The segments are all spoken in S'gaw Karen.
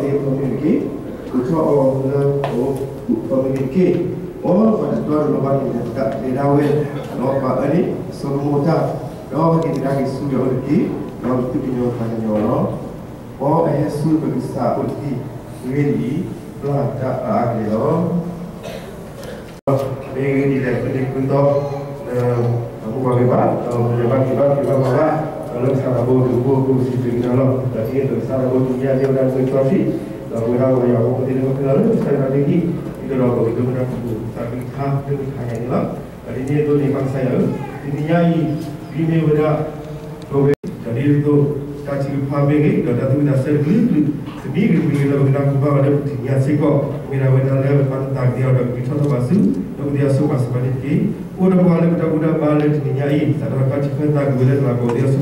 ခီမ့ၢ်တက့ၢ်, ကထီၣ်အီၤလၢအိၣ်ခီမ့ၢ်တက့ၢ်, အီၤပှၤတတီတလီၤဘၣ်န့ၣ် ပသးပတဲဒၣ်ဝဲ, ဒီးပှၤအၢန့ၣ် ဆိကမိၣ်တၢ်, ဒီးက့ၤကဒါက့ၤဆူယွၤအိၣ်တက့ၢ်, ဒီးပသူၣ်ကညီၤသးကညီၤလီၤ. အီၤအဟဲဆူပကစၢ်အိၣ်တက့ၢ်, ဂ့ၢ်ဒ်အံၤ, ပျၢ်တၢ်အါအါကလဲာ်လီၤ. မ့ၢ်ဂ့ၢ်ဒ်လဲၣ် ဖဲန့ၣ်ကွံာ်သီ အမိၢ်ပှၢ်ဂ့ၤဘၣ် ဒီးမုၢ်လၢ်ဘၣ်က့ၤဘၣ်က့ၤဘၣ်ဘၣ်ဘၣ်, ဒီးလၢကစၢ်သးဘိတဘိအဃိ စံးဘျုးက့ၤနၤလီၤ. ဒီးဒ်န့ၣ်အသိး ကစၢ်သးဘိတနံၤညါ မ့ၢ်ဝဲဒၣ်မုၢ်တြီထံး, ဒီးပဝဲဒၣ်ပှၤယွၤဖိသ့ၣ်တဖၣ်လၢ ကစၢ်ယွၤမ့ၢ်ဂံၢ် ဒ်သိးဒီးပကဒိကနၣ်သကိး ကစၢ်ကလုၢ်ကထါလၢမုၢ်တနံၤညါန့ၣ်လီၤ. ဒီးဒ်န့ၣ်အသိးန့ၣ် ပၢ်ကစၢ်ယွၤဧၢ, တနံၤညါအံၤ ဒ်မ့ၢ်ဝဲဒၣ် ပဝဲ ဒီးဒ်န့ၣ်အသိး တၢ်ထုကဖၣ်မ့ၢ်ဂ့ၤ ဒီးတၢ်သူၣ်ဝံၣ်သးဆၢတကလုာ်ကလုာ် တမံၤဂ့ၤတမံၤဂ့ၤ လၢပကနၢ်ဟူဘၣ်ဝဲလၢပတနံၤညါစ့ၢ်ကီး မ့ၢ်ဒၣ်ဝဲဒၣ်လၢပပာ်နသးက့ၤအီၤဒီး ပကထီၣ်ထီၣ်ဘးဆူ ဒီးပက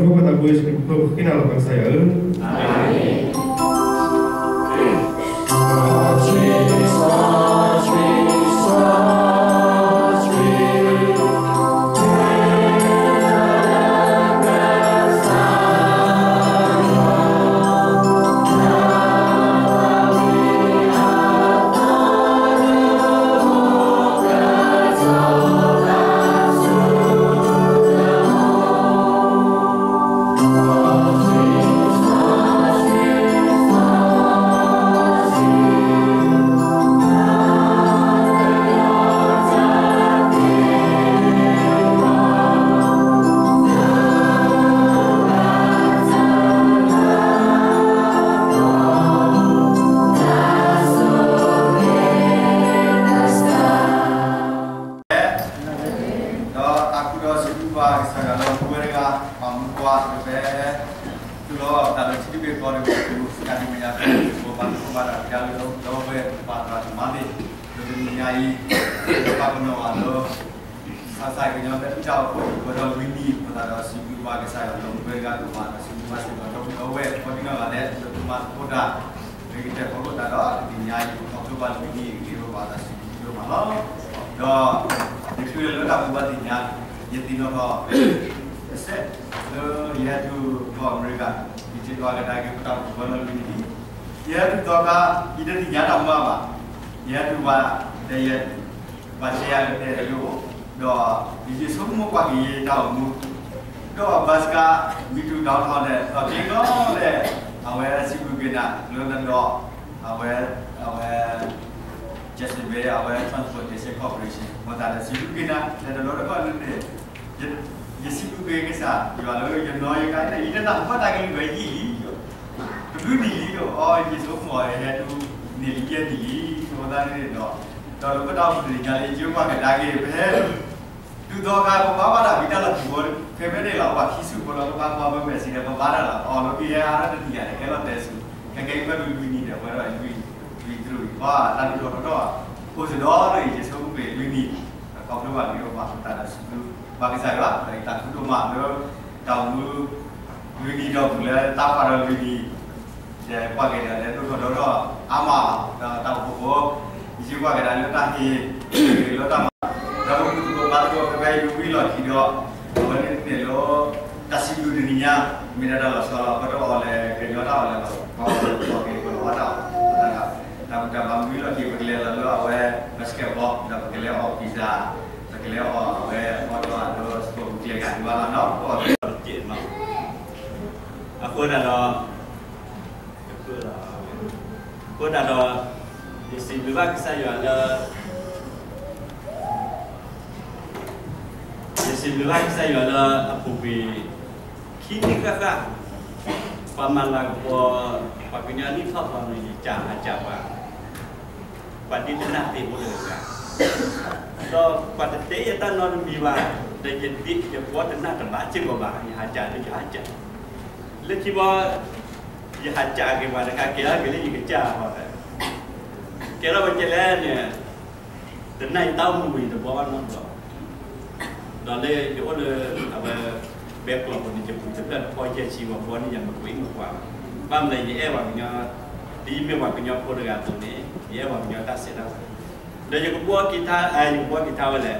ဒုးအစိကမီၤစၢၤဘၣ်န့ၣ်တက့ၢ်. အိၣ်ဒီးပှၤလၢပတၢ်ဘူၣ်တၢ်ဘါလၢတနံၤညါအံၤ သးဒီးတၢ်ထုကဖၣ်သးက့ၤဝဲလၢနလၤကပီၤ ဒုးအစိကမီၤစၢၤတက့ၢ်. လၢနဖိခွါသးဘိယ့ၣ်ၡူးခရံာ်အမံၤ ပဃ့နၤလီၤ ပၢ်ကစၢ်ယွၤဧၢ. ဒီးတၢ်ဃုာ်ဒီးစံးဘျုးဘၣ်ကစၢ်ယွၤလၢပဝဲတဂၤ ပှၤမုၢ်ပှၢ်တဖၣ် သူၣ်လီၤဘၣ်ပသးလၢထံတဘ့ၣ်ကီၢ်တဘ့ၣ်အပူၤ စကၤဒံးမယါ ပဘၣ်သကိးဘၣ်တၢ်ဖံးတၢ်လၢဒီပုၢ်ဝဲၢ်ပှၤသရၣ်သမါသ့ၣ် လၢတနံၤညါအံၤ ပဘၣ်ကနီၤဘၣ်လၢ ခါဆၢကညီၤဖဲအုၣ်တၢ်အိၣ်ဖှိၣ်အံၤ ပဒီးလွံၢ်နံၣ် ပသးဒီးစံးဘျုးဘၣ်ကစၢ်ယွၤလၢပဝဲတဂၤကိးမး ဒီးစံးဘျုးဘၣ်စ့ၢ်ကီးဒီပုၢ်ဒီဝဲၢ် ကိးဒံနီၢ်ဂၤဒဲး လၢပမၤသကိးတၢ် မ့ၢ်ကတဲာ်ကတီၤတၢ်ဒီးတနံၤညါအံၤ ခီဖျိဘၣ်လွံၢ်နံၣ်အဂ့ၢ်ဘၣ်သးစံးဘျုးဒိၣ်မးလီၤ. ဒီး ယချုးလၢတၢ်ဘိးဘၣ်သ့ၣ်ညါ ယသ့ၣ်နီၣ်ထီၣ် တစဲး လၢယဟဲတုၤကီၢ်အမဲရကၤ ယထံၣ်ဘၣ်ကဒါက့ၤပတၢ်ဘိးဘၣ်လၢလွံၢ်နံၣ် ယဟဲတုၤသီခါ ယတသ့ၣ်ညါတၢ်မၤဘၣ်, ယဟဲတုၤဘၣ်တဲယဲ ဘၣ်တဲယၤကတဲတၢ်လၢအိၣ်, ဒီးယဆိကမိၣ်ကွၢ်က့ၤယတၢ်အိၣ်မူ, ဒီးဘၣ်ဆၣ် မ့ၢ်တုၤ downtown န့ၣ် ဒီးက့ၤကီးလဲၣ်, အဝဲစံးဘျုးက့ၤနၤလၢနဒီး အဝဲ အဝဲ Jackson Bay အဝဲ Transportation Corporation မၤသးဒီးစံးဘျုးက့ၤနၤ လဲၤတလီတခီၣ်န့ၣ် ယစံးဘျုးက့ၤကစၢ်ယွၤလၢယနီၢ်ယကါန့ၣ် ယတနၢ်ဟူဘၣ်တၢ်ကလုၢ်ဝဲယံာ်လံ, တဘျုးနံၣ်လံဒီး အီ ယဆိကမိၣ်အီၤ ယဟဲတုၤန့ၣ်လံယဲၢ်နံၣ်လံ, အဃိသတးန့ၣ်ဒီး ဒီးလၢပတၢ်အိၣ်ဖှိၣ်တနံၤညါလၢယကွၢ်ကဒါက့ၤ ပဟဲ တုၤသီခါ ပဘၣ်ဘၣ်တၢ်ဖံးတၢ်လီၢ်ခံဘီ ဖဲဖဲန့ၣ်လီၤ ပှၤခံဆူၣ်ဖိလီၤ ပဘၣ်ကွၢ်ပမဲာ်ဆံးဒီး ပဘၣ်တၢ်လီၤ အီၤလီၤက့ၤဟဲအါထီၣ်တနံၤယၤန့ၣ် ကဲလီၤတဲဆူ ခဲကဲအံၤဖဲဒုးလွံၢ်နံၣ်ဒီး ပှဲၤဒီးလွံၢ် လွံၢ်တြူၢ်အံၤ ပှၤတၢ်ဒုးထီၣ်ထီၣ်ထီၣ် အိၣ်စ့ၢ်ဒီးလၢယဆိကမိၣ်ကွၢ်လွံၢ်နံၣ် ခီဖျိဘၣ်က့ၤပှၤသးဒီးစံးဘျုး ပှၤကစၢ်ယွၤ ဒီးယသးခုဒိၣ်မးလၢ တၢ်အိၣ်မူ လွံၢ်နံၣ်ဒီးမုၢ်လၢတၢ်ဖးဒီးလွံၢ်နံၣ် ယကွၢ်က့ၤဒီးလၢဒိၣ်ထီၣ်ဒီးထီၣ်အါမးလီၤ ဒီးတၢ်အိၣ်ဖှိၣ်ဖိ ယစံးကွၢ်က့ၤဒီးလၢတၢ်ဟ့ၣ် လၢတၢ်မၤ ဒီးပကသူၣ်ဘၣ်သကိးဖဲဖဲအံၤဝံၤလီၢ်ခံဒီး အဝဲန့ၣ်န့ၣ်လီၤ တၢ်စံးဘျုးတနံၤညါ မ့ၢ်ဒၣ်တၢ်လီၤဆီလီၤ အဃိဒီးအီၤလဲၤကညီတၢ်အီၤလဲၤလီၤ ပှၤအီၤလဲၤက့ၤပလီၤအီၣ်တၢ်အီၤ တၢ် တၢ်မၤဝံၤလီၢ်ခံ ပကလဲၤလီၤလၢအဝဲ basketball ဒီးပကလဲၤအီၣ် pizza ပကလဲၤအီၣ်အဝဲအီၣ်ဒီးအဒိ စပိးကျဲဂၤဒ်ဘၣ်လီၤနီၤ ပအီၣ်က့ၤနီၤ အဃိဒၣ်ဒီး အဃိဒၣ်ဒီး ယစံးဘျုးဘၣ်ကစၢ်ယွၤလၢ ယစံးဘျုးဘၣ်ကစၢ်ယွၤလၢအပူၤကွံာ် ခံနံၣ်ဃၣ်ဃၣ် ပှၤမၤလၤကပီၤ ပှၤကညီနံၣ်ထီၣ်သီန့ၣ် ယကးဟးကးပှၤ ပှၤဒ်တနၢ်သ့ၣ်ဖိတဂၤ ဒီးပှၤတတဲယတၢ်နီတမံၤဘၣ် ဒီးယဒ်ယဘှီတနၢ်တဘၣ်စ့ၢ်ကီးဘၣ် ယဟးကးလၢယဟးကး လၢခံဘီ ယဟးကးက့ၤပှၤတခါ ကဲထီၣ်က့ၤလၢယကစၢ်အဂီၢ်ဒီး ကဲထီၣ်ဝဲကဲလဲၣ်န့ၣ် တနၢ်ယတၢ်အိၣ်မူဝံၤတဘျီဘၣ်နီတဘျီ ဒီးလၢယအိၣ်လၢအဝဲ ဘဲကျိာ်ပူၤန့ၣ် ယပူၤတဖျၢၣ်တဖီယဲၢ်ဆံဝဲဘီန့ၣ် ယမကွံမကွၢ်ဘၣ် ဘၣ်မနုၤလဲၣ် ယအဲၣ်ပှၤကညီ ဒ်ယမ့ၢ်ပှၤကညီဖိတဂၤအသိးန့ၣ် ယအဲၣ်ပှၤကညီတၢ်စဲးတၢ်ဝါ ဒီးယကဘှီက့ၤထါ ယကဘှီက့ၤထါဝဲလဲၣ်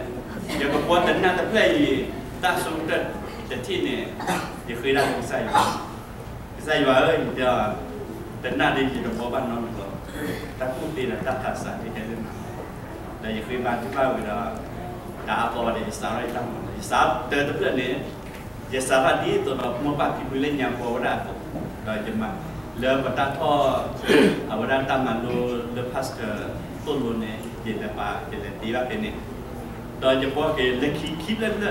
ယကဘှီတနၢ်တဖျၢၣ်အံၤ တၢ်ဆိကတၢၢ်တထံၣ်န့ၣ် ယဃ့ဒၣ်လၢကစၢ်ယွၤ ကစၢ်ယွၤဧၢ ယတဲအီၤ တနၢ်ဒီးယတဘီဘၣ်နီတဘျီ, တၢ်ကူၣ်သ့ဒီးတၢ်သးစၢ်သ့ခဲလၢာ်နီၤ, ဒီးယဃ့ဘါထုကဖၣ်ဝံၤဒီး တၢ်အါဘီဒီး ယစးထီၣ်ယတၢ်မၤ, ယစးတၢတဖျၢၣ်န့ၣ်, ယစးဘၣ်ဒ်သိးဒီးမိၢ်ပၢ်ဖံဖုလၢညါပှၤဝဲဒၣ်အသိး, ဒီးယမၤလၢပတၢ်ထီၣ် အဝဲဒၣ်တၢ်မၤလိလၢ pastor သိၣ်လိန့ၣ် ယလဲၤပာ် ယလဲၤတ့ဘၣ်ဖဲန့ၣ်, ဒီးယဘီက့ၤလၢခံခံဖျၢၣ်တဖျၢၣ် ခံဖျၢၣ်တ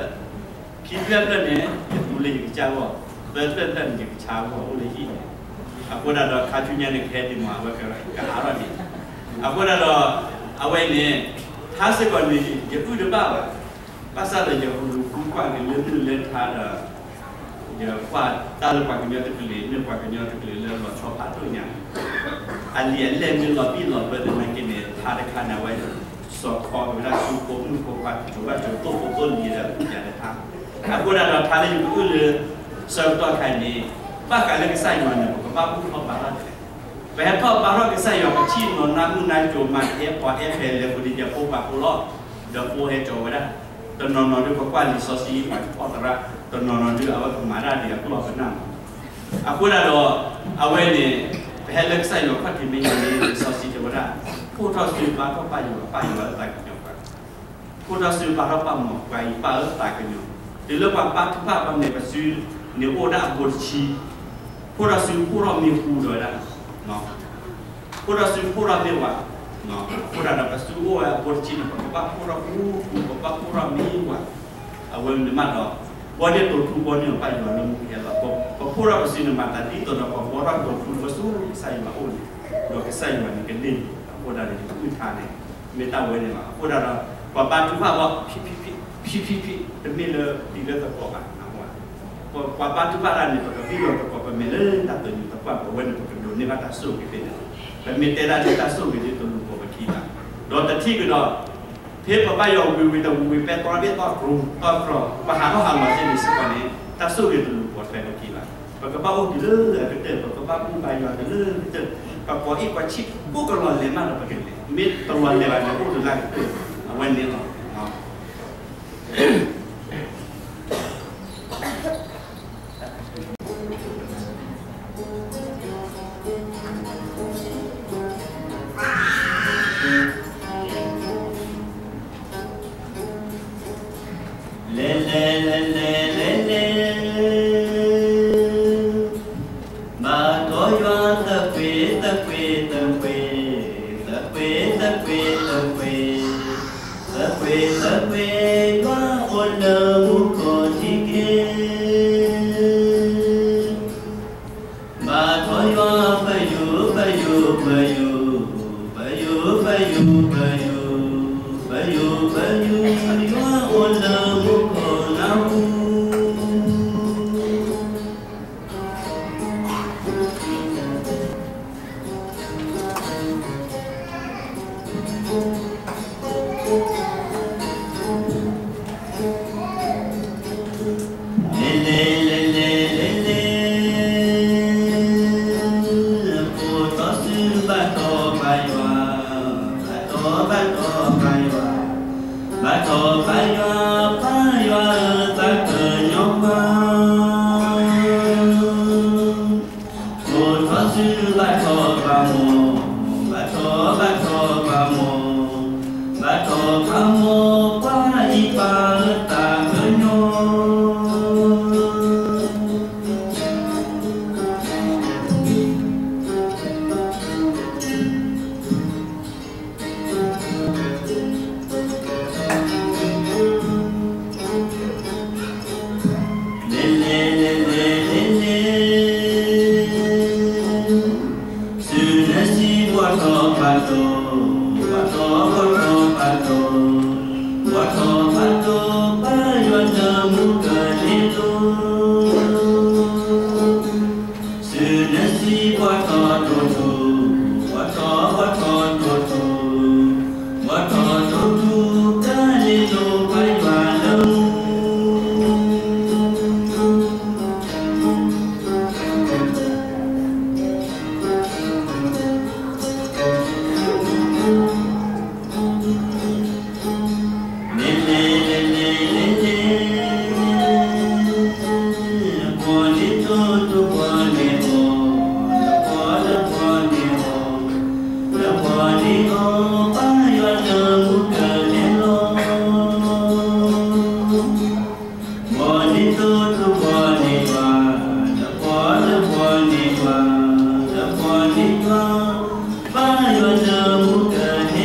ဖျၢၣ်န့ၣ် ယသူလၢယကစၢ်ဂီၢ်, သၢဖျၢၣ်တဖျၢၣ်န့ၣ် ယကဆါဂီၢ်အိၣ်လၢဟံၣ်န့ၣ်, အဃိဒၣ်ဒီးခါဆူညါန့ၣ် ကဟဲဒံးမး အဝဲကအါထီၣ်န့ၣ်, အဃိဒၣ်ဒီး အဝဲအံၤန့ၣ် ထါစ့ၢ်ကီးန့ၣ် ယအုၣ်တဘၣ်ဘၣ်, ဘၣ်ဆၣ်ဒီးယကလူၤကွၢ်က့ၤလၢမုၢ်လၢထါဒီး ယကွၢ်တၢ်လၢပှၤကညီတကလုာ် မ့ၢ်ပှၤကညီတကလုာ်လၢလီၤဆီဖးဒိၣ်ညါ, အလံာ်အလဲၢ်မ့ၢ်လီၤဘံၣ်လီၤဘၢသနာ်က့န့ၣ် ထါတခါန့ၣ် အဝဲစီၤခီက့ၤဝဲဒၣ်ဆူဖိမုၣ်ဖိခွါ ကၠိၤဘၣ်ကၠိၤသိၣ်ဖိသိၣ်လံၤဒီး ပူၤယၤတခါ, အဃိဒၣ်ဒီးထါလၢယကအုၣ်လၢ ဆၢကတီၢ်ခါအံၤန့ၣ် ဘၣ်ဃးလၢကစၢ်ယွၤန့ၣ် ပကဘၣ်ဘူၣ်ထီၣ်ဘါထီၣ်ဒ်လဲၣ်, ပဟဲထီၣ်ဘါထီၣ်ကစၢ်ယွၤ ပထံၣ်နီၤနၢ်မုၢ်နၢ်ကၠိၤ မၤကဟဲပှၤအဲၣ်ဖဲလဲၣ် ပဒံးယဖိပှၤဖိလီၤ, ဒီးဖိဟဲကၠီၤဝဲဒၣ်, တနီၤနီၤဒုးပကွၢ်လံာ်စီဆှံ ပှၤကဖီၣ်သရၣ်, တနီၤနီၤဒုးအဝဲကမၤတၢ်ဒ်အကျိၤအကနၣ်မး, အဃိဒၣ်ဒီး အဝဲန့ၣ် ပဟဲလၢကစၢ်ယွၤခီၣ်ထံးမဲာ်ညါန့ၣ် လံာ်စီဆှံတဲဝဲဒၣ်, ဖိထီၣ်စုဘါထီၣ်ပၢ်ယွၤ ပၢ်ယွၤလၢသးကညီၤပှၤ, ဖိထီၣ်စုဘါထီၣ်ပၢ်မီၤ ပှၤအံၤပၢ်လၢသးကညီၤ, တုၤလၢပှၤဘါထုကဖၣ်ပှၤမဲာ်ပစုန့ၣ်အိၣ်ဒၣ်အဘိတဆံ, ဖိထီၣ်စုဖှိၣ်ထီၣ်မ့ၢ်ဃူဒီးဝဲဒၣ် ဖိထီၣ်စုဖှိၣ်ထီၣ်မ့ၢ်ဝၤ, အဃိဒၣ်ဒီးပစုအိၣ်ဝဲအဘိတဆံန့ၣ် ပကဘၣ်ဖှိၣ်ထီၣ်ဃူဃူ ပကဘၣ်ဖှိၣ်ထီၣ်မ့ၢ်ဝၤ, အဝဲန့ၣ်မးဒီး ဘီန့ၢ်တိာ်ထူဘီန့ၢ်အီၤပၢ်ယွၤလၢမူကဟဲလီၤ, ပဖှိၣ်ထီၣ်ပစုန့ၣ် မၤသးဒ်သိးဒီးပဘီထီၣ်တိာ်ထူလၢပဆူကစၢ်ယွၤအအိၣ်န့ၣ်, ဒီးကစၢ်ယွၤန့ၣ်ကန့ၢ်န့ၣ် အဃိဒၣ်န့ၣ် ယကအုၣ်ထါန့ၣ် မ့ၢ်တၢ်ဝဲန့ၣ်လီၤ. အဃိဒၣ်ဒီး ပှၤဘါထုကဖၣ်ဘီ ဖံဖံဖံ တမ့ၢ်လၢပျံၤလၢသကိးဘၣ် ပှၤဘါထုကဖၣ်တၢ်န့ၣ် ပကဘံၣ်လီၤသကိး ပမဲာ်လၢတၢ်ပညိၣ်သပှၢ် ပဝဲန့ၣ် ပကဒိးန့ၢ်ဘၣ်တၢ်ဆိၣ်ဂ့ၤဖဲန့ၣ်လီၤ. ပမ့ၢ်တဲဒၣ်လၢတၢ်ဆိၣ်ဂ့ၤဒ်သိးလိာ်ပှၤပခံဘၣ်, ဒီးတထံၣ်ကဒီး ဖဲပဘၣ်ယွၤဝံၤဝံၤတဝံၤဝံၤ ပဲတြီဘ့ၣ်သီၣ်ကျီ သီၣ်ကျီ ပဟးထီၣ်ဟးလီၤသ့ၣ်န့ၣ်စ့ၢ်ကီးန့ၣ် တၢ်ဆိၣ်ဂ့ၤတလိာ်ပှၤထွဲပခံဘၣ်. ပကဘၣ်အိၣ်တုၤလၢအကတၢၢ် ပကဘၣ်ဘူၣ်ဘါယွၤတုၤလၢအကတၢၢ်, ပကိးအ့ၣ်ပှၤဆံး အိၣ်ကလီၤလဲၤမးဒီးပကလဲၤ, မ့ၢ်တလီၤလဲၤဘၣ်န့ၣ် အိၣ်တုၤလၢအကတၢၢ်, အဝဲန့ၣ်လီၤ. လဲၤလဲၤလဲၤလဲၤ လဲၤလဲၤ, ဘါထီၣ်ယွၤသပှ့ၤ သပှ့ၤ သပှ့ၤ, သပှ့ၤ သပှ့ၤ သပှ့ၤ, သပှ့ၤ သပှ့ၤ ယွၤအိၣ်လၢမူခိၣ်ထံးက့ၤ ဘါထီၣ်ယွၤ ပယိၤ ပယိၤ ပယိၤ, ပယိၤ ပယိၤ ပယိၤ, ပယိၤ ပယိၤ ယွၤအိၣ်လၢမူခိၣ်နၢ်ဟူ လဲၤလဲၤလဲၤလဲၤလဲၤလဲၤ, ဖိထီၣ်စုဘါထီၣ်ပၢ်ယွၤ, ဘါထီၣ် ဘါထီၣ်ပၢ်ယွၤ, ဘါထီၣ်ပၢ်ယွၤ ပၢ်ယွၤလၢသးကညီၤပှၤ ဖိထီၣ်စုဘါထီၣ်ပၢ်မိၢ်, ဘါထီၣ် ဘါထီၣ်ပၢ်မိၢ်, ဘါထီၣ်ပၢ်မိၢ် ပှၤအံၤပၢ်လၢသးကညီၤ လဲၤလဲၤလဲၤလဲၤလဲၤလဲၤ, စုနၢၤဆံဘှီထီၣ်ဘါထီၣ်, ဘှီထီၣ် ဘှီထီၣ်ဘါထီၣ်, ဘှီထီၣ်ဘါထီၣ် ပၢ်ယွၤလၢမူကန့ၢ်လိၤ စုနၢၤဆံဘှီထီၣ် တိာ်ထူ, ဘှီထီၣ် ဘှီထီၣ် တိာ်ထူ, ဘှီထီၣ် တိာ်ထူ တၢ်န့ၣ်လိၤ ပၢ်ယွၤလၢမူ လဲၤလဲၤလဲၤလဲၤလဲၤလဲၤ, ဘှီန့ၣ်တိာ်ထူ ဘှီန့ၣ်ဘှီ, ဘှီ ယွၤတၢ်မူကဟဲလၢ တၢ်ဘျုး စံးဘျုးကစၢ်ယွၤ, ဆိၣ်ဂ့ၤစံးဘျုးကစၢ်ယွၤ လၢဟ့ၣ်ယၤတၢ်မူတၢ်ဘၣ်ဒီး စံးဘျုးဒီး ပာ်မူပာ်ဂ့ၤယၤန့ၣ်လီၤ. ဒီးတဘျီဃီ ပစံးဘျုးက့ၤစ့ၢ်ကီး ဒီးပူၤသရၣ်လၢအဝဲန့ၣ် ဟဲတၢ်ဆၢကတီၢ်တဘျီန့ၣ် ယကတဲဖျါလီၤဘၣ်ပှၤဒီး အဝဲလၢစီၤစၢ် လၢယက့ၤဖိဒီးပူၤ အတၢ်လဲၤတၢ်လၢမုၢ်ယၤတၢ်က့ၤပူၤန့ၣ်လီၤ. ဒီးကစၢ်ယွၤဟဲတုၤလီၤလၢပှၤမ့ၢ်ပာ်မူဖဲ အဝဲဒၣ် ခံကထိ တဆံအပူၤဖဲ လါယူၤလံ တဆံခွံသီန့ၣ် ယအိၣ်လၢအပူၤ ဘၣ်ဆၣ်ဒီး ယအိၣ်လၢ Florida ဖဲန့ၣ်မ့ၢ်ဒၣ်လၢတဆံခွံသီခါခါန့ၣ်လီၤ. ဒီးဖဲဖဲန့ၣ် တုၤလၢ ဒီးခံဖဲဘါသကိးယွၤလၢအပူၤဖဲအံၤ ဒီးဖဲန့ၣ်ခါပှၤလၢအပူၤဖဲလၢစ့ၢ်နီၤမဲဒၣ်သရၣ်ဖံမူ ဒီးဘါသကိးယွၤ ဒီးဖဲခံကထိတဆံတၢဖဲန့ၣ်န့ၣ်လီၤ. ဖဲခံကထိတဆံတၢလါယူၤလံအပူၤဖဲန့ၣ်န့ၣ် အဝဲ ပဒီပုၢ်ဝဲၢ်အိၣ်ဝဲဒၣ်ခံဂၤသၢဂၤန့ၣ် ပှၤလၢအမ့ၢ်ဒၣ်သရၣ်ဒိၣ်ဒိၣ် ဒီးအဝဲသရၣ်မုၣ် ဒီးသရၣ်ဖံမူ အဝဲသ့ၣ်ခံဂၤန့ၣ် တဲာ်ဖှိၣ်သကိးဒီးတဲသကိးဝဲဒၣ်လၢ ပမၤဝဲဒၣ်တၢ်အိၣ်ဖှိၣ်အတၢ်ဃုထၢလၢ ပမၤလီၤတံၢ်ဝဲဒၣ်တၢ်အိၣ်ဖှိၣ်အက့ၢ်အဂီၤသ့ၣ်တဖၣ် တၢ်အိၣ်ဖှိၣ်သရၣ်ဒီး ကဲထီၣ်မ့ၢ်တၢ်အိၣ်ဖှိၣ်မ့ၢ်ဂ့ၤ ပမၤလီၤတံၢ်ဝဲဒၣ် ဒီးအဝဲတဲာ်ဖှိၣ်ဝဲဒၣ်ခံဂၤဝဲ မ့ၢ်က့ၤန့ၣ် အဝဲထံၣ်လိာ်ဒီးတၢ်ဝဲဒီးသရၣ်မုၣ် ယၤထူဒီးအဝဲဒၣ်သးပှၢ်ခံဂၤ ဒီးအဝဲ တဲသကိးဒီးဝဲဒၣ်တၢ်ဂ့ၢ်တၢ်ကျိၤသ့ၣ်တဖၣ်န့ၣ် စံးဆၢဝဲ ပဃုထၢထီၣ်ဝဲဒၣ် က့ၤဝဲဒၣ်တၢ်အိၣ်ဖှိၣ်သရၣ်ဒီးတၢ်အိၣ်ဖှိၣ်သရၣ်သ့ၣ်တဖၣ် ဒီးအနီၢ်ကစၢ်ဒᣢဝဲန့ၣ် အဝဲသ့ၣ်ဘၣ်ထုကဖၣ်ဒၣ် ယကစၢ်န့ၣ် ပကဲကပၢၤန့ၣ် တၢ်လၢအဂီၢ်မ့ၢ်ဒ်သိးတၢ်အိၣ်ဖှိၣ်သ့ၣ်တဖၣ်လၢပဝဲ ကညးဒၣ်သရၣ် တၢ်အိၣ်ဖှိၣ်သရၣ်န့ၣ် ဒီးတုၤလီၤစဲး တမၤဘၣ်တၢ်ဂ့ၢ်ဘၣ်ဘၣ် ဒီးတုၤလီၤစဲးလၢတၢ်အိၣ်ဖှိၣ်ဒီးအဝဲ မ့ၢ်စ့ၢ်ကီးဒီး ပမ့ၢ်သ့ၣ်တဖၣ် ဒီး လၢလီၢ်ခံန့ၣ် ကမၤဝဲဒၣ်ဃုထၢန့ၣ် အဝဲ အတၢ် မၤထံကီၢ်ကီၢ်ဘၣ်လၢ အိၣ်စ့ၢ်ကီးဒၣ်ကီၢ်လီၤဝါလၢအမ့ၢ်ဒၣ် Mister အဝဲန့ၣ် Mister Thurl နီၤ Mister Thurl အဝဲမ့ၢ်ဒၣ် တၢ်အိၣ်ဖှိၣ်န့ၣ် ကဟဲဒုးအိၣ်လၢၤဘဲလၢၤဘၣ် အဝဲဟးအိၣ်လၢတၢ်လီၢ်ဝဲလံနီၤ ဖဲန့ၣ်ဒီးစးထီၣ်မၤဒၣ်ဖဲ ခံကထိတဆံတၢလါယနူၤအါရံၤအပူၤဖဲန့ၣ်လီၤ မ့ၢ်ပှဲၤသီလၢတသ့ၣ်ညါဘၣ် တမ့ၢ်ဖဲ တမ့ၢ်မ့ၢ်ခံမံၤန့ၣ်ဘၣ် ဖဲန့ၣ်ဒီးအဝဲ ပှၤဘုးဝဲဒၣ်တၢ်ပာ်ဒီးပှၤမၤဝဲဒၣ်တၢ်ပာ်သ့ၣ်တဖၣ်ဒီးဖဲန့ၣ်ဒီး လၢလီၢ်ခံဒီးအဝဲ အဝဲပှၤတမံၤဘၣ်အံၤ ကစၢ်ယွၤဆှၢလီၤလၢပှၤမ့ၢ်တကးဘၣ်ဝဲဟဲမၤသကိးတၢ် အဝဲဒၣ်အိၣ်ဒီးတၢ်တိာ်လီၤတံၢ်လီၤဆဲးလၢကစၢ်ယွၤအိၣ်ဒီးတၢ်တိာ်တၢ် လီၤတံၢ်လီၤဆဲးလၢအဂီၢ် ဒီးဒ်အတၢ်ဃုထၢအသိးန့ၣ် ကစၢ်ယွၤကစ့ၢ်ကီးလၢတၢ်ဂ့ၢ်တၢ်ကျိၤလီၤ တံၢ်လီၤဆဲးလၢအဝဲလၢ သ့ၣ်ညါဘၣ်အပူၤ လၢကစၢ်ယွၤဆှၢလီၤဝဲဒၣ်အသရၣ်ဖုန့ၣ် ဖဲလၢအဝဲအိၣ်ဖျဲၣ်ထီၣ်က့ၤအလံာ်ဒံးဘၣ်န့ၣ် ကစၢ်ယွၤသ့ၣ်ညါ ကစၢ်ယွၤဘၣ်ဆၣ်တၢ်ကတိၤလၢအဂီၢ်န့ၣ် မ့တမ့ၢ်အဝဲကဘၣ်အိၣ်ဖျဲၣ်ထီၣ် ဒီးဒၣ်အဝဲကဘၣ် ဟဲဖျိထီၣ်ဝဲဒၣ်ကၠိလၢဘဲကလီၢ် လီၤက့ၤက့ၤမၤတၢ်လၢ က့ၤကဲဒၣ်လံာ်စီဆှံကၠိသရၣ်ဖဲမ့ၢ်ဂ့ၤမ့ၢ်ဖဲန့ၣ် ခံနံၣ်ဒီးအဝဲန့ၣ် ကစၢ်ယွၤ တဲအီၤလၢနကဘၣ်ဟဲကဲဝဲဒၣ်ပှၤကွၢ်သိလၢ Florida အပူၤလီၤ ဒီးဟဲဖဲန့ၣ်လီၤန့ၣ် ပဟဲတုၤဖဲလီၤဒၣ်ဝဲတုၤတၢ်ဃုထၢန့ၣ် အဝဲန့ၣ်ဝဲဒၣ် တၢ်အိၣ်ဖှိၣ်သရၣ် လီၤတံၢ်လီၤဆဲးလၢအမ့ၢ် သရၣ် ဒီးမၤသကိးတၢ်ဖဲ ဒီးတၢ်အိၣ်ဖှိၣ်န့ၣ် တၢ်ဃုထၢဖဲခံကထိတဆံတၢအပူၤ ဘၣ်ဆၣ်ဒီး တၢ်ပာ်ပနီၣ်က့ၤဖဲခံကထိတဆံခံ လါယူၤတဆံခံ လါယူၤတဆံခံသီအပူၤဖဲန့ၣ် လၢအမ့ၢ်ဒၣ်စီၤစၢ်ကညီဒီးတၢ်ထံၣ်ဖိတၢ်အိၣ်ဖှိၣ် ဒီးပသးလီၤမၤသကိးတၢ်ဖဲန့ၣ် ဒီးလၢခံဒီးခံဘီ ပကတဆီတဆီလၢအမ့ၢ်ဝဲဒၣ် အိၣ်ဘှံးနံၤတၢ်မၤလိ မ့ၢ်န့ၣ် ကျဲးစၢးကရၢ ဖဲခံကထိတဆံသၢအပူၤန့ၣ် ကျဲးစၢးကရၢအိၣ်ထီၣ်ဝဲ ဒီးဖဲခံကထိတဆံယဲၢ်အပူၤန့ၣ် အိၣ်မုာ်ကရၢ ခံကထိတဆံယဲၢ် လါမ့ၤတဆံနွံသီဝဲန့ၣ် အိၣ်မုာ်ကရၢအိၣ်ထီၣ်စ့ၢ်ကီးဝဲ အဝဲ အသးသမူဝဲဒၣ်ဒ်န့ၣ် အဘျဲၣ်စ့ၢ်ကီး ဒီးမၤသကိးတၢ် ဒီးပှၤကိးဂၤဒဲးမၤသကိးတၢ် တၢ်အိၣ်ဖှိၣ်သရၣ်မ့ၢ်ဂ့ၤ တၢ်အိၣ်ဖှိၣ် နဲၣ်ရွဲၣ်မ့ၢ်ဂ့ၤ တၢ်အိၣ်ဖှိၣ်ခိၣ်နၢ်သ့ၣ်တဖၣ် မၤသကိးတၢ် ဒီးတၢ်အိၣ်ဖှိၣ်ဖိ သုတၢ်ဆီၣ်ထွဲသ့ၣ်တဖၣ် သ့ၣ်ညါလၢတၢ်ဂ့ၤဘၣ်ဘၣ် လၢအဂ့ၢ်ကျိၤဖိတၢ်အိၣ်ဖှိၣ်န့ၣ် လၢတၢ်လီၤထူလီၤထီဒီး လၢမဲာ်ညါန့ၣ် မ့ၢ်ဝဲဒၣ်ထဲခံကစိၤဘၣ်ဆၣ်ကဲကဲထီၣ်လၢလွံၢ်ကစိၤလံ ဘၣ်ဆၣ်သုမဲာ်ညါန့ၣ် မ့ၢ်ဘၣ်ဆိၣ်ဂ့ၤဆိၣ်ဝါဒီး ပစံးဘၣ်အီၤလၢ ပစးကၤလီၤတၢ်ကျဲ အိၣ်ဒီးစံးဘျုးက့ၤတၢ်အိၣ်ဖှိၣ် ဒိၣ်မးန့ၣ်လီၤ ဒီးလၢကျဲးစၢးမၤတၢ်အဂ့ၢ်ကျဲး ခီဖျိလၢ ပှၤတီခိၣ်ရိၣ်မဲသ့ၣ်တဖၣ် မ့ၢ်ပှၤလၢအဂ့ၤဒီးမၤတၢ်လၢအဂ့ၤအဃိဒီး အဝဲ တၢ်ခဲလၢာ်ခဲဆ့န့ၣ် တၢ်ဘၣ်လီၤဘၣ်စးအဃိဒီး ပစံးဘျုးက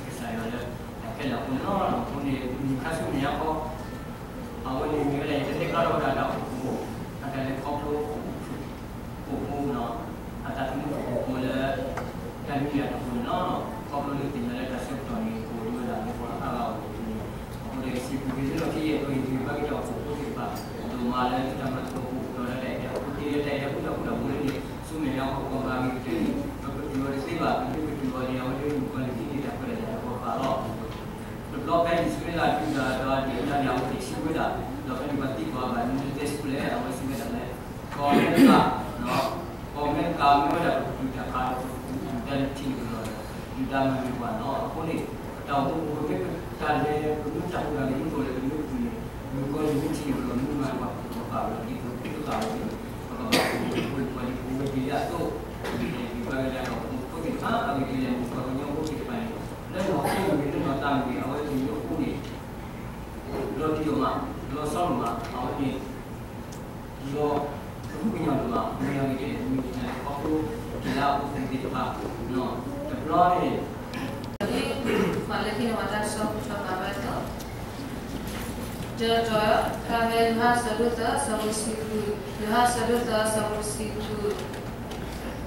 စၢ်ယွၤလၢ တၢ်ခဲလၢာ်အဃိန့ၣ်လီၤ. အဃိန့ၣ် မုၢ်ခါဆူမဲာ်ညါခီ အဝဲန့ၣ်မ့ၢ်ဝဲဒၣ် ယတတဲဖျါထီၣ်ဝဲဒၣ်တၢ်အိၣ်ဖှိၣ် အတၢ်လဲၤခီဖျိ အိၣ်ဖှိၣ်ဖိနီၤ အတၢ်သမူအိၣ်ဖှိၣ်ဖိလၢ တၢ်နံၤအတၢ်အိၣ်ဖှိၣ် အမ့ၢ်ကတုၤအီၤန့ၣ် အဝဲဒၣ်မုၣ်ကီၤလံၢ်ဒ်န့ၣ် တၢ်ခွဲးတၢ်ယာ်တဘိးဃာ်လီၤ. တဘျီဖဲအံၤ စံးဝဲဒၣ်ဒုၣ်ဒါဒီးအဒုၣ်ဒါန့ၣ် အဝဲသ့ၣ်ဆံဝဲဒၣ်, ဒီးဖဲန့ၣ်ပှၤသံကွၢ်ဘၣ် နတဲဆူလဲၣ်, အဝဲစံးဝဲဒၣ်လၢ ကီၢ်အမဲရကၤ, ကီၢ်အမဲရကၤမ့ၢ်ဝဲဒၣ်ပကလုာ်တၢ်ခးဒီး ပကလုာ်ဒုၣ်ဒါန့ၣ်ထံၣ်န့ၢ်ကလီၤဒီး ဒုၣ်ဒါမၤန့ၢ်ပှၤလီၤ. အဃိန့ၣ် ပတၢ်အိၣ်မူပူၤ ပမ့ၢ်တၢ်လဲၤ ပမ့ၢ်တၢ်အိၣ်ဒၣ်လဲၤမုၢ်သိးလဲၤ ပမ့ၢ်ပတုၤန့ၣ် မုၣ်ကီၤလံၢ်မ့ၢ်ထံၣ်န့ၢ်ကလီၤ မ့ၢ်မၤပှၤ ပကဘၣ်ဝဲဒ်သိးပသးဝဲန့ၣ် ပကဘၣ်အိၣ်မူပူၤ ပှၤလၢပဝဲဒၣ်လၢအသိး ဒ်လဲၣ်ဒ်လဲၣ်မ့ၢ်ဂ့ၤ ဒ်လဲၣ်မ့ၢ်ဂ့ၤ ပှၤကညီဖိသ့ၣ်တဖၣ်န့ၣ် လၢနီၢ်ခိမ့ၢ်ဂ့ၤ လၢနီၢ်သးမ့ၢ်ဂ့ၤ အဝဲသ့ၣ်မ့ၢ်အိၣ်န့ၣ် လီၤတံၢ်လီၤမး လီၤဆီလိာ်မး အဝဲန့ၣ် လီၤကဟုကညီၤလိာ်မး မ့ၢ်ဂ့ၤဒ်လဲၣ် မ့ၢ်ဂ့ၤဒ်လဲၣ် ခီဖျိက့ၤလၢအအိၣ်သ့ၣ်တဖၣ် တဘျီန့ၣ် ပှၤလၢခံန့ၣ်ပှၤတၢ်ကစီၣ်ပထၢၣ်ဘၣ်ဝဲအသိး တၢ်တီ ဖဲယိၤဟၣ်အဆၢဒိၣ်သၢ အဆၢဖိတဆံဃု, ယိၤဟၣ်အဆၢဒိၣ်သၢ အဆၢဖိတဆံဃု, အဂ့ၢ်ဒ်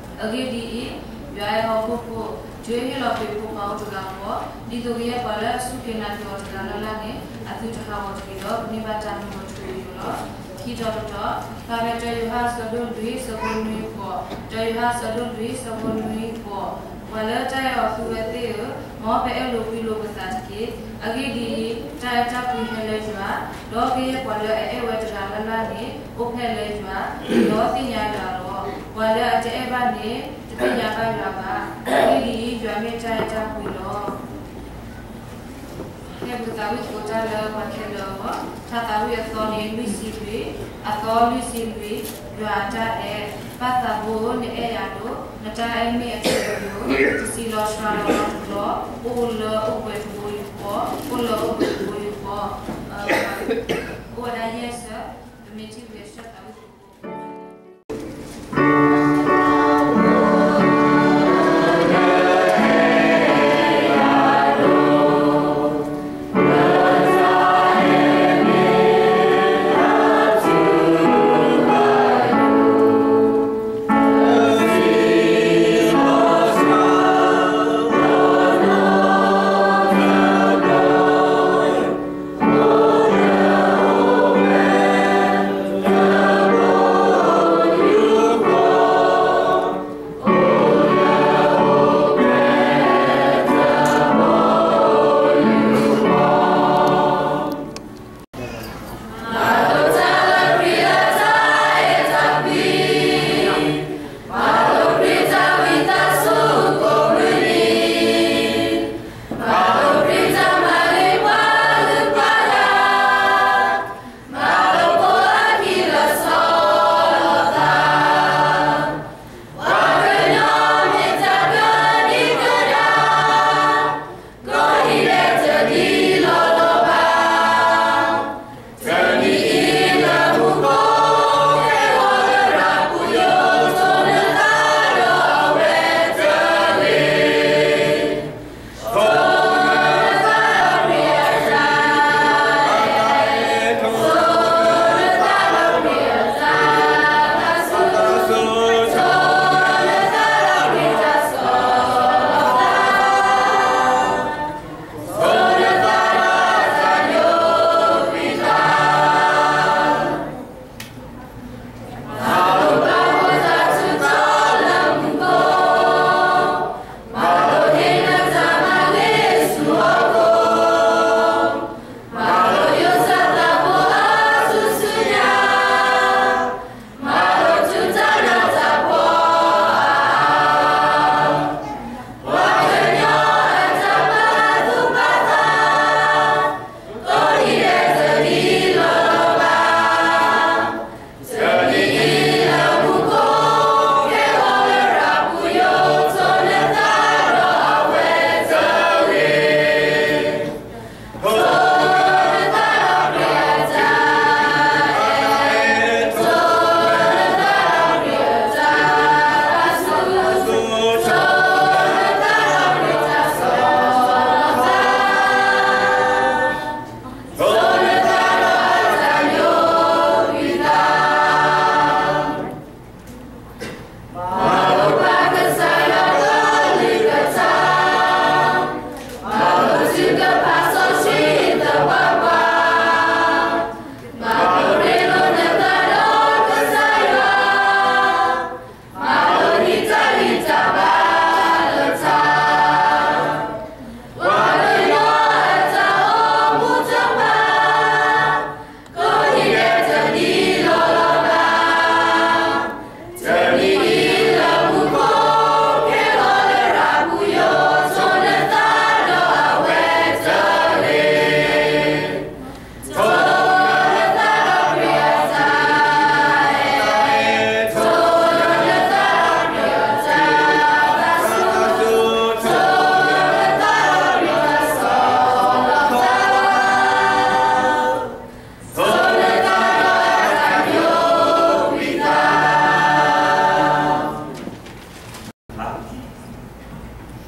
အံၤ, ယွၤအဲၣ်ဟီၣ်ခိၣ်ဖိ, တုၤအဟ့ၣ်လီၤကွံာ်ဖိခွါအိၣ်တဂၤဃီ, ဒ်သိးကယဲၢ်ပှၤလၢအစူၢ်က့ၤနာ်က့ၤအီၤတဂၤလၢ်လၢ်န့ၣ် အသုတဟးဂီၤတဂ့ၤဒီး ကန့ၢ်ဘၣ်တၢ်မူလီၤထူလီၤယိာ်လီၤ. ခံတီၤတတီၤ, ဖဲတၢယိၤဟၣ်အဆၢဒိၣ်လွံၢ် အဆၢဖိနွံဃိး, တၢယိၤဟၣ်အဆၢဒိၣ်လွံၢ် အဆၢဖိနွံဃိး, ပှၤလၢတၢ်အဲၣ်အီၤသူဝဲသ့ၣ်ဧၢ, မ်ပအဲၣ်လိာ်ကွံလိာ်ပသးတက့ၢ်. အဂ့ၢ်ဒ်အံၤ, တၢ်အဲၣ်တၢ်ကွံဟဲလၢယွၤ, ဒီးကယဲၢ်ပှၤလၢအအဲၣ်ဝဲတဂၤလၢ်လၢ်န့ၣ် အိၣ်ဖျဲၣ်လၢယွၤ, ဒီးသ့ၣ်ညါယွၤလီၤ. ပှၤလၢအတအဲၣ်ဘၣ်န့ၣ် တသ့ၣ်ညါဘၣ်ယွၤဘၣ်. အဂ့ၢ်ဒ်အံၤ, ယွၤမ့ၢ်တၢ်အဲၣ်တၢ်ကွံလီၤ. ဟဲပူၤသးဝံၣ်သကိးတၢ်လၢပှၤခဲလၢာ်အဂီၢ်, ထါသးဝံၣ်အသီန့ၣ် လွံၢ်ဆံလွံၢ်, အသီလွံၢ်ဆံလွံၢ်, ယွၤအတၢ်အဲၣ်, ပၢ်သးဘိဧၢ နအဲၣ်ယၤဒိၣ်, နတၢ်အဲၣ်မ့ၢ်အထံအကီၢ်, တစံးလီၤစှၤလီၤနီတဘျီ, အိၣ်လၢအိၣ်ဘှံးတဘိယူၢ်ဃီ, အိၣ်လၢအိၣ်ဘှံးတဘိယူၢ်ဃီ, အိၣ်ဝဲဒၣ်ယဲၢ်ဆၢ, ပမ့ၢ်ထံၣ်ဝံၤအဆၢသးဝံၣ်သကိး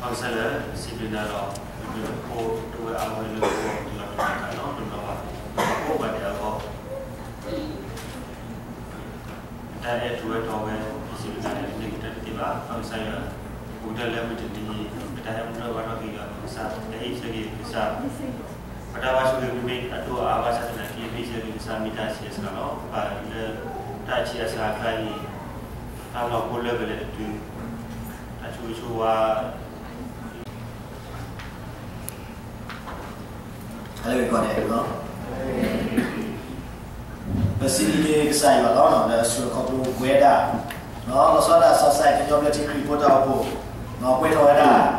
ကစၢ်ယွၤ စံးဘျုးနၤဒီး ပမ့ၢ်ဖိတဝဲအါဝဲလၢပဂီၢ် ပတလီၤတံၢ်လီၤဆဲးနီတဘျီဘၣ်, ပဖိဘၣ်ဒဲးအဂီၢ် ပတၢ်အဲၣ်ထီၣ်ဝဲထီၣ်ဝဲ ပစံးဘျုးနၤန့ၣ် မ့ၢ်ကတၢၢ်တသ့ဘၣ်. ပကစၢ်ယွၤ ပကတၢၢ်လၢမုၢ်တနံၤအံၤ ပတၢ်ဟဲမုၢ်ထီၣ်ဘါထီၣ်က့ၤယွၤ ပကစၢ် ပတၢ်ဟ့ၣ်ဆၢက့ၤကစၢ် ပတၢ်ဘၣ်ဆိၣ်ဂ့ၤမ့ၢ်အဒိၣ်အါဘၣ်ဆၣ်သနာ်က့ ပဟ့ၣ်ဆၢက့ၤကစၢ်မ့ၢ်တၢ်ဆံးအစှၤလီၤ. ပပာ်လၢတၢ်ဆံးအစှၤအကျါအံၤ တၢ်လီၢ်ဖိလၢပလဲၤတတုၤ တၢ်ဆိၣ်ဂ့ၤဆိၣ်ဝါ ဟဲလၢကီၢ်ဒဲးလီၤ. ပစံးဘျုးက့ၤကစၢ်ယွၤလီၤ လၢအဆှၢခီဖျိပဝဲဒၣ် လီၤဆီဒၣ်တၢ်စီၤစဲး ကညီဘျၢထံခရံာ်ဖိတၢ်အိၣ်ဖှိၣ် ပှဲၤထီၣ်ဝဲဒၣ် ဒ်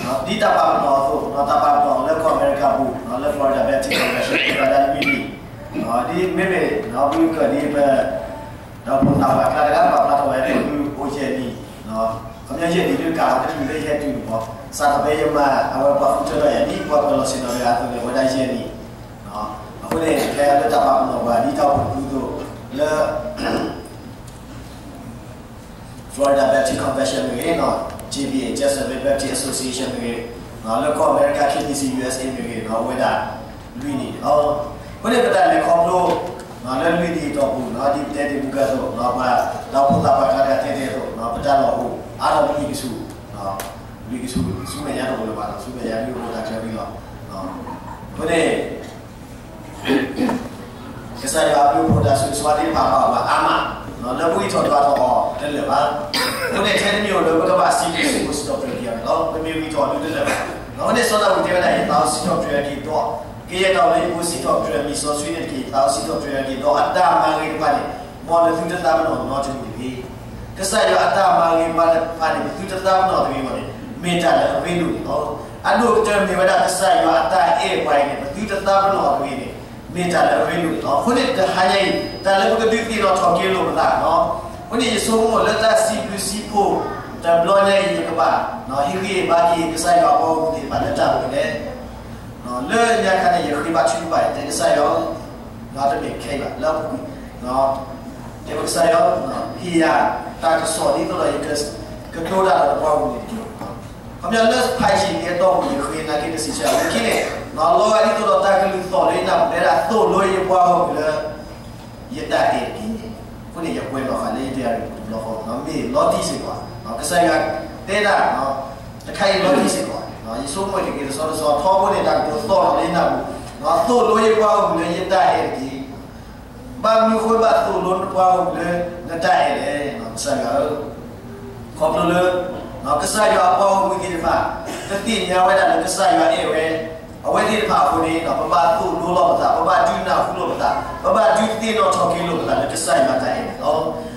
တၢ်ပာ်ပနီၣ်အသိး တၢ်ပာ်ပနီၣ်လၢကီၢ်အမဲရကၤပူၤ လၢ Florida Baptist Convention ဝဲဒၣ်လွံၢ်နံၣ် ဒ်မ့မ့ၢ် ဘုကၢၢ်ဒ်ပ ဒီးဖိသၣ်ပှၢ်ကျါတဂၤ ပာ်ဖျါထီၣ်ဝဲဒၣ် အိၣ်ယဲၢ်နံၣ် ခီပညီယဲၢ်နံၣ်ဒုးကးလီၤ တချုးလၢယဟဲတုၤန့ၣ်မး စးထီၣ်ဖဲယမၤအဝဲပှၤဃုထၢထီၣ်ယၤဒ် ပှၤကွဲးလီၤဆ့ၣ်နီၤတဂၤအသိးန့ၣ် အဝဲဒၣ်ယဲၢ်နံၣ် အဃိန့ၣ် ဖဲလၢတၢ်ပာ်ပနီၣ်ပှၤဒ်တၢ်အိၣ်ဖှိၣ်တဖုအသိး လၢ Florida Baptist Convention မ့ၢ်ဂ့ၤ, J B A, Jacksonville Baptist Association မ့ၢ်ဂ့ၤ, လၢကီၢ်အမဲရကၤ K B C U S A မ့ၢ်ဂ့ၤ, အဝဲဒၣ်လွံၢ်နံၣ်န့ၣ်လီၤ. အဃိန့ၣ် ပတၢ်လဲၤခီဖျိ လၢလွံၢ်နံၣ်အတီၢ်ပူၤ ဒ်ပတဲတ့ၢ်မုၢ်ကၢၢ်အသိး ပှၤဒီးဖိသၣ်ပှၢ်ကျါတဂၤတဲတ့ၢ်အသိး ပတၢ်လီၢ်အိၣ်အါထီၣ်လွံၢ်ကဆူၣ်, လွံၢ်ကဆူၣ် ဆူမဲာ်ညါတအိၣ်လၢၤဘၣ်ဒီး ဆူမဲာ်ညါဒုးအိၣ်တၢ်ချၢဝံၤလီၤ. အဃိန့ၣ် ကစၢ်ယွၤအဘျုးအဖှိၣ်တၢ်ဆိၣ်ဂ့ၤဆိၣ်ဝါသ့ၣ်တဖၣ်ဘၣ်ပှၤအါမး, လၢပဂံၢ်ထီၣ်ဒွးထီၣ်အီၤတလၢာ်ဘၣ်. အဃိန့ၣ် ထဲတမံၤဧိၤလၢပကဘၣ်စံးဘျုးစံးဖှိၣ်စံးထီၣ်ပတြၢၤက့ၤအီၤန့ၣ်လီၤ. ပမ့ၢ်ဂံၢ်ထီၣ်ဒုးတလၢာ်ဘၣ်. အဃိန့ၣ် စီၤဒၤဝံးတဲဝဲဒၣ် ယသးအိၣ်စံးထီၣ်ပတြၢၤက့ၤဒီး ကယဲၢ်တၢ်အိၣ်လၢယအိၣ်စံးထီၣ်ပတြၢၤမံၤစီဆှံန့ၣ်တက့ၢ်. ယသးအိၣ်စံးထီၣ်ပတြၢၤက့ၤဒီး အတၢ်မၤဂ့ၤတဖၣ်န့ၣ် မ်နသုတသးပ့ၤနီၣ်နီတမံၤတဂ့ၤ. ကစၢ်ယွၤအတၢ်မၤဂ့ၤတဖၣ်န့ၣ် ပသုတသးပ့ၤနီၣ်တဂ့ၤအဂီၢ်န့ၣ် မ့ၢ်တၢ်လၢအရ့ဒိၣ်န့ၣ်လီၤ. အဒိၣ်ကတၢၢ်မ့ၢ်ဝဲဒၣ်ကစၢ်ယွၤအတၢ်အဲၣ်ပှၤအံၤန့ၣ် ပသုတသးပ့ၤနီၣ်တဂ့ၤန့ၣ် မ့ၢ်တၢ်လၢအရ့ဒိၣ်န့ၣ်လီၤ. အဃိန့ၣ် တဟါညါအံၤ တၢ်လၢပကဒုးသ့ၣ်နီၣ်ထီၣ်က့ၤလိာ်ပသးန့ၣ်လီၤ. အဃိန့ၣ် ယဆိကမိၣ်လၢတၢ်စံးဘျုးစံးဖှိၣ်တဘျီညါအံၤ ယကဘၣ် ဟ့ၣ်ဂံၢ်ဟ့ၣ်ဘါက့ၤ ကစၢ်ယွၤအပှၤဂီၢ်မုၢ်သ့ၣ်တဖၣ်လၢတၢ်အဝဲလဲၣ် လၢညါခါန့ၣ် ယဃ့ဘါထုကဖၣ် ယတဲကစၢ်ယွၤ, တမ့ၢ်ခဲအံၤဘၣ် လၢအပူၤကွံာ်, တဲဝဲကစၢ်ယွၤ, ဟ့ၣ်ယၤတၢ်ကစီၣ်ဒ်သိးဒီး ယကကတိၤတၢ်ဒီးပှၤဂီၢ်မုၢ်န့ၣ်တက့ၢ်. ခီပညီလၢဖးယံာ်န့ၣ်အတီၢ်ပူၤန့ၣ် ယဃ့နာ်က့တစံးဆၢ အဝဲခံန့ၣ် လီၤဂာ်ဒ်သိးဒီးတၢ်ကလုၢ်သီၣ်လၢယနၢ်ပူၤ တဲဒၣ်သိၣ်လိယပှၤဂီၢ်မုၢ်လၢ ယတၢ်အဲၣ်တက့ၢ်. အဃိန့ၣ် ယကွဲးလီၤဃာ်လၢယတၢ်ရ့ဒိၣ်တဘျီဃီ မ့ၢ်လီၤတံၢ်စ့ၢ်ကီး, ကစၢ်ယွၤတဲဒၣ် တခါအံၤလီၤတံၢ်စ့ၢ်ကီး, ယဆိကမိၣ်တက့ၢ်တဆီတဆီ ထီဘိန့ၣ် တၢ်ကတိၤသီၣ်လီၤလၢယနၢ်ပူၤ, သိၣ်လိယပှၤဂီၢ်မုၢ်လၢယတၢ်အဲၣ်တက့ၢ်. ဘၣ်မနုၤအဃိဘၣ်သိၣ်လိနပှၤဂီၢ်မုၢ်လၢနတၢ်အဲၣ်လဲၣ် ကစၢ်ယွၤဧၢ. ခီဖျိလၢ ကစၢ်ယွၤအပှၤဂီၢ်မုၢ်သ့ၣ်တဖၣ် တသ့ၣ်ညါဝဲဒၣ်လၢကစၢ်ယွၤအဲၣ်ဝဲ အဝဲသ့ၣ်တဖၣ်အဃိန့ၣ် ပဘၣ်သိၣ်လိလီၤပသး, ပဘၣ်ဒုးနၢ်ဟူလိာ်ပသး, ပဘၣ်ဒုးသ့ၣ်နီၣ်ထီၣ်က့ၤလိာ်ပသးလၢကစၢ်ယွၤတၢ်အဲၣ်န့ၣ်လီၤ.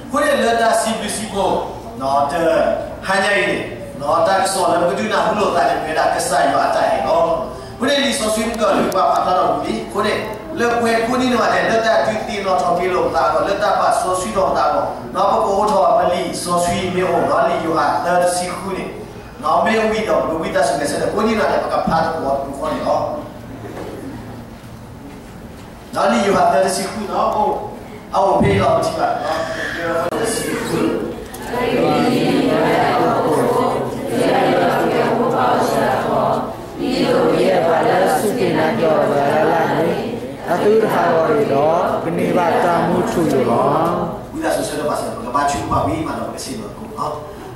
အဃိန့ၣ်လၢတၢ်စံးဘျုးစံးဖှိၣ် တဟါညါအံၤန့ၣ် တၢ်ကစီၣ်လၢပကဒုးနၢ်ဟူလိာ်သးန့ၣ် မ့ၢ်ဝဲဒၣ်ကစၢ်ယွၤအတၢ်အဲၣ်လီၤ. အဃိန့ၣ် လံာ်စီဆှံမ့ၢ်ကီၢ်လၢပှၤဖးထီၣ်ဝံၤလံအဃိန့ၣ် လၢပှဲၤကိးနံၣ်န့ၣ်မးန့ၣ် လၢတၢ်ဒုးသ့ၣ်နီၣ်ထီၣ်က့ၤလိာ်ပသးအဂီၢ် လၢတၢ်ပာ်စီဆှံထီၣ်ပသးအဂီၢ် ပကအိးထီၣ်ပလံာ်စီဆှံမ့ၢ်အိၣ် လံာ်ယိၤဟၣ်သၢတဆံဃုန့ၣ် မ့ၢ်ဝံၤဒီး ပကဝံသးစူၤန့ၣ် ဆၢထၢၣ်ကိးနံၣ်န့ၣ် ပကဖးသကိးတပူၤဃီန့ၣ်လီၤ. လံာ်ယိၤဟၣ်သၢတဆံဃုန့ၣ် အိၣ် အအိၣ်ဖဲအံၤလီၤ ပထံၣ်ဘၣ် သၢတဆံဃု ဒ်သိးကယဲၢ်ပှၤလၢအအိၣ်ဖှိၣ်ဖိ ကစၢ်ယွၤကဲအဖိခွါအိၣ်စှၤအဃိ ဒ်သိးကယဲၢ်ပှၤလၢအစူၢ်က့ၤနာ်က့ၤအီၤတဂၤလၢ်လၢ်န့ၣ် အသုတဟးဂီၤတဂ့ၤဒီး ကန့ၢ်ဘၣ်တၢ်မူထူယိာ်လီၤ. ဝံသးစူၤဆၢထၢၣ်ပာ်စၢၤ ပကဘါထုကဖၣ်ဝံၤမးဒီး ပကဆ့ၣ်နီၤသကိးလီၤ.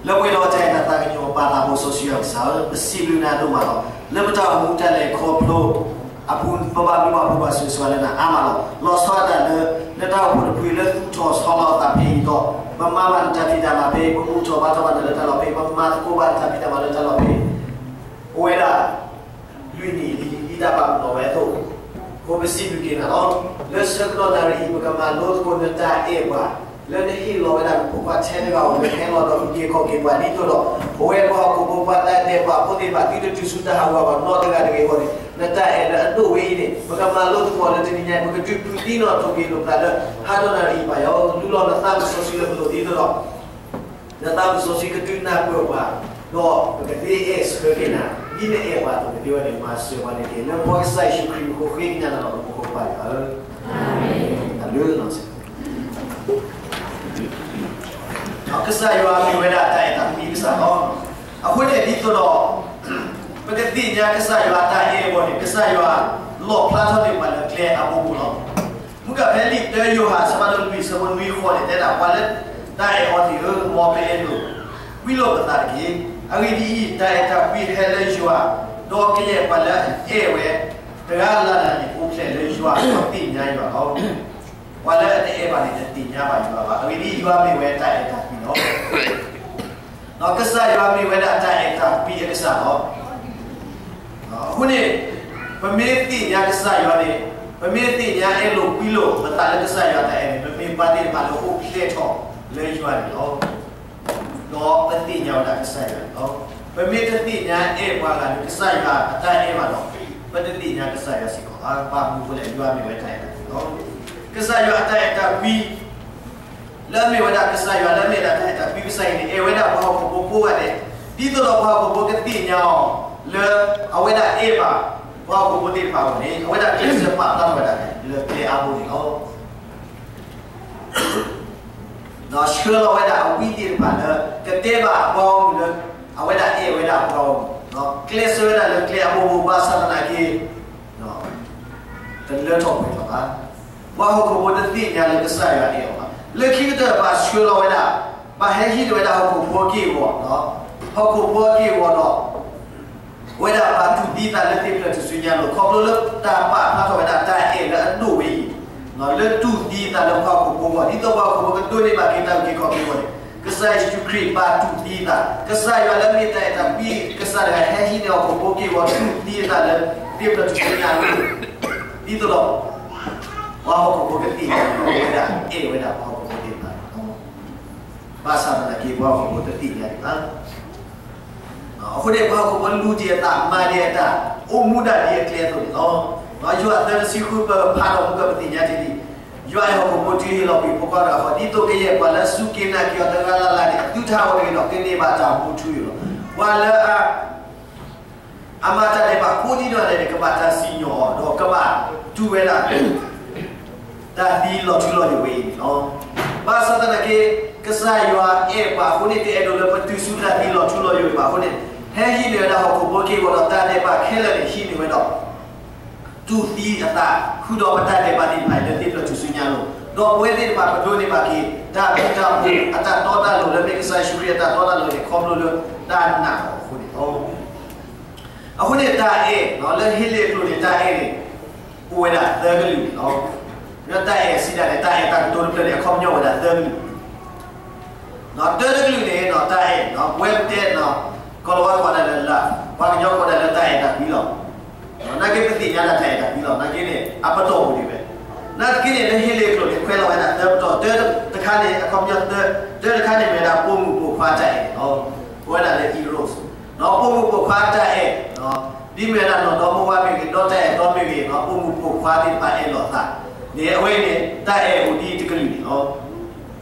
လၢပှဲၤဒီးတၢ်အဲၣ်တၢ်သးကညီၤပာ်သးဖိစီဆှံယွၤကစၢ်ဧၢ, ပစံးဘျုးနၤဒိၣ်မးလီၤ. လၢပတၢ်အိၣ်မူတၢ်လဲၤခီဖျိအပူၤ ပဘၣ်ဘျုးဘၣ်ဖှိၣ်ဘၣ်ဆိၣ်ဂ့ၤဆိၣ်ဝါလၢနၤအါမးလီၤ. လီၤဆီဒၣ်တၢ်လၢ နတၢ်အိၣ်ဖှိၣ်တဖုလၢသူၣ်ထီၣ်ဆီလီၤအသးဖဲအံၤဒီး ပမၤဘၣ်နတၢ်ဖံးတၢ်မၤဖဲ ပမူထီၣ်ဘါထီၣ်ဘၣ်နၤလၢတၢ်လီၢ်ဖဲ ပမၤသကိးဘၣ်နတၢ်ဖံးတၢ်မၤလၢတၢ်လီၢ်ဖဲ အိၣ်ဝဲဒၣ် လွံၢ်နံၣ်လံ ဒ်တၢ်ပာ်ပနီၣ်ဝဲအသိး, အဃိပစံးဘျုးက့ၤနၤလီၤ. လၢဆၢကတီၢ်နၣ်ရံၣ်အံၤ ပကမၤလိသကိးနတၢ်အဲၣ်ပှၤ လၢနဟ့ၣ်လီၤဝဲဒၣ်နဖိခွါထဲတဂၤဧိၤ လၢနဟဲလီၤဒီးနက့ၤခီၣ်က့ၤပှၤဒ်သိးဒီး ပဝဲပှၤဟီၣ်ခိၣ်ဖိပှၤတၢ်ဒဲးဘးဖိသ့ၣ်တဖၣ် သုတတုၤဆူတၢ်ဟးဂူာ်ဟးဂီၤနီတဂၤတဂ့ၤအဂီၢ်န့ၣ် နတၢ်အဲၣ်လၢအဒိၣ်ဝဲအံၤန့ၣ် ပကမၤလိသကိးလၢတနံၤညါအံၤ ပကဒုးဖုးသ့ၣ်နီၣ်ထီၣ်က့ၤလိာ်ပသးလၢ ဟါဒီးနၣ်ရံၣ်အံၤဘၣ်ယီၤ လူလီၤနသးမုၢ်စီဆှံလၢပလိၤဒ်သိးဒီး နသးမုၢ်စီဆှံကဒုးနၢ်ပၢၢ်ပှၤ, ဒီးပကသ့အဲၣ်ဆၢက့ၤနၤ, ဒ်နအဲၣ်ပှၤအသိး ပသ့ဝဲန့ၣ် မၤစၢၤပှၤန့ၣ်တက့ၢ်. လၢပှၤကစၢ်ယ့ၣ်ၡူးခရံာ်အဃိဃ့ကညးနၤလီၤ ပဖိခွါယွၤဧၢ, အမ့ၢ်. ကစၢ်ယွၤမ့ၢ်ဝဲဒၣ်တၢ်အဲၣ်တၢ်ကွံကစၢ်လီၤ. အဃိန့ၣ်ဒ်သိးဒီး ပကသ့ၣ်ညါကစၢ်ယွၤအတၢ်အဲၣ်အဂီၢ်န့ၣ် ကစၢ်ယွၤလီၣ်ဖျါထီၣ်န့ၢ်ပှၤလၢကျဲအဘိဘိလီၤ. မ့ၢ်ကဖဲလံာ်တၢယိၤဟၣ် အဆၢဖးဒိၣ်လွံၢ် အဆၢဖိနွံဃိးန့ၣ် တဲဒၣ်ပှၤလၢတၢ်အဲၣ်အီၤသ့ၣ်ဧၢ, မ်ပအဲၣ်လိာ်ကွံလိာ်ပသးတက့ၢ်. အဂ့ၢ်ဒ်အံၤ, တၢ်အဲၣ်တၢ်ကွံဟဲလၢယွၤ, ဒီးကယဲၢ်ပှၤလၢအအဲၣ်ဝဲ တဂၤလၢ်လၢ်န့ၣ် အိၣ်ဖျဲၣ်လၢယွၤ ဒီးသ့ၣ်ညါယွၤလီၤ. ပှၤလၢအတအဲၣ်ဘၣ်န့ၣ် တသ့ၣ်ညါဘၣ်ယွၤဘၣ်. အဂ့ၢ်ဒ်အံၤ, ယွၤမ့ၢ်ဝဲတၢ်အဲၣ်တၢ်ကွံလီၤ. ဒီးကစၢ်ယွၤမ့ၢ်ဝဲဒၣ်တၢ်အဲၣ်တၢ်ကွံအကစၢ်လီၤ. အဃိန့ၣ် ပမ့ၢ်သ့ၣ်ညါကစၢ်ယွၤန့ၣ်, ပမ့ၢ်သ့ၣ်ညါအဲၣ်လိာ်ကွံလိာ်ပသးလၢကစၢ်ယွၤတၢ်အဲၣ်န့ၣ်, ပမ့ၢ်ပှၤသ့ၣ်တဖၣ်လၢအိၣ်ဖျဲၣ်ထီၣ်လၢယွၤန့ၣ်လီၤ. ဒီးပသ့ၣ်ညါဝဲဒၣ်ကစၢ်ယွၤန့ၣ်လီၤ. ပမ့ၢ်တသ့ၣ်ညါအဲၣ်ပှၤဂၤလၢကစၢ်ယွၤအတၢ်အဲၣ်ဘၣ်ဒီး, ပတသ့ၣ်ညါကစၢ်ယွၤစ့ၢ်ကီးဘၣ်. ဘၣ်မနုၤအဃိလဲၣ်, ယွၤမ့ၢ်ဝဲတၢ်အဲၣ်တၢ်ကွံလီၤ. ကစၢ်ယွၤအတၢ်အဲၣ်တၢ်ကွံ လၢအမ့ၢ်ဝဲဒၣ်ကစၢ်ယွၤလၢအမ့ၢ်ဒၣ်တၢ်အဲၣ်တၢ်ကွံကစၢ်အံၤန့ၣ် အဲၣ်ဝဲဒၣ်ပှၤဟီၣ်ခိၣ်ဖိကိးဂၤဒဲး, ဒ်သိးဒီးပှၤဟီၣ်ခိၣ်ဖိကသ့ၣ်ညါအီၤ လၢအဝဲဒၣ်အဲၣ်ဘၣ်ပှၤဟီၣ်ခိၣ်ဖိသ့ၣ်တဖၣ်အဂီၢ်န့ၣ် အဝဲဒၣ်ကျဲးစၢးပာ်ဖျါထီၣ်ဝဲဒၣ်လၢကျဲအါဘိန့ၣ်လီၤ. ဒီးဆှၢလီၤဝဲဒၣ်အဝံသ့ၣ်တဖၣ်လၢ ကတဲဘၣ်အပှၤဂီၢ်မုၢ်လၢ အဝဲဒၣ်အဲၣ်ဝဲဒၣ်အပှၤဂီၢ်မုၢ်, ကျဲးစၢးဝဲဒၣ်လၢကျဲအါဘိဘၣ်ဆၣ်သနာ်က့ တလၢထီၣ်ပှဲၤထီၣ်ဘၣ်. ပှၤဟီၣ်ခိၣ်ဖိတသ့ၣ်ညါလၢကစၢ်ယွၤအဲၣ်အီၤဘၣ်. လၢခံကတၢၢ်ဘၣ်ဆှၢလီၤဝဲဒၣ်, ဘၣ်ဟဲဟံးန့ၢ်ဝဲဒၣ်ဟီၣ်ခိၣ်ဖိအက့ၢ်အဂီၤ, ဟီၣ်ခိၣ်ဖိအက့ၢ်အဂီၤဒီး အဝဲဒၣ်ဘၣ်တူၢ်သံအသးလၢသ့ၣ်ဖျၢၣ်ထူၣ်စုညါအလိၤ ခီဖျိလၢတၢ်ပာ်ဖျါထီၣ်ဝဲဒၣ်တၢ်အဲၣ်လၢအဒိၣ်ဝဲအံၤ, လၢတူၢ်သံအသးလၢပှၤဟီၣ်ခိၣ်ဖိအဂီၢ် ဒ်သိးပှၤဟီၣ်ခိၣ်ဖိကဒိးန့ၢ်ဘၣ်က့ၤတၢ်အုၣ်က့ၤခီၣ်က့ၤအဂီၢ်န့ၣ် ကစၢ်ယ့ၣ်ၡူးခရံာ်ဘၣ်တူၢ်သံအသး, ကစၢ်ယွၤလၢအမ့ၢ်တၢ်အဲၣ်တၢ်ကွံကစၢ်တဂၤ ဟဲဟံးန့ၢ်ဟီၣ်ခိၣ်ဖိအက့ၢ်အဂီၤ တူၢ်သံအသးလၢသ့ၣ်ဖျၢၣ်ထူၣ်စုညါအလိၤ ဒ်သိးဒီး ပှၤဟီၣ်ခိၣ်ဖိကသ့ၣ်ညါဝဲဒၣ်အဲၣ်ဝဲဒၣ်ပှၤဟီၣ်ခိၣ်ဖိသ့ၣ်တဖၣ်န့ၣ်လီၤ. ဘၣ်ဆၣ်သနာ်က့ ပှၤဟီၣ်ခိၣ်ဖိတသ့ၣ်ညါဒံးဘၣ်. အဃိန့ၣ် ပှၤဟီၣ်ခိၣ်ဖိလူၤတ့ၢ်အသး မၤတ့ၢ်အတၢ် အိၣ်မူဒၣ်ဒ်အကျဲအသိးန့ၣ်လီၤ. ယိၤဟၣ်သၢတဆံဃု ပဖးဒီးမူကပသ့ၣ်ညါတ့ၢ်လံ, ယွၤအဲၣ်ဟီၣ်ခိၣ်ဖိတုၤဟ့ၣ်လီၤကွံာ်ဖိခွါတဂၤဃီ ဒ်သိးကယဲၢ်ပှၤလၢစူၢ်က့ၤနာ်က့ၤအီၤတဂၤလၢ်လၢ်န့ၣ် အသုတဟးဂီၤတဂ့ၤဒီး ကန့ၢ်ဘၣ်တၢ်မူထူယိာ်လီၤ. ပှၤလၢအ အမၤတၢ်ဒဲးဘးကိးဒံနီၢ်ဂၤဒဲးန့ၣ် ကဘၣ်တၢ်စံၣ်ညီၣ်အီၤ ဒီးကဘၣ်တူၢ်ဝဲဒၣ် တၢ်သံလီၤထူလီၤယိာ်ဝဲအံၤန့ၣ်လီၤ. ဘၣ်ဆၣ်သနာ်က့ ကစၢ်ယွၤအဲၣ်ပှၤအဃိန့ၣ် တအဲၣ်ဒိးလၢပတုၤဆူတၢ်သံလီၤထူလီၤယိာ်ဘၣ်အဃိန့ၣ် ဟဲဟံးန့ၢ်ဝဲဒၣ်ဟီၣ်ခိၣ်ဖိအက့ၢ်အဂီၤဒီး တၢ်ဒဲးဘးခဲလၢာ်န့ၣ် ဟံးန့ၢ်ဝဲဒီး တူၢ်သံအသး ဃုာ်ဒီးပတၢ်ဒဲးဘးသ့ၣ်တဖၣ်အံၤလၢသ့ၣ်ဖျၢၣ်ထူၣ်စုညါအလိၤ, ဒီးပဝဲသ့ၣ်တဖၣ်ပဒိးန့ၢ်ဘၣ်က့ၤ တၢ်ဘျုးတၢ်ဖှိၣ်အတၢ်တီတၢ်လိၤလၢမ့ၢ်ကစၢ်ယ့ၣ်ၡူးခရံာ်အတၢ်တီတၢ်လိၤန့ၣ် ခီဖျိလၢတၢ်နာ်အီၤအဃိန့ၣ်လီၤ. အဃိန့ၣ်တၢ်အဲၣ်လၢဟ့လ့ၣ်အကျိၤန့ၣ် တၢ်အဲၣ်န့ၣ် အိၣ်ဝဲဒၣ်သၢကလုာ်န့ၣ်လီၤ. ဒီးတၢ်အဲၣ်စံးဒၣ်န့ၣ် တၢ်အဲၣ်တၢ်ကတိၤတဖျၢၣ်န့ၣ် အခီပညီဝဲဒၣ်သၢကလုာ် တၢတကလုာ်န့ၣ် တၢ်အဲၣ် ပဝဲပတဲ ကီၢ်လၤဝါကိးဒၣ်လၢ love, ပှၤကညီကိးဒၣ်လၢတၢ်အဲၣ်တၢ်ကွံလီၤ. နာ်က့ပသ့ၣ်ညါဒၣ်တၢ်အဲၣ်တၢ်ကွံလီၤ. နာ်က့န့ၣ် အပတီၢ်ပူၤဒံးဝဲ. နာ်သက့န့ၣ် လၢဟ့လ့ၣ်အကျိၤန့ၣ် ခွဲးလီၤဝဲဒၣ်သၢပတီၢ်, တၢတခါန့ၣ် အခီပညီသၢ, တၢတခါန့ၣ်မ့ၢ်ဝဲဒၣ်ပိာ်မုၣ်ပိာ်ခွါတၢ်အဲၣ်န့ၣ်လီၤ. ပဝဲဒၣ်လၢ eros, ဒီးပိာ်မုၣ်ပိာ်ခွါတၢ်အဲၣ် ဒ်မ့ၢ်ဝဲဒၣ်နီၢ်ဒီမါဝၤမ့ၢ်ဂ့ၤ, ဒီးတၢ်အဲၣ်တီမ့ၢ်ဂ့ၤ, ပိာ်မုၣ်ပိာ်ခွါသ့ၣ်တဖၣ်အဲၣ်လိာ်သးန့ၣ် အဝဲအံၤန့ၣ် တၢ်အဲၣ်အိၣ်ဒ်အံၤတကလုာ်န့ၣ်လီၤ.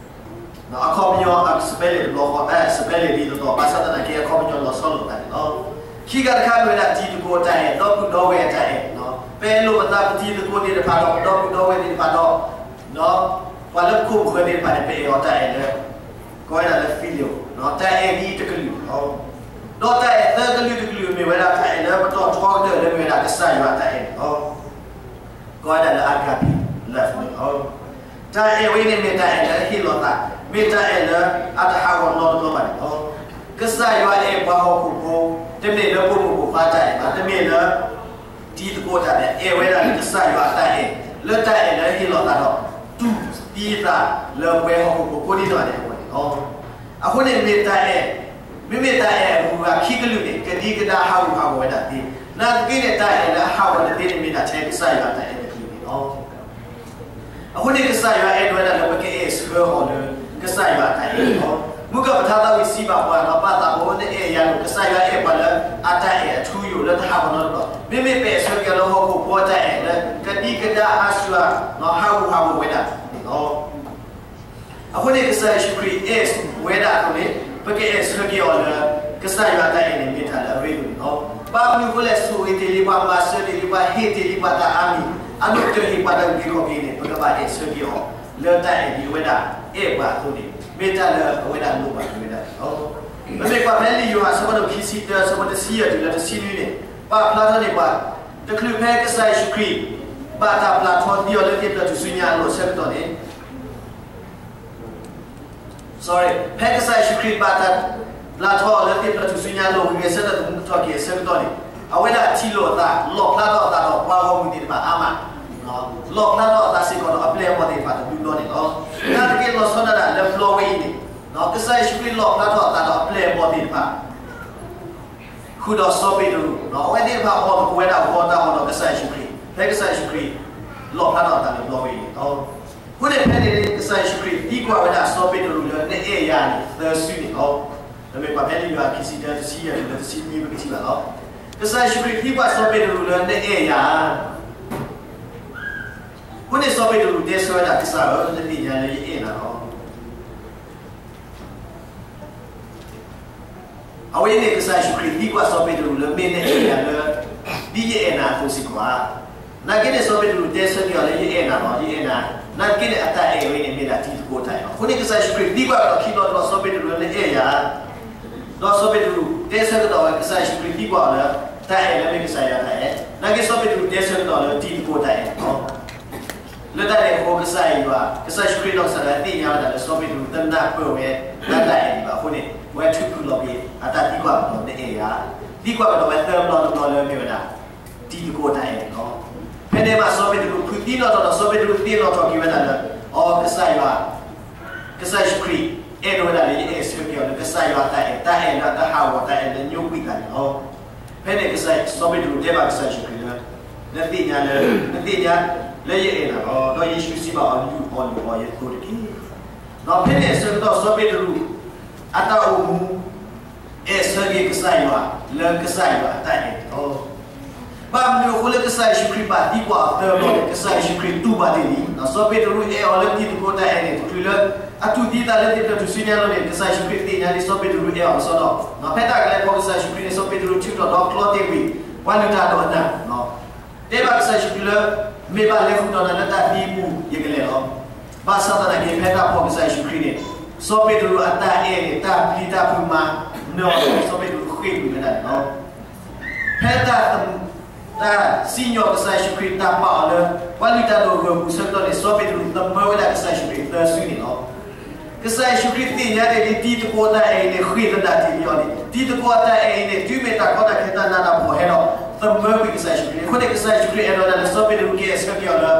အခီပညီ spelling တဘျီဃီ, spelling ဒ်သိးသိး ဘၣ်ဆၣ်သနာ်က့ အခီပညီလီၤဆီလိာ်သးန့ၣ်လီၤ. ခံခါတခါမ့ၢ်ဝဲဒၣ်တံၤသကိးအတၢ်အဲၣ်, ဒီပုၢ်ဒီဝဲၢ်အတၢ်အဲၣ်, ပအဲၣ်လိာ်ပသးပတံၤသကိးသ့ၣ်တဖၣ်ဒီး ပဒီပုၢ်ဒီဝဲၢ်သ့ၣ်တဖၣ်ဒီး ပှၤလၢပခိၣ်ပဃၢၤသ့ၣ်တဖၣ်န့ၣ် ပအဲၣ်အီၤတၢ်အဲၣ်လၢ ကိးဝဲဒၣ်လၢ filial, တၢ်အဲၣ်ဒ်အံၤတကလုာ်န့ၣ်လီၤ. ဒီးတၢ်အဲၣ်သၢကလုာ်တကလုာ်မ့ၢ်ဝဲဒၣ်တၢ်အဲၣ်လၢပတီၢ်ထီကတၢၢ်လၢမ့ၢ်ဝဲဒၣ် ကစၢ်ယွၤအတၢ်အဲၣ်န့ၣ်လီၤ. ကိးဝဲဒၣ်လၢ agape love န့ၣ်လီၤ. တၢ်အဲၣ်ဝဲန့ၣ်မ့ၢ်တၢ်အဲၣ်လၢဟ့ၣ်လီၤသး, မ့ၢ်တၢ်အဲၣ်လၢအတဟးဂီၤနီတဘျီဘၣ်န့ၣ်လီၤ. ကစၢ်ယွၤအဲၣ်ပှၤဟီၣ်ခိၣ်ဖိ, တမ့ၢ်လၢပိာ်မုၣ်ပိာ်ခွါတၢ်အဲၣ်ဘၣ်, တမ့ၢ်လၢ တံၤသကိးတၢ်အဲၣ်, အဲၣ်ဝဲဒၣ်လၢကစၢ်ယွၤအတၢ်အဲၣ်, လၢတၢ်အဲၣ်လၢဟ့ၣ်လီၤသးဒီး တူၢ်သံအသးလၢပဝဲဟီၣ်ခိၣ်ဖိကိးဒံနီၢ်ဂၤဒဲးအဂီၢ်န့ၣ်လီၤ. အဃိန့ၣ်မ့ၢ်တၢ်အဲၣ်, မ့မ့ၢ်တၢ်အဲၣ်အဂုၤအဂၤခံကလုာ်န့ၣ် ကဒံကဒါဟးဂူာ်ဟးဂီၤဝဲဒၣ်သ့, နာ်သက့န့ၣ် တၢ်အဲၣ်လၢအဟးဂီၤတသ့န့ၣ် မ့ၢ်ဒၣ်ထဲကစၢ်ယွၤအတၢ်အဲၣ်တကလုာ်န့ၣ်လီၤ. အဃိန့ၣ် ကစၢ်ယွၤအဲၣ်ဒိးဝဲဒၣ်လၢပကအဲၣ်ဆၢအီၤလၢ ကစၢ်ယွၤအတၢ်အဲၣ်န့ၣ်လီၤ. မုၢ်ကီၢ်ပထါသးဝံၣ်စံးဘၣ်ပှၤဒီး ဘၣ်သးဖိနအဲၣ်ယၤလိာ်, ကစၢ်ယွၤအဲၣ်ပှၤလၢအတၢ်အဲၣ်အထူအယိာ်လၢတဟးဂီၤနီတဘျီ, မ့မ့ၢ်ပအဲၣ်ဆၢက့ၤအီၤလၢဟီၣ်ခိၣ်ဖိအတၢ်အဲၣ်လၢ ကဒံကဒါအါစှၤ ဟးဂူာ်ဟးဂီၤဝဲဒၣ်န့ၣ်လီၤ. အဃိန့ၣ် ကစၢ်ယ့ၣ်ၡူးခရံာ်အဲၣ်ဝဲဒၣ်အသိးန့ၣ် ပကအဲၣ်ဆၢက့ၤအီၤလၢ ကစၢ်ယွၤအတၢ်အဲၣ်န့ၣ် မ့ၢ်တၢ်လၢအရ့ဒိၣ်န့ၣ်လီၤ. ဘၣ်မနုၤအဃိလဲၣ်, ဆိၣ်ဂ့ၤတ့ၢ်လံပှၤ, မၤစၢၤတ့ၢ်လံပှၤ, ဟ့ၣ်တ့ၢ်လံပှၤတၢ်အါမံၤ, အဒိၣ်ကတၢၢ်ဟ့ၣ်ပှၤတၢ်အုၣ်က့ၤခီၣ်က့ၤန့ၣ် ပကဘၣ်အဲၣ်ဆၢက့ၤအီၤ လၢတၢ်အဲၣ်ဒ်အဝဲဒၣ်အဲၣ်ပှၤအသိးန့ၣ် မ့ၢ်တၢ်လၢအဝဲဒၣ်လိၣ်ဘၣ်က့ၤဝဲဒၣ်န့ၣ်လီၤ. ပမ့ၢ်ကွၢ်ဖဲလံာ်ယိၤဟၣ်အဆၢဖးဒိၣ်ခံဆံတၢ အဆၢဖိတဆံယဲၢ်တုၤလၢတဆံနွံန့ၣ် ပာ်ဖျါထီၣ်န့ၢ်ပှၤ တချုးဖဲကစၢ်ယ့ၣ်ၡူးခရံာ် ဘၣ်တၢ်ပျၢ်ထီသံအီၤလၢသ့ၣ်ဖျၢၣ်ထူၣ်စုညါအလိၤအဆၢကတီၢ်န့ၣ် sorry, ဖဲကစၢ်ယ့ၣ်ၡူးခရံာ်ဘၣ်တၢ်ပျၢ်ထီအီၤလၢသ့ၣ်ဖျၢၣ်ထူၣ်စုညါအလိၤ ဂုၤက့ၤဆၢထၢၣ်သမူထီၣ်က့ၤအဆၢကတီၢ်န့ၣ် အဝဲဒၣ်ထံၣ်လိာ်အသး လီၣ်ဖျါထီၣ်အသးဒီးပှၤဂီၢ်မုၢ်သ့ၣ်တဖၣ်အါမး, လီၣ်ဖျါထီၣ်အသးစ့ၢ်ကီးဒီးအပျဲၢ်အဘီၣ်သ့ၣ်တဖၣ်တဘျုးဘျီန့ၣ်လီၤ. နာ်သက့လီၤဆီဒၣ်တၢ်လၢဘျီဝဲအံၤန့ၣ် ကစၢ်ယ့ၣ်ၡူးခရံာ်လီၣ်ဖျါထီၣ်အသးဒီးအပျဲၢ်အဘီၣ်သ့ၣ်တဖၣ် ဃုာ်ဒီးစီၤပ့းတရူး, အဝဲသ့ၣ်တဖၣ်အီၣ်သကိးဝဲဒၣ်ဂီၤတၢ်အီၣ်ဒီးကစၢ်ယ့ၣ်ၡူးခရံာ် ဖဲကစၢ်ယ့ၣ်ၡူးခရံာ် လီၣ်ဖျါထီၣ်အသးလၢဘျီဝဲအံၤန့ၣ်လီၤ. အဃိန့ၣ်ဖဲန့ၣ် ကစၢ်ယ့ၣ်ၡူးခရံာ်သံကွၢ်ဝဲဒၣ်စီၤပ့းတရူးလၢနအဲၣ်ယၤန့ၣ် သၢစုန့ၣ်လီၤ. ပမ့ၢ်ကွၢ်ဖဲလံာ်ယိၤဟၣ်ခံဆံတၢ တဆံယဲၢ်တုၤလၢတဆံနွံ ပကထံၣ်ဘၣ်လီၤ. ကစၢ်ယ့ၣ်ၡူးခရံာ်သံကွၢ်စီၤပ့းတရူးလၢနအဲၣ်ယၤဧါ. အဃိန့ၣ်စီၤပ့းတရူးတဲဆၢဝဲဒၣ် ကစၢ်ဧၢ, နသ့ၣ်ညါလၢယအဲၣ်နၤလီၤ. အဝဲန့ၣ်ကစၢ်ယ့ၣ်ၡူးခရံာ်သံကွၢ်စီၤပ့းတရူးလၢ မ့ၢ်နအဲၣ်ယၤလၢ ဒ်ယအဲၣ်နၤအသိးစ့ၢ်ကီးဧါ. နာ်သက့န့ၣ် စီၤပ့းတရူးတဲဆၢက့ၤအီၤလၢ ယအဲၣ်နၤလီၤ, ယအဲၣ်နၤ, နာ်သက့န့ၣ် အတၢ်အဲၣ်ဝဲန့ၣ် မ့ၢ်ဒၣ်တံၤသကိးတၢ်အဲၣ်လီၤ. အဃိန့ၣ် ကစၢ်ယ့ၣ်ၡူးခရံာ်သံကွၢ်ကဒီးခံဘျီတဘျီ စီၤပ့းတရူးလၢ နအဲၣ်ယၤဧါ. ဒီးစီၤပ့းတရူးတဲဆၢကဒီးဝဲ ကစၢ်ယ့ၣ်ၡူးခရံာ်သံကွၢ်အီၤလၢ တၢ်အဲၣ်လၢမ့ၢ်ကစၢ်ယွၤတၢ်အဲၣ်, နာ်သက့စီၤပ့းတရူးတဲဆၢကဒီးလၢ တံၤသကိးတၢ်အဲၣ်န့ၣ်လီၤ. လၢတၢ်န့ၣ်အဃိ ကစၢ်ယွၤ, ကစၢ်ယ့ၣ်ၡူးခရံာ်နီၢ်ကစၢ်ဒၣ်ဝဲသ့ၣ်ညါဝဲဒၣ်လၢ စီၤပ့းတရူးတနၢ်ပၢၢ်ဝဲ တၢ်အဲၣ်ဒိးဘၣ်အဃိန့ၣ် အဝဲထုးဖုးလီၤက့ၤ အတၢ်သံကွၢ်ကဒီး နအဲၣ်ယၤ, သံကွၢ်ကဒီးဝဲသၢဘျီတဘျီလၢမ့ၢ်ဝဲဒၣ် တံၤသကိးတၢ်အဲၣ်န့ၣ်လီၤ. ဖဲန့ၣ်ဘၣ်စီၤပ့းတရူးဖုးသံနီၣ်ထီၣ်ဒီး စီၤပ့းတရူးသ့ၣ်နီၣ်ထီၣ်က့ၤဝဲဒၣ်လၢ အီ ကစၢ်ယွၤ ကစၢ်ယ့ၣ်ၡူးခရံာ် အဲၣ်ဒိးဝဲဒၣ်လၢယအဲၣ်ဆၢက့ၤအီၤလၢကစၢ်ယွၤတၢ်အဲၣ်, တၢ်အဲၣ်လၢအတၢ်ဟးဂီၤ တၢ်အဲၣ်လၢညိကွံာ်သးန့ၣ်လီၤ. ဖဲန့ၣ် စီၤပ့းတရူးတဲဘၣ်ကစၢ်ယ့ၣ်ၡူးခရံာ်လၢ နသ့ၣ်ညါလၢ, နသ့ၣ်ညါလၢယအဲၣ်နၤလီၤ. ဒီးယ့ၣ်ၡူးစံးဘၣ်အီၤ လုၢ်အီၣ်လုၢ်အီယသိတက့ၢ်. ဒီးဖဲန့ၣ်အဆၢကတီၢ် စီၤပ့းတရူး အတၢ်အိၣ်မူ အဲၣ်ဆၢက့ၤကစၢ်ယွၤ လၢကစၢ်ယွၤအတၢ်အဲၣ်န့ၣ်လီၤ. ဘၣ်မနုၤအဃိလၢကစၢ်ယ့ၣ်ၡူးခရံာ်ဘၣ်သံကွၢ်အီၤသၢဘျီန့ၣ် ကစၢ်ယ့ၣ်ၡူးခရံာ်တူၢ်ဘၣ်တ့ၢ်လံ. စီၤပ့းတရူးအဲၣ်အီၤလၢတံၤသကိးတၢ်အဲၣ်န့ၣ် တချုးလၢ အတူၢ်သံသးလၢသ့ၣ်ဖျၢၣ်ထူၣ်စုညါအလိၤန့ၣ် ကစၢ်ယ့ၣ်ၡူးခရံာ်သ့ၣ်ညါလံ စီၤပ့းတရူးအဲၣ်အီၤကစီဒီ, ဖဲတၢ်ကလဲၤဖီၣ်ကစၢ်ယ့ၣ်ၡူးခရံာ်န့ၣ် စီၤပ့းတရူးထုးထီၣ်ဒီးကျီတ့ၢ်ကွံာ် ပှၤလုၢ်တၢ်ဒီးအနၢ် တဲဘၣ်ကစၢ်ယ့ၣ်ၡူးခရံာ်လၢ မ့ၢ်ဘၣ်လဲၤဃုာ်ဒီးနၤလၢတၢ်သံအပူၤ ယကလဲၤလီၤ. ဘၣ်ဆၣ်သနာ်က့ ဖဲတၢ်ဖီၣ်ကစၢ်ယ့ၣ်ၡူးခရံာ်န့ၣ် စီၤပ့းတရူးအတၢ်အဲၣ်န့ၣ် တၢ်ပျံၤတၢ်ဖုးမၤနၢၤအီၤန့ၣ် စီၤပ့းတရူးဃ့ၢ်ကွံာ်ဝဲဒၣ်န့ၣ်လီၤ. ဖဲတၢ် တၢ်စံၣ်ညီၣ်ကစၢ်ယ့ၣ်ၡူးခရံာ် တၢ်ပာ်အီၤလၢ ပှၤလုၢ်တၢ်ဒိၣ်အဂၢၢ်အပူၤအဆၢကတီၢ်န့ၣ် စီၤပ့းတရူးသမၢဝဲဒၣ်ကစၢ်ယ့ၣ်ၡူးခရံာ်သၢစုန့ၣ်လီၤ. ကစၢ်ယ့ၣ်ၡူးခရံာ်သ့ၣ်ညါတ့ၢ်လံ တံၤသကိးတၢ်အဲၣ်အံၤန့ၣ် ဃ့ၢ်သဒၣ်တ့ၢ်လံအီၤန့ၣ် တံၤသကိးတၢ်အဲၣ်အံၤန့ၣ် တုၤမ့ၢ်တၢ်ကီတၢ်ခဲတၢ်နးတၢ်ဖှီၣ်ဟဲဒီး သမၢကွံာ်ကစၢ်ယ့ၣ်ၡူးခရံာ်န့ၣ် အဃိန့ၣ် ကစၢ်ယ့ၣ်ၡူးခရံာ်အဲၣ်ဒိးဝဲဒၣ်လၢ စီၤပ့းတရူးကအဲၣ်ဆၢက့ၤအီၤလၢ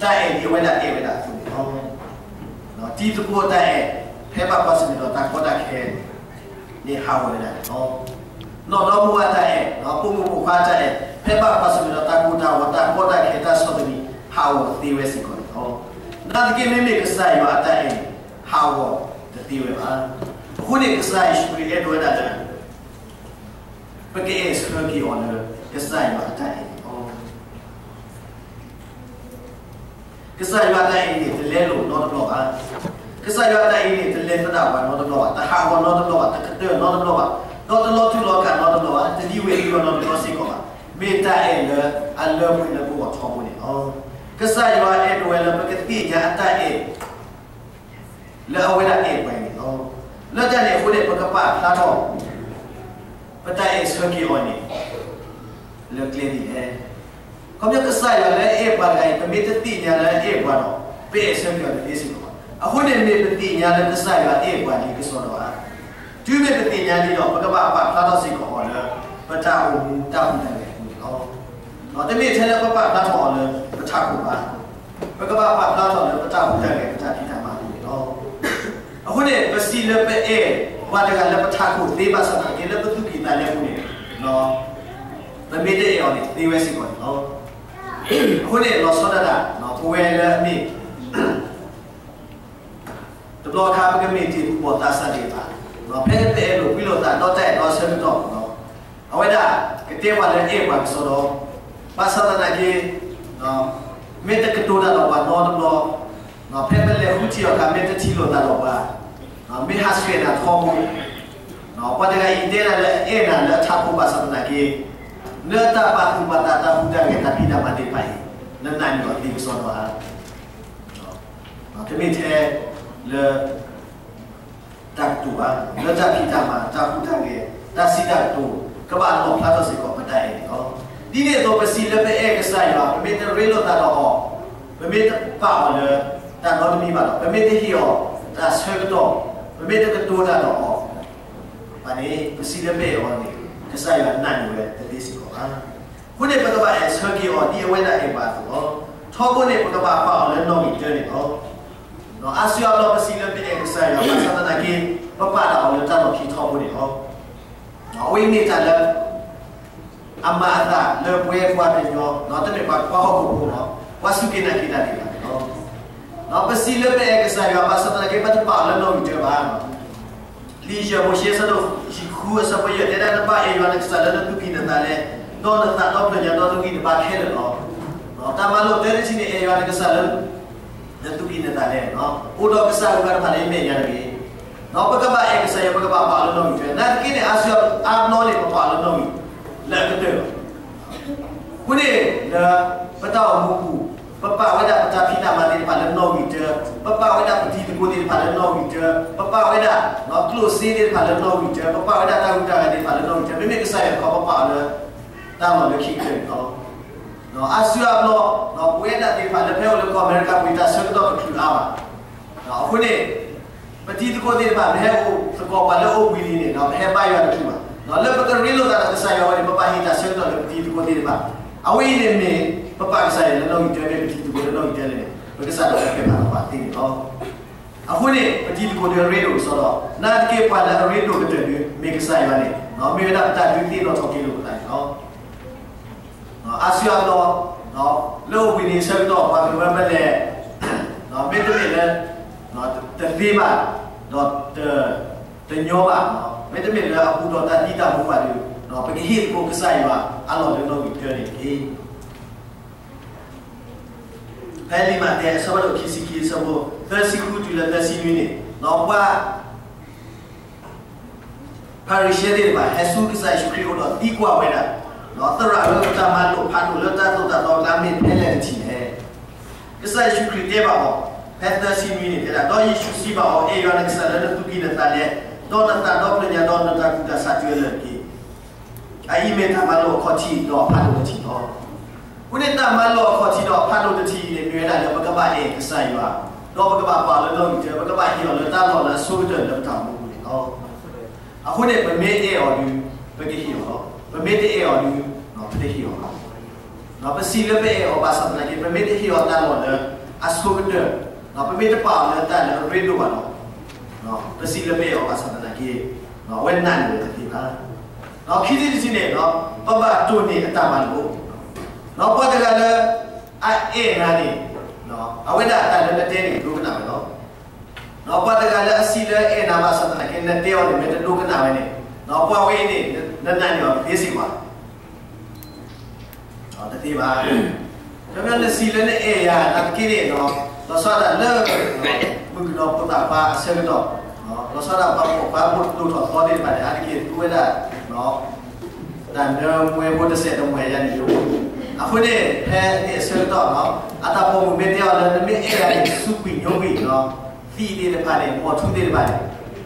တၢ်အဲၣ်ဒ်အဝဲဒၣ်အဲၣ်ဝဲဒၣ်အသိးန့ၣ်လီၤ. တံၤသကိးတၢ်အဲၣ် ဖဲဘၣ်ကွၢ်ဆၢၣ်မဲာ်ဒီးတၢ်ကီတၢ်ခဲန့ၣ် ဟးဂီၤဝဲဒၣ်န့ၣ်လီၤ. နီၢ်ဒီမါဝၤတၢ်အဲၣ် ပိာ်မုၣ်ပိာ်ခွါတၢ်အဲၣ် ဖဲဘၣ်ကွၢ်ဆၢၣ်မဲာ်ဒီးတၢ်ကိၢ်တၢ်ဂီၤ တၢ်ကီတၢ်ခဲ တၢ်ဆီၣ်သနံး ဟးဂီၤသ့ဝဲစ့ၢ်ကီးန့ၣ်လီၤ. နာ်သက့ မ့မ့ၢ်ကစၢ်ယွၤအတၢ်အဲၣ်န့ၣ် ဟးဂီၤတသ့ဝဲဘၣ်. အဃိန့ၣ် ကစၢ်ယ့ၣ်ၡူးခရံာ်အဲၣ်ဒိးဝဲဒၣ်လၢ ပကအဲၣ်ဆၢက့ၤအီၤလၢ ကစၢ်ယွၤအတၢ်အဲၣ်န့ၣ်လီၤ. ကစၢ်ယွၤအတၢ်အဲၣ်န့ၣ် တလဲလိာ်နီတဘျီဘၣ်. ကစၢ်ယွၤအတၢ်အဲၣ်န့ၣ် တလဲၤသဒၣ်ပှၤနီတဘျီဘၣ်, တဟးဂီၤနီတဘျီဘၣ်, တကတၢၢ်နီတဘျီဘၣ်, ဒီးတလီၤထူလီၤကၣ်နီတဘျီဘၣ်, တဒံဝ့ၤဒံဝီၤနီတဘျီစ့ၢ်ကီးဘၣ်. မ့ၢ်တၢ်အဲၣ်လၢအလၢပှဲၤလၢပဂီၢ်ထီဘိန့ၣ်လီၤ. ကစၢ်ယွၤအဲၣ်ဒိးဝဲလၢပကသ့ၣ်ညါအတၢ်အဲၣ် လၢအဝဲဒၣ်အဲၣ်ပှၤန့ၣ်လီၤ. လၢတၢ်န့ၣ်အဃိန့ၣ် ပကပာ်ဖျါထီၣ် ပတၢ်အဲၣ်ဆၢက့ၤအီၤန့ၣ် လၢကျဲဒ်လဲၣ်. ခီဖျိကစၢ်ယွၤလၢအအဲၣ်ပှၤတဂၤအံၤ ပမ့ၢ်တသ့ၣ်ညါလၢအအဲၣ်ပှၤဒီး ပအဲၣ်ဆၢက့ၤအီၤတသ့စ့ၢ်ကီးဘၣ်. အဃိန့ၣ် မ့ၢ်ပသ့ၣ်ညါလၢကစၢ်ယွၤအဲၣ်ပှၤလံကစီဒီဧါ, တုၤမ့ၢ်ပသ့ၣ်ညါလံဒီး ပကဘၣ်ပာ်ဖျါထီၣ်စ့ၢ်ကီးအီၤလၢ ပတၢ်အိၣ်မူတၢ်ဟူးတၢ်ဂဲၤအပူၤန့ၣ်လီၤ. တမ့ၢ်ထဲလၢပပာ်ဖျါထီၣ်အီၤလၢပထးခိၣ်ဘၣ်, ပကဘၣ်ပာ်ဖျါထီၣ်လၢပတၢ်ဟူးတၢ်ဂဲၤ ပတၢ်ဖံးတၢ်မၤအပူၤန့ၣ်လီၤ. အဃိန့ၣ် ပစံးလၢပအဲၣ်ပှၤတဂၤလၢပထးခိၣ်သ့ဘၣ်ဆၣ်သနာ်က့ လၢပသူၣ်ကံၢ်သးလဲပူၤန့ၣ် ပမ့ၢ်တအဲၣ်အီၤန့ၣ် သ့ဝဲစ့ၢ်ကီးန့ၣ်လီၤ. အဃိန့ၣ် လီၤဆီဒၣ်တၢ် ပဝဲလၢအမ့ၢ် တဘျီခါ ပကမ့ၢ်တ့ၢ်ပဘီၣ်သးစၢ်သ့ၣ်တဖၣ်, ဖဲပအဲၣ်လိာ်ကွံလိာ်သးဒီးတၢ်အဲၣ်ဒီးအဆၢကတီၢ်, အဝဲဒၣ်ကတဲပှၤလၢအဲၣ်ပှၤကစီဒီ, ဘၣ်ဆၣ်သနာ်က့ မ့ၢ်တကတိၤတၢ်ဒီးပှၤနီတဘျီ, ဖဲပလဲၤဃုထံၣ်အီၤအခါ မ့ၢ်တထံၣ်လိာ်သးဒီးပှၤ, မ့ၢ်ဟးဆှဲးနၤထီဘိ, ပှၤတဂၤအံၤတဲနၤလၢအအဲၣ်နၤလၢအထးခိၣ်ဘၣ်ဆၣ်သနာ်က့ လၢတၢ်ပာ်သူၣ်ပာ်သး တၢ်ဟူးတၢ်ဂဲၤ တၢ်ဖံးတၢ်မၤသ့ၣ်တဖၣ်အံၤ နနာ်န့ၢ်အီၤသ့ကစီဒီဧါ. တမ့ၢ်ထဲလၢ တၢ်ကတိၤဘၣ်, လၢတၢ်ဖံးတၢ်မၤ, တၢ်ဟူးတၢ်ဂဲၤ, တၢ်စံးတၢ်ကတိၤ, ကဘၣ်လီၣ်ဖျါထီၣ်စ့ၢ်ကီးပတၢ်အဲၣ်န့ၣ်လီၤ. ဒ်န့ၣ်အသိး ပစံးလၢပအဲၣ်ကစၢ်ယွၤ, ပမ့ၢ်တရ့လိာ်သးဒီးအီၤ, ပမ့ၢ်တပာ်အီၤလၢတၢ်နီတမံၤဘၣ်ဒီး, ပမ့ၢ်တဟ့ၣ်အီၤတၢ်ဆၢကတီၢ်, ပမ့ၢ်တကတိၤတၢ်ဒီးအီၤ ဘၣ်န့ၣ် ပစံးလၢပအဲၣ်အီၤန့ၣ် ကစၢ်ယွၤနာ်န့ၢ်ဝဲတသ့စ့ၢ်ကီးဘၣ်. အဃိန့ၣ် ပကဘၣ်အဲၣ်ဆၢက့ၤအီၤ ဒ်အဝဲဒၣ်အဲၣ်ပှၤအသိးလီၤ. ထီဘိန့ၣ် ပကဘၣ်ပာ်အီၤလၢနီၣ်ဂံၢ်တၢန့ၣ်လီၤ. အါစုအါဘျီပစံးလၢပအဲၣ်ကစၢ်ယွၤ ဘၣ်ဆၣ်သနာ်က့ ပပာ်တၢ်အီၤလၢတၢ်လီၢ်ခံထီဘိန့ၣ်လီၤ. အဝဲအံၤမ့ၢ်တၢ်လၢ အမၤအသးလၢပဝဲပှၤကညီ, တမ့ၢ်ပှၤဟီၣ်ခိၣ်ဖိလီၤ, ပှၤစူၢ်က့ၤနာ်က့ၤတၢ်သ့ၣ်တဖၣ်န့ၣ်လီၤ. ပစံးလၢပအဲၣ်ကစၢ်ယွၤ ဘၣ်ဆၣ်သနာ်က့ ပတပာ်အီၤလၢနီၣ်ဂံၢ်တၢဘၣ်. လံာ်ယဲၢ်မိၤၡ့ အဆၢဒိၣ်ဃု အဆၢဖိယဲၢ် တဲဒၣ် နဘၣ်အဲၣ်ယွၤနကစၢ်လၢနသူၣ်ကံၢ်နသးလဲ, ဒီးနသးဒီဖျၢၣ်ညါဒီးနဂံၢ်နဘါခဲလၢာ်လီၤ. တၢ်မၤလိာ်တၢတထံၣ်န့ၣ် အဲၣ်ယွၤနကစၢ်လၢ နသူၣ်ကံၢ်နသးလဲ, အိၣ်ဒီးကစၢ်အဂၤတဖၣ်လၢယမဲာ်ညါတဂ့ၤ. ဒီးပကဘၣ်အဲၣ်ကစၢ်ယွၤ ပကဘၣ်ပာ်အီၤလၢနီၣ်ဂံၢ်တၢ, နာ်သက့န့ၣ် အါစုအါဘျီန့ၣ် ပပာ်အီၤလၢနီၣ်ဂံၢ်လၢအကတၢၢ်လီၤ. အဃိန့ၣ် လၢပတၢ်အိၣ်မူပူၤ ပပာ်ဝဲဒၣ်ပတၢ်ဖံးတၢ်မၤသ့ၣ်တဖၣ်လၢနီၣ်ဂံၢ်တၢ, ပပာ်ဝဲဒၣ်ပတံၤသကိးသ့ၣ်တဖၣ်လၢနီၣ်ဂံၢ်တၢ, ပပာ်ဝဲဒၣ် ကျိၣ်စ့သ့ၣ်တဖၣ်လၢနီၣ်ဂံၢ်တၢ, ပပာ်ဝဲဒၣ်တၢ်ဟူးတၢ်ဂဲၤသ့ၣ်တဖၣ်လၢနီၣ်ဂံၢ်တၢ, မ့မ့ၢ်ကစၢ်ယွၤတခီ ပပာ်အီၤလၢ တၢ်လီၢ်လၢခံကတၢၢ်န့ၣ်လီၤ. အါစုအါဘျီ ပဝဲဒၣ်သ့ၣ်တဖၣ်လၢပဟဲအိၣ်လၢကီၢ်အမဲရကၤပူၤ တၢ်ဆၢကတီၢ်တချုးအါဘၣ်. အဃိန့ၣ် ပတံၤသကိးသ့ၣ်တဖၣ် ပဟဲအိၣ်သကိးပှၤလၢအိၣ်ဘှံးနံၤန့ၣ် ပဟဲဘါယွၤတချုးဘၣ်. လၢပကရ့လိာ်သးဒီးကစၢ်ယွၤဝဲန့ၣ် ပဘၣ်ဟ့ၣ်တၢ်ဆၢကတီၢ်လၢပတံၤသကိးသ့ၣ်တဖၣ်. အဝဲအံၤန့ၣ်မ့ၢ် ပပာ်ကစၢ်ယွၤလၢနီၣ်ဂံၢ်တၢ မ့ၢ်ပတံၤသကိးလၢနီၣ်ဂံၢ်တၢလဲၣ်န့ၣ် ပကစၢ်ဒၣ်ဝဲပာ်လီၤပာ်သ့န့ၣ်လီၤ. အဃိန့ၣ် ပတံၤသကိးဒုးအရ့ဒိၣ်ကစီဒီး နာ်သက့ပှၤလၢအရ့ဒိၣ်ကတၢၢ်ဒုး မ့ၢ်ကစၢ်ယွၤန့ၣ် မ့ၢ်ဝဲဒၣ်ပတၢ်ဒုးသ့ၣ်နီၣ်ထီၣ်က့ၤလိာ်ပသးန့ၣ်လီၤ. အါစုအါဘျီ လၢအိၣ်ဘှံးနံၤအဆၢကတီၢ် ပှၤကမၢပလဲၤ မ့တမ့ၢ်လၢ တသ့ဘၣ် ဒီး တညီဘၣ်, မ့တမ့ၢ်လၢအပူၤဒီးတၢ်သံတၢ်မူဘၣ်ဒီး ပကဟ့ၣ်သကိးကစၢ်ယွၤအလီၢ်လၢနီၣ်ဂံၢ်တၢန့ၣ်တက့ၢ်. ဖဲလံာ်မးသဲအဆၢဖးဒိၣ်ခံဆံခံ အဆၢဖိသၢဆံဃုတုၤလၢသၢဆံနွံန့ၣ် ပှၤ ဖၤရံၤၡဲသ့ၣ်တဖၣ် ဟဲဆူကစၢ်ယ့ၣ်ၡူးခရံာ်အအိၣ်ဒီးသံကွၢ်ဝဲဒၣ်, သရၣ်ဧၢ, တၢ်မၤလိာ်ဖးဒိၣ်လၢတၢ်သိၣ်တၢ်သီအကျါ မ့ၢ်ဖဲလဲၣ်တထံၣ်လဲၣ်. ကစၢ်ယ့ၣ်ၡူးခရံာ်တဲဘၣ်အီၤ, ဖဲသၢဆံနွံန့ၣ်တဲဒၣ်, ဒီးယ့ၣ်ၡူးစံးဘၣ်အီၤ, အဲၣ်ယွၤနကစၢ်လၢနသူၣ်ကံၢ်နသးလဲ, ဒီးနသးဒီဖျၢၣ်ညါဒီးနတၢ်ကူၣ်တၢ်ဆးတုၤအလၢာ်တက့ၢ်. အအံၤမ့ၢ်တၢ်မၤလိာ်အခီၣ်ထံးဒီးအဖးဒိၣ်တထံၣ်လီၤ. အဃိန့ၣ်တၢ်မၤလိာ်အခီၣ်ထံးဒီးအဖးဒိၣ်တထံၣ်အံၤန့ၣ် မ့ၢ်ဝဲဒၣ်လၢပကဘၣ်အဲၣ်ကစၢ်ယွၤ, ဒီးပကဘၣ်ပာ်အီၤလၢနီၣ်ဂံၢ်တၢ, ပကဘၣ်ဟ့ၣ်အီၤလၢတၢ်လီၢ်လၢအဆိကတၢၢ်လၢပတၢ်အိၣ်မူပူၤန့ၣ်လီၤ. အဃိန့ၣ် ပမ့ၢ်အဲၣ်အီၤဒီး ပကဟ့ၣ်အီၤလီၤ. ပမ့ၢ်တအဲၣ်အီၤဒီး ပတဟ့ၣ်အီၤဘၣ်. ပစံးလၢပအဲၣ်အီၤဘၣ်ဆၣ်သနာ်က့ ပမ့ၢ်တဟ့ၣ်အီၤတၢ်လီၢ်လၢအဆိကတၢၢ်, ပမ့ၢ်တပာ်အီၤလၢတၢ်လၢအရ့ဒိၣ်ဘၣ်ဒီး ပစံးလၢပအဲၣ်အီၤဘၣ်ဆၣ်သနာ်က့ အဝဲနာ်န့ၢ်ဝဲတသ့ဘၣ်. ဒီးခံထံၣ်တထံၣ်န့ၣ် ပဘၣ်တိၢ်န့ၢ်အတၢ်မၤလိာ်, ဒီးပှၤတဂၤလၢ အအဲၣ်နၤန့ၣ် အဝဲဒၣ်တၢ်လၢနတဲန့ၣ် ဒိကနၣ်ဝဲလီၤ. ဒီးပှၤတဂၤလၢအစံးလၢအဲၣ်နၤဘၣ်ဆၣ်သနာ်က့ နတဲအီၤန့ၣ် မ့ၢ်တဒိကနၣ်ဝဲန့ၣ်, ဒီးပှၤဝဲအံၤန့ၣ် နနာ်န့ၢ်အီၤသ့စ့ၢ်ကီး. တသ့ဘၣ်. ခီဖျိနစံးလၢနအဲၣ်ယၤနာ်သက့န့ၣ် လီၤဆီဒၣ်တၢ်လၢ မုၣ်ကနီၤဖိသၣ်ခွါအဆၢကတီၢ်, လီၤဆီဒၣ်ပှၤပိာ်ခွါဖိဒိၣ်ထီၣ်သီသ့ၣ်တဖၣ်န့ၣ် အါတက့ၢ်သူဝဲဒၣ် တၢ်နၢမွဲဖိတစဲးတမှဲာ်ယၤန့ၣ်ယိၤ. အဃိန့ၣ် ဖဲန့ၣ်အဆၢကတီၢ် အတၢ်ပိာ်မုၣ်မ့ၢ်တဲအီၤလၢ နမ့ၢ်အဲၣ်ယၤန့ၣ် စူးကွံာ်ညိကွံာ် သံးသ့ၣ်တဖၣ်န့ၣ် မိၢ်ထူသ့ၣ်တဖၣ်န့ၣ်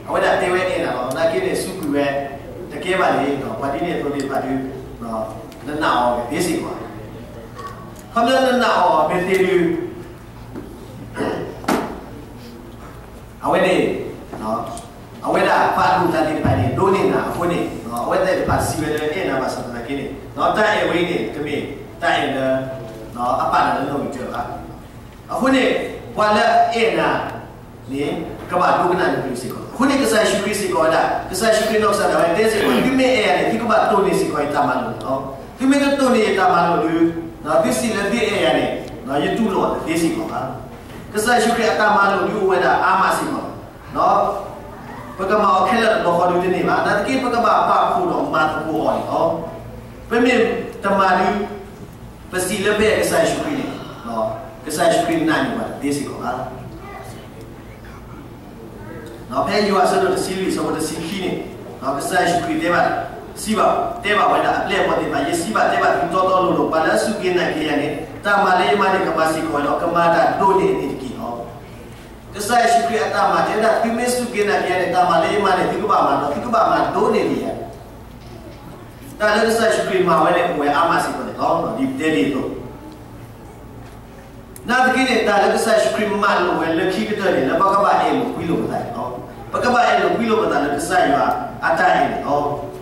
အဝဲဒၣ်တဲဝဲအဲၣ်နၤလီၤ. နာ်သက့န့ၣ် စူးကွံာ်ဝဲတကဲဘၣ်န့ၣ် ပှၤဒ်န့ၣ်အသိးသ့ၣ်တဖၣ်ဒုး နနာ်အီၤသ့စ့ၢ်ကီး. ခီဖျိနနာ်အီၤမ့ၢ်သ့ဒုး အဝဲန့ၣ် အဝဲဒၣ်ပာ်ဒိၣ်တၢ်သ့ၣ်တဖၣ်န့ၣ် ဒိးန့ၢ်နၤအဃိန့ၣ် အဝဲသ့ၣ်တဖၣ်စံးဝဲလၢအဲၣ်နၤဘၣ်ဆၣ်သနာ်က့န့ၣ် တၢ်အဲၣ်ဝဲအံၤန့ၣ် တမ့ၢ်တၢ်အဲၣ်လၢ အပာ်နၤလၢနီၣ်ဂံၢ်တၢဘၣ်. အဃိန့ၣ် ပှၤလၢအအဲၣ်နၤန့ၣ် ကဘၣ်ဒိကနၣ်နကလုၢ်စ့ၢ်ကီး. အဃိန့ၣ် ကစၢ်ယ့ၣ်ၡူးခရံာ်စ့ၢ်ကီးဝဲဒၣ် ကစၢ်ယ့ၣ်ၡူးခရံာ်နီၢ်ကစၢ်ဒၣ်ဝဲတဲစ့ၢ်ကီး သုမ့ၢ်အဲၣ်ယၤန့ၣ် သုကဘၣ်တိၢ်န့ၢ်စ့ၢ်ကီးယတၢ်မၤလိာ်န့ၣ်လီၤ. သုမ့ၢ်တတိၢ်န့ၢ်ယတၢ်မၤလိာ်ဒုး သုစံးလၢသုအဲၣ်ယၤန့ၣ် ယတူၢ်လိာ်အီၤတသ့စ့ၢ်ကီးဘၣ်. ကစၢ်ယ့ၣ်ၡူးခရံာ်အတၢ်မၤလိာ်ဒုးအိၣ်ဝဲဒၣ်အါမးစ့ၢ်ကီး. ပကမၤအီၤခဲလၢာ်တဘျီဃီဒုးတန့ၢ်ဘၣ်. နာ်သက့ ပကဘၣ်ပာ်ဖှိၣ်ဒီးမၤသကိးအီၤန့ၣ်လီၤ. ပမ့ၢ်တမၤဒုး ပစံးလၢပအဲၣ်ကစၢ်ယ့ၣ်ၡူးခရံာ်န့ၣ် ကစၢ်ယ့ၣ်ၡူးခရံာ်နာ်န့ၢ်ပှၤတသ့စ့ၢ်ကီးဘၣ်. ဖဲယိၤဟၣ်အဆၢဒိၣ်တဆံလွံၢ် အဆၢဖိတဆံခံန့ၣ် ကစၢ်ယ့ၣ်ၡူးခရံာ်တဲဘၣ် စံးဘၣ် တဲဘၣ်ဝဲဒၣ် အပျဲၢ်အဘီၣ်သ့ၣ်တဖၣ်, ယစံးဘၣ်တဲဘၣ်သုတီတီလိၤလိၤ, ပှၤလၢအစူၢ်က့ၤနာ်က့ၤယၤန့ၣ် တၢ်မၤလၢယမၤန့ၣ် ကမၤစ့ၢ်ကီးဝဲဒီး ကမၤတၢ်ဒိၣ်န့ၢ်အန့ၣ်တက့ၢ်လီၤ. ကစၢ်ယ့ၣ်ၡူးခရံာ်အတၢ်မၤတဲဝဲဒၣ် သုမ့ၢ်စူၢ်က့ၤနာ်က့ၤယၤန့ၣ် တၢ်မၤလၢယမၤန့ၣ် သုကဘၣ်မၤဒီး သုကဘၣ်မၤဒိၣ်န့ၢ်ဒံးယၤ. တၢ်လၢကစၢ်ယ့ၣ်ၡူးခရံာ်မၤဝဲန့ၣ် အိၣ်ဝဲအါမးစ့ၢ်ကီးန့ၣ်လီၤ. ဒ်ပတဲဒ်အသိး နာ်သက့န့ၣ် တၢ်လၢကစၢ်ယ့ၣ်ၡူးခရံာ်မၤလိာ်ဝဲလၢခံကတၢၢ်န့ၣ် လၢပကဘၣ်အဲၣ်လိာ်ကွံလိာ်ပသးန့ၣ်လီၤ. ပကဘၣ်အဲၣ်လိာ်ကွံလိာ်ပသးလၢကစၢ်ယွၤအတၢ်အဲၣ်န့ၣ်လီၤ.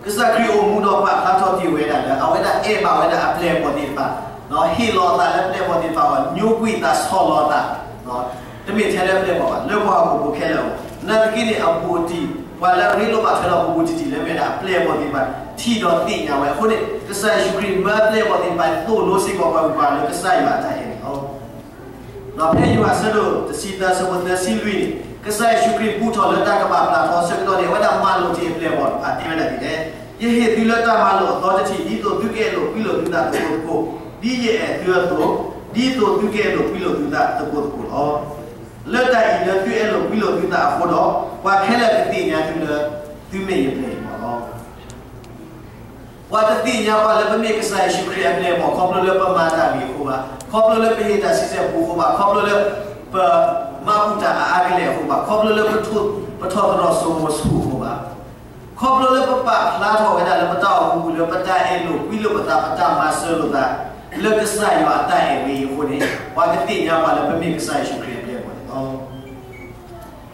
ကစၢ်ခရံာ်အိၣ်မူဒီးပာ်ဖျါထီၣ်က့ၤဝဲဒၣ်လၢ အဝဲဒၣ်အဲၣ်ဘၣ်ဝဲဒၣ်အပျဲၢ်အဘီၣ်သ့ၣ်တဖၣ်, ဟ့ၣ်လီၤအသးလၢပျဲၢ်ဘီၣ်သ့ၣ်တဖၣ်အဂီၢ်, ညိကွံာ်သးဆီၣ်လီၤအသး, တမ့ၢ်ထဲလၢပျဲၢ်ဘီၣ်ဘၣ်, လၢပှၤဟီၣ်ခိၣ်ဖိခဲလၢာ်အဂီၢ်. နာ်သက့န့ၣ် အဘူးအတံၢ် ပှၤလၢအရ့လိာ်ဘၣ်ထွဲဒီးဘူးဘူးတံၢ်တံၢ်လၢမ့ၢ်ဝဲဒၣ်အပျဲၢ်အဘီၣ်သ့ၣ်တဖၣ် ထံၣ်ဒီးသ့ၣ်ညါဝဲအဃိန့ၣ် ကစၢ်ယ့ၣ်ၡူးခရံာ်မၢပျဲၢ်ဘီၣ်သ့ၣ်တဖၣ်သိၣ်လိစ့ၢ်ကီးပှၤဂုၤပှၤဂၤလၢကစၢ်ယွၤအတၢ်အဲၣ်န့ၣ်လီၤ. ဒီးဖဲယိၤဟၣ်အဆၢဒိၣ်တဆံသၢ အဆၢဖိသၢဆံလွံၢ်န့ၣ် ကစၢ်ယ့ၣ်ၡူးခရံာ်ဘူၣ်ထီၣ်လၢတၢ်ကဘၣ်ပျၢ်ထီအဆၢကတီၢ်န့ၣ် အဝဲဒၣ်မၤလိာ်တ့ၢ်အပျဲၢ်အဘီၣ်တဖၣ် တဲဝဲဒၣ်ဒ်လဲၣ်. ယဟ့ၣ်သုလၢတၢ်မၤလိာ်အသီတထံၣ် ဒ်သိးသုကအဲၣ်လိာ်ကွံလိာ်သုသးသကိးသကိး, ဒ်ယအဲၣ်သုအသိး, ဒ်သိးသုကအဲၣ်လိာ်ကွံလိာ်သုသးသကိးသကိးလီၤ. လၢတၢ်အံၤလၢသုအဲၣ်လိာ်ကွံလိာ်သုသးအဃိဒီး ပှၤခဲလၢာ်ကသ့ၣ်ညါသုလၢ သုမ့ၢ်ယပျဲၢ်ယဘီၣ်လီၤ. ပှၤတသ့ၣ်ညါပှၤလၢပမ့ၢ်ကစၢ်ယ့ၣ်ၡူးခရံာ်အပျဲၢ်အဘီၣ် ခီဖျိလၢပမၤတၢ်ဂ့ၤအဃိဘၣ်, ခီဖျိလၢပဟ့ၣ်တၢ်ဆံဆဲၣ်ပူအဃိဘၣ်, ခီဖျိလၢ ပမၤဘူၣ်တၢ်အါအါကလဲာ်အဃိဘၣ်, ခီဖျိလၢ ပထီၣ်သတြီၤစိၤမိၤဆူၣ်အဃိဘၣ်, ခီဖျိလၢပပာ်ဖျါထီၣ်ဝဲဒၣ်လၢပတၢ်အိၣ်မူပူၤလၢပတၢ်အဲၣ်လိာ်ကွံလိာ်ပသး ပတၢ်မၤစၢၤလိာ်သး လၢကစၢ်ယွၤအတၢ်အဲၣ်ဝဲအံၤအဃိန့ၣ် ပှၤကသ့ၣ်ညါပှၤလၢပမ့ၢ်ကစၢ်ယ့ၣ်ၡူးခရံာ်အပျဲၢ်အဘီၣ်န့ၣ်လီၤ.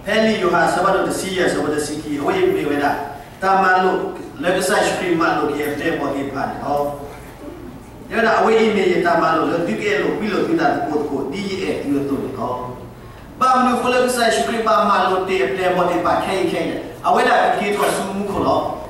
ဖဲလံာ်ယိၤဟၣ်အဆၢဖးဒိၣ်တဆံယဲၢ် အဆၢဖိတဆံခံ အဝဲအံၤမ့ၢ်ဝဲဒၣ် တၢ်မၤလိာ်လၢကစၢ်ယ့ၣ်ၡူးခရံာ်မၤလိာ်က့ၤအပျဲၢ်အဘီၣ်သ့ၣ်တဖၣ်န့ၣ်လီၤ. တဲဝဲဒၣ် အဝဲအံၤမ့ၢ်ယတၢ်မၤလိာ်လၢသုကအဲၣ်လိာ်ကွံလိာ်သုသးသကိးသကိး ဒ်ယအဲၣ်သုအသိးန့ၣ်လီၤ. ဘၣ်မနုၤအဃိလၢကစၢ်ယ့ၣ်ၡူးခရံာ်ဘၣ်မၤလိာ်တ့ၢ်အပျဲၢ်အဘီၣ်သ့ၣ်တဖၣ်ခဲအံၤခဲအံၤန့ၣ် အဝဲဒၣ်ကက့ၤထီၣ်ဆူမူခိၣ်လီၤ.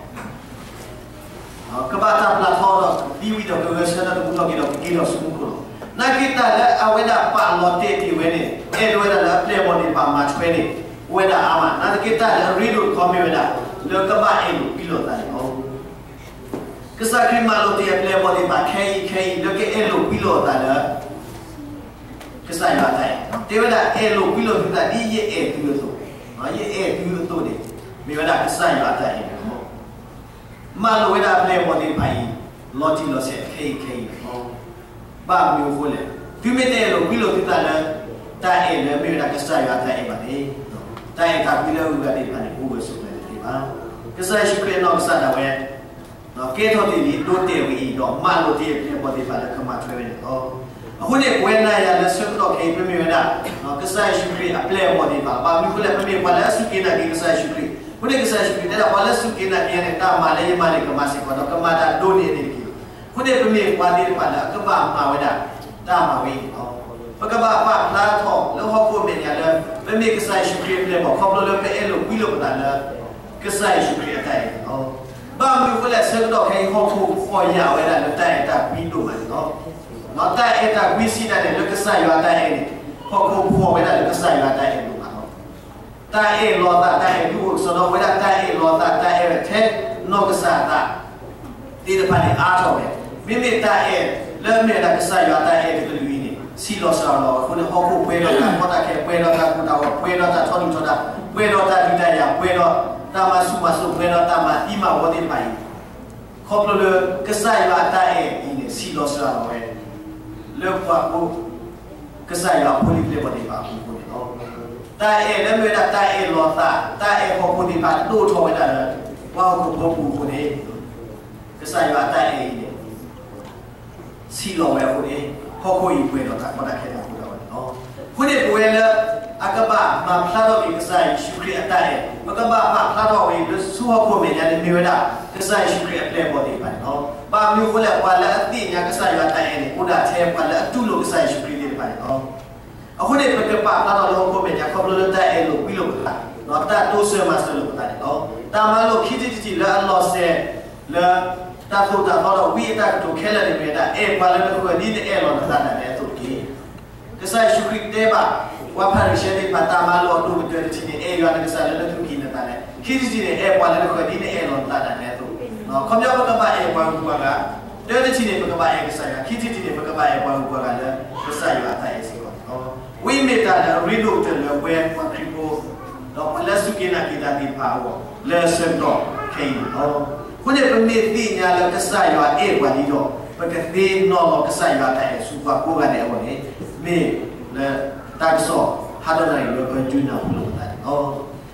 ကဘၣ်တၢ်ပျၢ်ထီဒီးသံဝံၤဒီးကဂဲၤဆၢထၢၣ်သမူထီၣ်က့ၤဒီးကက့ၤထီၣ်ဆူမူခိၣ်လီၤ. နာ်က့တၢ်လၢအဝဲဒၣ်ပာ်လီၤတဲာ်တ့ၢ်ဝဲန့ၣ် အဲၣ်ဒိးဝဲဒၣ်လၢအပျဲၢ်အဘီၣ်သ့ၣ်တဖၣ်မၤထွဲန့ၣ် အိၣ်ဝဲဒၣ်အါမး. နာ်သက့တၢ်လၢအရ့ဒိၣ်တခီမ့ၢ်ဝဲဒၣ် လၢကဘၣ်အဲၣ်လိာ်ကွံလိာ်သးန့ၣ်လီၤ. ကစၢ်ခရံာ်မၤလိာ်တ့ၢ်အပျဲၢ်အဘီၣ်သ့ၣ်တဖၣ်ခဲအံၤခဲအံၤ လၢကအဲၣ်လိာ်ကွံလိာ်အသးလၢ ကစၢ်ယွၤအတၢ်အဲၣ်, တဲဝဲဒၣ်အဲၣ်လိာ်ကွံလိာ်သုသးဒ်ယအဲၣ်သုအသိး, ယအဲၣ်သုအသိးန့ၣ် မ့ၢ်ဝဲဒၣ်ကစၢ်ယွၤအတၢ်အဲၣ်န့ၣ်လီၤ. မၤလိာ်ဝဲဒၣ်အပျဲၢ်အဘီၣ်သ့ၣ်တဖၣ်အံၤ လီၤတံၢ်လီၤဆဲးခဲအံၤခဲအံၤန့ၣ်လီၤ. ဘၣ်မနုၤအဃိလဲၣ်, သုမ့ၢ်တအဲၣ်လိာ်ကွံလိာ်သုသးလၢ တၢ်အဲၣ်လၢမ့ၢ်ဝဲဒၣ်ကစၢ်ယွၤအတၢ်အဲၣ်ဘၣ်န့ၣ် တၢ်အဲၣ်တၢ်ကွံလၢအဂုၤအဂၤသ့ၣ်တဖၣ်န့ၣ် အိၣ်ဝဲဆိးကျၢၤတသ့ဘၣ်. ကစၢ်ယ့ၣ်ၡူးခရံာ်အနီၢ်ကစၢ်ဒၣ်ဝဲ ကဲထီၣ်တ့ၢ်လံဒိတဲာ်ဝဲအံၤဒီး မၤလိာ်တ့ၢ်အပျဲၢ်အဘီၣ်သ့ၣ်တဖၣ်လၢကမၤထွဲဝဲန့ၣ်လီၤ. အဃိန့ၣ် ပဝဲနၤယၤလၢဆၢကတီၢ်ခဲအံၤ ပမ့ၢ်ဝဲဒၣ် ကစၢ်ယ့ၣ်ၡူးခရံာ်အပျဲၢ်အဘီၣ်သ့ၣ်တဖၣ် ဘၣ်မနုၤအဃိလဲၣ် ပမ့ၢ်ပှၤလၢအစူၢ်က့ၤနာ်က့ၤကစၢ်ယ့ၣ်ၡူးခရံာ်, အဃိန့ၣ်ကစၢ်ယ့ၣ်ၡူးခရံာ်တဲဒၣ် ပှၤလၢအစူၢ်က့ၤနာ်က့ၤယၤန့ၣ် တၢ်မၤလၢယမၤန့ၣ် ကမၤစ့ၢ်ကီးဒီး ကမၤတၢ်ဒိၣ်န့ၢ်န့ၣ်တက့ၢ်. အဃိန့ၣ် ပမ့ၢ်ပှၤသ့ၣ်တဖၣ်လၢအကဘၣ်မၤဝဲဒၣ် တၢ်မၤဝဲအံၤန့ၣ်လီၤ. ပကဘၣ်ပာ်ဖျါထီၣ်လၢဟီၣ်ခိၣ်မဲာ်ညါလၢ ပမ့ၢ်ကစၢ်ယ့ၣ်ၡူးခရံာ်အပျဲၢ်အဘီၣ် ခီဖျိလၢပအဲၣ်လိာ်ကွံလိာ်ပသးလၢ ကစၢ်ယ့ၣ်ၡူးခရံာ်အတၢ်အဲၣ်န့ၣ်လီၤ. ဘၣ်မနုၤအဃိလဲၣ် ဆၢကတီၢ်ခဲအံၤ ဟီၣ်ခိၣ်ဖှီၣ်ယာ်ဝဲဒၣ်လၢတၢ်အဲၣ်တၢ်ကွံဒိၣ်မးန့ၣ်လီၤ. တၢ်အဲၣ်တၢ်ကွံစံးတၢ်န့ၣ် လၢကစၢ်ယွၤအတၢ်အဲၣ်န့ၣ် ဟီၣ်ခိၣ်ဖှီၣ်ဝဲဒၣ်လၢကစၢ်ယွၤအတၢ်အဲၣ်ဒိၣ်မးလီၤ. တၢ်အဲၣ်လီၤသး တၢ်အဲၣ်ဒုးအိၣ်ကစီဒီ ပဝဲဒၣ်တၢ်အဲၣ်လီၤသး တၢ်အဲၣ်ထဲနီၢ်ကစၢ်အသး သ့ၣ်တဖၣ်န့ၣ် အါထီၣ်ဝဲ. မ့မ့ၢ်တၢ်အဲၣ်လၢအမ့ၢ်ဝဲဒၣ်ကစၢ်ယွၤအတၢ်အဲၣ်တကလုာ်အံၤန့ၣ် ဆံးလီၤစှၤလီၤအဃိန့ၣ် ဟီၣ်ခိၣ်ပှဲၤဒီးတၢ်ကီတၢ်ခဲ ပှဲၤဒီးတၢ်ကိၢ်တၢ်ဂီၤ ပှဲၤဒီးတၢ်ထီဒုၣ်ထီဒါ ပှဲၤဒီးတၢ်ဒုးတၢ်ယၤ ပှဲၤဒီးတၢ်မၤဆူၣ်မၤစိး ပှဲၤဒီးတၢ်မၤသံမၤဝီသ့ၣ်တဖၣ်အံၤ ခီဖျိလၢကစၢ်ယွၤအတၢ်အဲၣ်အံၤန့ၣ် ဆံးလီၤစှၤလီၤဝဲ လၢပှၤကိး ကစၢ်ယွၤအဖိလံၤပျဲၢ်ဘီၣ်သ့ၣ်တဖၣ်အပူၤအဃိန့ၣ်လီၤ. တၢ်အဲၣ်လၢမ့ၢ်ဝဲဒၣ်တၢ်အဲၣ်လီၤသး တၢ်အဲၣ်ဟီၣ်ခိၣ်သ့ၣ်တဖၣ်ဒိၣ်ထီၣ်ဝဲဒၣ်လၢ ပှၤဟီၣ်ခိၣ်ဖိအပူၤအဃိန့ၣ် ကစၢ်ယွၤအတၢ်အဲၣ်အံၤန့ၣ် ဆံးလီၤဝဲအဃိန့ၣ် ဟီၣ်ခိၣ်အံၤပှဲၤဒီးတၢ်ကီတၢ်ခဲတၢ်ကိၢ်တၢ်ဂီၤန့ၣ်လီၤ. အဃိန့ၣ်ပဝဲလၢ အကဘၣ်မၤဖျါထီၣ်က့ၤကစၢ်ယ့ၣ်ၡူးခရံာ်အတၢ်အဲၣ် ပကဘၣ်ပာ်ဖျါထီၣ်ဝဲအံၤလၢဆူဟီၣ်ခိၣ်မဲာ်ညါန့ၣ်မ့ၢ်ဝဲဒၣ် ကစၢ်ယ့ၣ်ၡူးခရံာ်အပျဲၢ်အဘီၣ်သ့ၣ်တဖၣ်န့ၣ်လီၤ. ဘၣ်မနုၤအဃိလဲၣ် ပှၤလၢအသ့ၣ်ညါကစၢ်ယွၤအတၢ်အဲၣ်န့ၣ် အိၣ်ဒၣ်ထဲပှၤလၢအတူၢ်လိာ်ကစၢ်ယ့ၣ်ၡူးခရံာ်သ့ၣ်တဖၣ်န့ၣ်လီၤ. အဃိန့ၣ် ပကပာ်ဖျါထီၣ်လၢဟီၣ်ခိၣ်မဲာ်ညါ ခီဖျိလၢတၢ်အဲၣ်လိာ်ကွံလိာ်ပသး ဒီးတၢ်တိစၢၤမၤစၢၤလိာ်ပသးန့ၣ်လီၤ. တၢ်မၤလိာ်ခံထံၣ်တထံၣ်လၢအလီၤစဲၤလၢ တၢ်သိၣ်တၢ်သီဒီးဝံအတၢ်ကတိၤခဲလၢာ်န့ၣ်မ့ၢ်ဝဲဒၣ် အဲၣ်ပှၤလၢနဃၢၤဒ်နအဲၣ်လီၤနသးဒၣ်နဲအသိးတက့ၢ်. ကစၢ်ယ့ၣ်ၡူးခရံာ်တဲဘၣ် ပှၤဖၤရံၤၡဲသ့ၣ်တဖၣ် တၢ်မၤလိာ်အဒိၣ်ကတၢၢ်တထံၣ်န့ၣ် အဲၣ်ယွၤနကစၢ်လၢနသူၣ်ကံၢ်နသးလဲၣ်. ခံထံၣ်တထံၣ်န့ၣ် အဲၣ်ပှၤလၢနဃၢၤဒ်နအဲၣ်လီၤနသးဒၣ်နဲအသိး. ခီပညီပကဘၣ်အဲၣ်ပှၤဂုၤပှၤဂၤ, တၢတထံၣ်န့ၣ် ပကဘၣ်အဲၣ်ကစၢ်ယွၤ, ခံထံၣ်တထံၣ်န့ၣ် ပကဘၣ်အဲၣ်ပှၤဂုၤပှၤဂၤလၢ ကစၢ်ယွၤအတၢ်အဲၣ်စ့ၢ်ကီးန့ၣ်လီၤ. ဝံမ့ၢ်တၢ်လၢအရ့ဒိၣ်ကတၢၢ်လၢပဝဲပှၤခရံာ်ဖိ ဒီးပှၤလၢအစူၢ်က့ၤနာ်က့ၤတၢ်သ့ၣ်တဖၣ်အဂီၢ် လၢဆၢကတီၢ်ခဲအံၤန့ၣ်လီၤ. အဃိန့ၣ် ပမ့ၢ်သ့ၣ်ညါလၢကစၢ်ယွၤအဲၣ်ပှၤဒ်ဒီး ပကသ့ၣ်နီၣ်လီၤကစၢ်ယွၤအတၢ်အဲၣ်ဆူပှၤကိးဂၤဒဲးအဂီၢ်န့ၣ် မ့ၢ်လၢတၢ် တၢ်ကစီၣ် ဟးဒီးနၤအံၤ လၢပဒုးနၢ်ဟူလိာ်ပသးန့ၣ်လီၤ. အ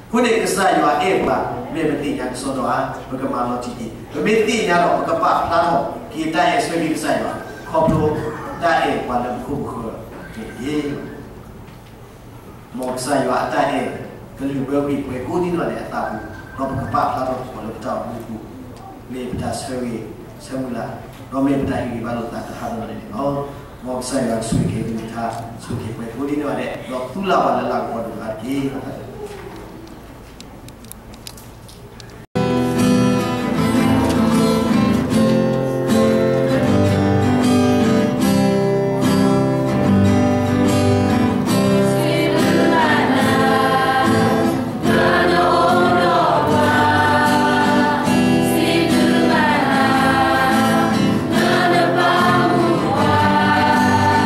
ဃိန့ၣ် ကစၢ်ယွၤအဲၣ်ပှၤ မ့ၢ်ပသ့ၣ်ညါကစီဒီဧါ, ပကမၤလီၤတံၢ်အံၤ, ပမ့ၢ်သ့ၣ်ညါဒီး ပကပာ်ဖျါထီၣ်က့ၤတၢ်အဲၣ်ဆၢက့ၤကစၢ်ယွၤ ခီဖျိတၢ်အဲၣ်ပှၤလၢပခိၣ်ပဃၢၤန့ၣ်တက့ၢ်. မ်ကစၢ်ယွၤအတၢ်အဲၣ် ကလုၢ်ဘၢကွံာ်ပှၤကိးဒံနီၢ်ဒဲးအသးပူၤ, ဒီးပကပာ်ဖျါထီၣ်က့ၤအီၤလၢပတၢ်အိၣ်မူပူၤ, မ့ၢ်ပတၢ်ဆၢဂ့ၤဆၢမုၢ်လၢ်, ဒီးမ့ၢ်ပတၢ်ဟ့ၣ်ဂံၢ်ဘါလိာ်သးတဟါဒီးနၤန့ၣ်လီၤ. မ်ကစၢ်ယွၤကဆိၣ်ဂ့ၤက့ၤမုၢ်မဆါ, ဆိၣ်ဂ့ၤက့ၤပှၤကိးဒံနီၢ်ဒဲး, ဒီးသူၣ်လၢ်ပှၤလၢလၢကပီၤဒိၣ်မးတက့ၢ်.လၢတၢ်ထုကဖၣ်လၢပဂီၢ်ဖဲညါလၢလီၢ်ခံတဂၤဝဲ, ဒီးတၢ်ထုကဖၣ်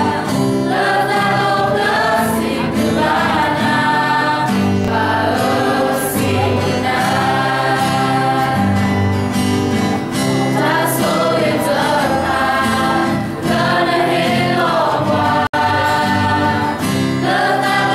ဝဲကလီၤဆီဒိၣ်တက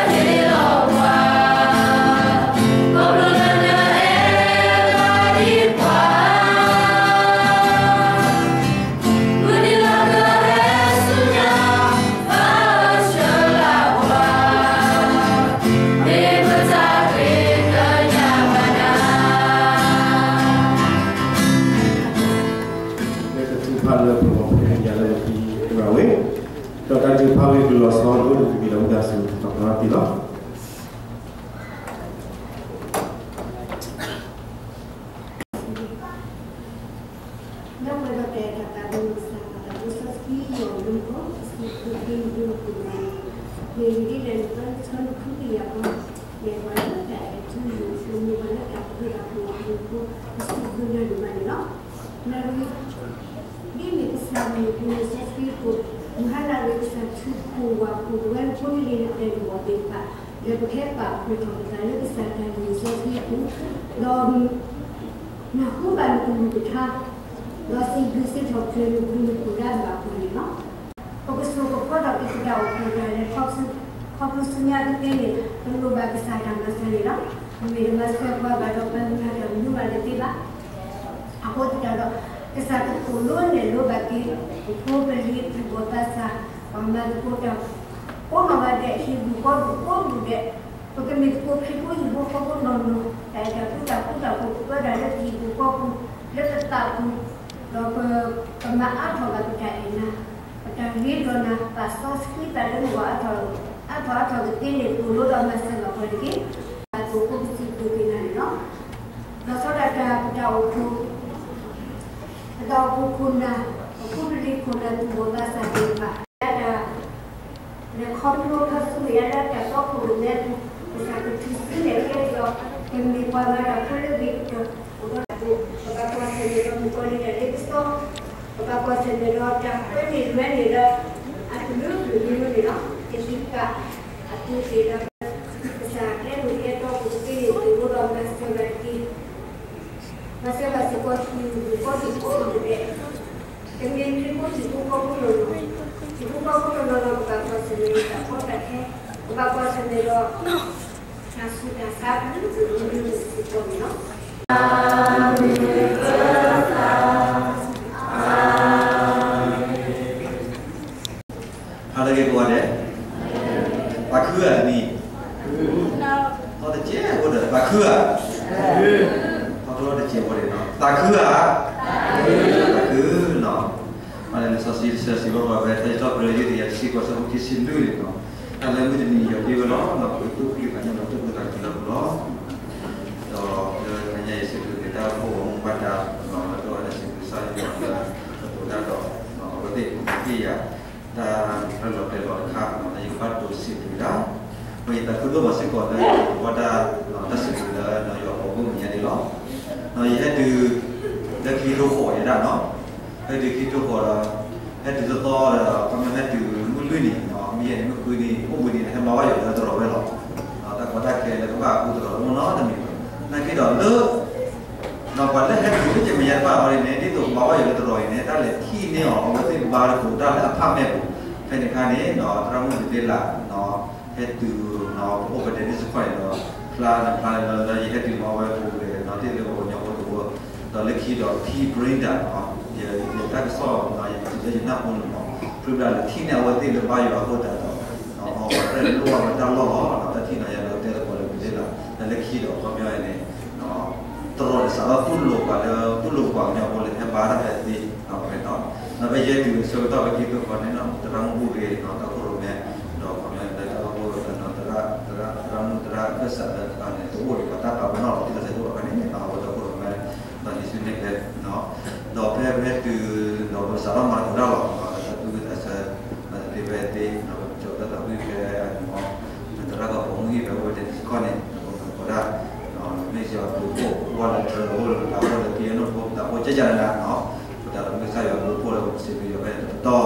့ၢ်ဒီးဝံသးစူၤ ပာ်ဖျါထီၣ်က့ၤလီၤ. လၢပှဲၤဒီးတၢ်အဲၣ်တၢ်သးဒီးမုၢ်မဆါ ပတၢ်လံာ်စီဆှံယွၤအလံာ်ဖိ တဆံဃု ခံနွံ လွံၢ်နွံ မ့ၢ်ဂ့ၤဒ်လဲၣ်န့ၣ် ပှၤလၢဆၢမုၢ်ခံကယၤပှၤ မ့ၢ်ပှၤလၢတၢ်အဲၣ်ထူယိာ် ပမ့ၢ်ပှၤလၢတၢ်ပာ်ဒိၣ်တၢ်ပာ်ကဲအလံာ်ဖိ တဆံဃုနၢ်ဒိၣ်မးန့ၣ်လီၤ. နၣ်ရံၣ် ဒ်န့ၣ်ကစၢ်မုၢ်လံာ်စီဆှံဖိ မုၢ်ဟါနၣ်ရံၣ် ကစၢ်ထူးကိၢ်ဝးကိၢ် ပဝဲဖိလံၤန့ၣ် တဲတဘီၣ်သ့ၣ်တဖၣ် လၢပဟဲပာ်ဖှိၣ်ထီၣ်ပသးလၢကစၢ်တၢ်လံာ်စီဆှံအပူၤ ဒီး နၢ်ဟူဘၣ်နကလုၢ်ကထါ ဒီးစံးဘျုးစံးထီၣ်ပတြၢၤနကလုၢ်နကီၢ်ဒၣ်ဘၣ်ပှၤန့ၣ်လီၤ. ပကစိာ်ကဖီထီၣ်က့ၤပတၢ်အိၣ်ဖှိၣ်တၢ်လဲၤခီဖျိဆူညါကသ့န့ၣ် ပလိၣ်ဘၣ်ကစၢ်တၢ်မၤစၢၤန့ၣ်လီၤ. ပမ့ၢ်တမၤစၢၤပှၤဘၣ်ဒီး ပမၤတၢ်မနုၤဘၣ်တသ့ဘၣ်. အဃိသတးဒီး ကစၢ်ကသိၣ်လိနဲၣ်လိဘၣ်က့ၤ ပဖိပလံၤ သူၣ်ဘီၣ်သးစၢ် ပှၤမၤသကိးတၢ် ကိးနီၢ်ဂၤဒဲး ဟံၣ်ဒူၣ်ဃီဒူၣ်ကိးဒူၣ်ဒဲး ပကမ့ၢ်သကိးခရံာ်ဖိဟံၣ်ဖိဃီဖိနီၢ်နီၢ် တၢ်အဲၣ်တၢ်ကွံတၢ်ဃူတၢ်ဖိး ကပၢတၢ်လၢပဟံၣ်ပူၤဃီပူၤ လၢပသးပူၤ ဒီးပကမၤအါထီၣ်ဘၣ်ပတၢ်အဲၣ်နၤ ပတၢ်ရ့ဒီးနၤ ပာ်စီဆှံသးလၢနဂီၢ် အါထီၣ်အါထီၣ်ကသ့န့ၣ် သိၣ်လိဒီးမၤစၢၤဘၣ်ပှၤတက့ၢ်. အသိးဖိကစံးဘျုးက့ၤနၤန့ၣ်လီၤ. ဒီးဆီဒၣ်တၢ် ပတၢ်အိၣ်ဖှိၣ် ပတၢ်အိၣ်ဖှိၣ်ခိၣ်နၢ် ပဖိပလံၤခိၣ်နၢ် သူၣ်ဘီၣ်သးစၢ်သ့ၣ်တဖၣ် တၢ် လဲၤခီဖျိလၢဆူမဲာ်ညါလၢတၢ်တီခိၣ်ရိၣ်မဲအပူၤ ကစၢ်ကထုးစုနဲၣ်ကဲဒီး ကမ့ၢ်ပှၤမၤတၢ်ဖိလၢအဂ့ၤကတၢၢ် အိၣ်ဒီးတၢ်ဒိၣ် ပဘၣ်ကွၢ်ဆၢၣ်မဲာ်ဒီးမုၣ်ကီၤလံၢ်တၢ်လ့ပစီ ပဘၣ်ကွၢ်ဆၢၣ်မဲာ်ဒီးတၢ်ကွဲန့ၢ်လွဲန့ၢ်လၢ အကလုာ်ကလုာ်ကလုာ်န့ၣ်လီၤ. ကသံၣ်ကးအပူၤသ့ၣ်ဒီး ကစၢ်ကျဲမုၢ်ကဲတီပူၤကသ့န့ၣ် သိၣ်လိဒီးမၤစၢၤဘၣ်တက့ၢ်. မၤစၢၤဘၣ်စ့ၢ်ကီးဟံၣ်ဖိဃီဖိကိးဒူၣ်ဒဲး ကမ့ၢ်ခရံာ်ဖိဟံၣ်ဖိဃီဖိနီၢ်နီၢ်, ဟံၣ်ဖိဃီဖိနီၢ်နီၢ်လီၤ ကဘၣ်ကွၢ်ဆၢၣ်မဲာ်တၢ်ကီတၢ်ခဲ, ကဘၣ်ကွၢ်ဆၢၣ်မဲာ်ဒီး တၢ်ဆူးတၢ်ဆါကလုာ်ကလုာ်စ့ၢ်ကီးန့ၣ်လီၤ. ဟါလၢအဂ့ၤကိးဂၤဒဲး, သးခုဧါတနံၤ, သီတကဲးဖိဒီး သးခုဧါ, သီတကဲးဖိဒီး သးခုဧါ, သးခုနီၤ. လံာ်စီဆှံတဆၢစံးဘၣ်ပှၤဖဲ ထါစံးထီၣ်ပတြၢၤ ယုၢ်တကယၤတဆံဃိး အဆၢဖိခံဆံလွံၢ်န့ၣ်လီၤ. တၢ်လၢမုၢ်တနံၤယီၤက့ၤဝဲလီၤ, ဒီးပကသူၣ်ခုသးခုဒီးပတၢ်မုာ်လၤလီၤလီၤ. ဒီးလၢတနံၤအံၤ စံးဘျုးက့ၤတၢ်အိၣ်ဖှိၣ်ဂီၢ်မုၢ်ဘၣ်တၢ် လၢတၢ်အဲၣ်စံးဘျုးကစၢ်ယွၤလၢ ကတိၤတၢ်ဒီး အဝဲသ့ၣ်သ့ၣ်ညါ တၢ်လၢလီၤပျဲၢ်လီၤတခါ လၢယကဘၣ်ဒိးစံးဘျုးတၢ်, ဒီးယသးခုဒိၣ်မးစ့ၢ်ကီးလၢယကဘၣ်တၢ် တၢ်စံးဘျုးလၢယွၤအဘီအမုၢ်မဲာ်ညါန့ၣ်လီၤ. ဒီးယဟဲတုၤ လၢခံထိဃီၤယဲဒၣ်နီၤ, ဟဲတုၤခံထိဃီၤဒီး ဟဲတုၤသီသီဒီး ခီပညီဟဲတုၤမုၢ်လွံၢ်နံၤ, မုၢ်ယဲၢ်နံၤမုၢ်ဃုနံၤ အိၣ်ဘှံးနံၤ ဟဲမၤဘၣ်ယွၤလၢသရိာ်ဝဲလီၤ. တၢ်ကီတၢ်ခဲလၢကဘၣ်အဃိ ဒီးလၢ ပှၤလၢဟဲတုၤလၢကမဲာ်ညါတဖၣ်အံၤန့ၣ် ဒ်သိးကဘၣ်ဘၣ်ယွၤလၢတရီၤအံၤန့ၣ် တၢ်လဲၤထံၣ်န့ၢ်အီၤ အဝဲသ့ၣ်ဘါတကိးတၢ်လၢအဖးမဲာ်ပူၤ, ဖဲန့ၣ်အခါန့ၣ် သရၣ်မုၣ်ဒုးသ့ၣ်လး ဟဲတုၤ ပအိၣ်ဖဲ Dennis Court န့ၣ်ဒီး ဖျါန့ၣ်ဖျါလၢ လၢယဟဲတုၤမ့ၢ်ဝဲပူၤဂ့ၤ သ့ၣ်လၢပှၤကညီဖိတဝၢ ဒီးလၢခံဒီး Key Brenda ယတၢ်ကစီၣ် ယနၢ်ဟူန့ၣ်မ့ၢ် Brenda လဲၤထံၣ်န့ၢ်အဝဲသ့ၣ်လၢဘါယွၤအဃိသတးဒီး အဝဲသ့ၣ်လိၣ်ဘၣ်ဝဲတၢ်လီၢ်လီၤ ဒီးတၢ်ထံၣ်န့ၣ် ယၤလၢတဲသကိးလၢပူၤသ့ၣ်လး ဒီးလၢခံဒီးခီပညီန့ၣ် တရီၤန့ၣ်စးထီၣ်တူၢ်လိာ်ပှၤလၢ တူၢ်လိာ်ပှၤကညီဖိလၢဟဲဘါတၢ်ဖဲသ့ ဒီးဖဲ ဒီးဖဲယဲတုၤအဆၢကတီၢ်ဖဲခံသိခီန့ၣ် သရၣ်မုၣ်ဘူၣ်ဂ့ၤ ဒီးတၢ်ခိၣ်ရိၣ်မဲ ဒီးခီပညီလၢတၢ်အိၣ်ဖှိၣ် သရၣ် သရၣ်မုၣ်သရၣ်ခၢၣ်စးလၢတအိၣ်ဒီးပှၤတၢ်ပာ်ပနီၣ်လီၤတံၢ်လီၤဆဲးတအိၣ်ဘၣ်ဖဲန့ၣ် အဝဲတၢ်ခိၣ်ရိၣ်မဲ ဒီးလံာ်ဆူန့ၣ်ဖဲ ဒီးဖဲဖဲတုၤ ဒီးပစးထီၣ်မၤသကိးတၢ်လီၤ ဒီးတၢ်သူၣ်ဝံၣ်သးဆၢ ဒီးတသ့ဖဲသ့ ဒီးပကၠီၤတၢ်သးဝံၣ်ဖဲအန့ၣ်မ့ၢ် သရၣ်ကပီၤမုၣ်ဟံၣ်ဖဲအိၣ်ဝဲ Dennis Court န့ၣ် ဒီးပမၤသကိးတၢ် မ့ၢ်စ့ၢ်ကီးဒိဖိ ဝါလၢတြၢၤအိၣ်လၢပသးအိၣ်လၢ piano ဖိ ပသးအိၣ်ကဲကဲနၤနၤ ပတၢ်လၢမ့ၢ်ကစၢ်ယွၤဒိဖိဒီးပစံးဘျုးယွၤဖဲန့ၣ်တပတီၢ် ဒီးဖဲခံက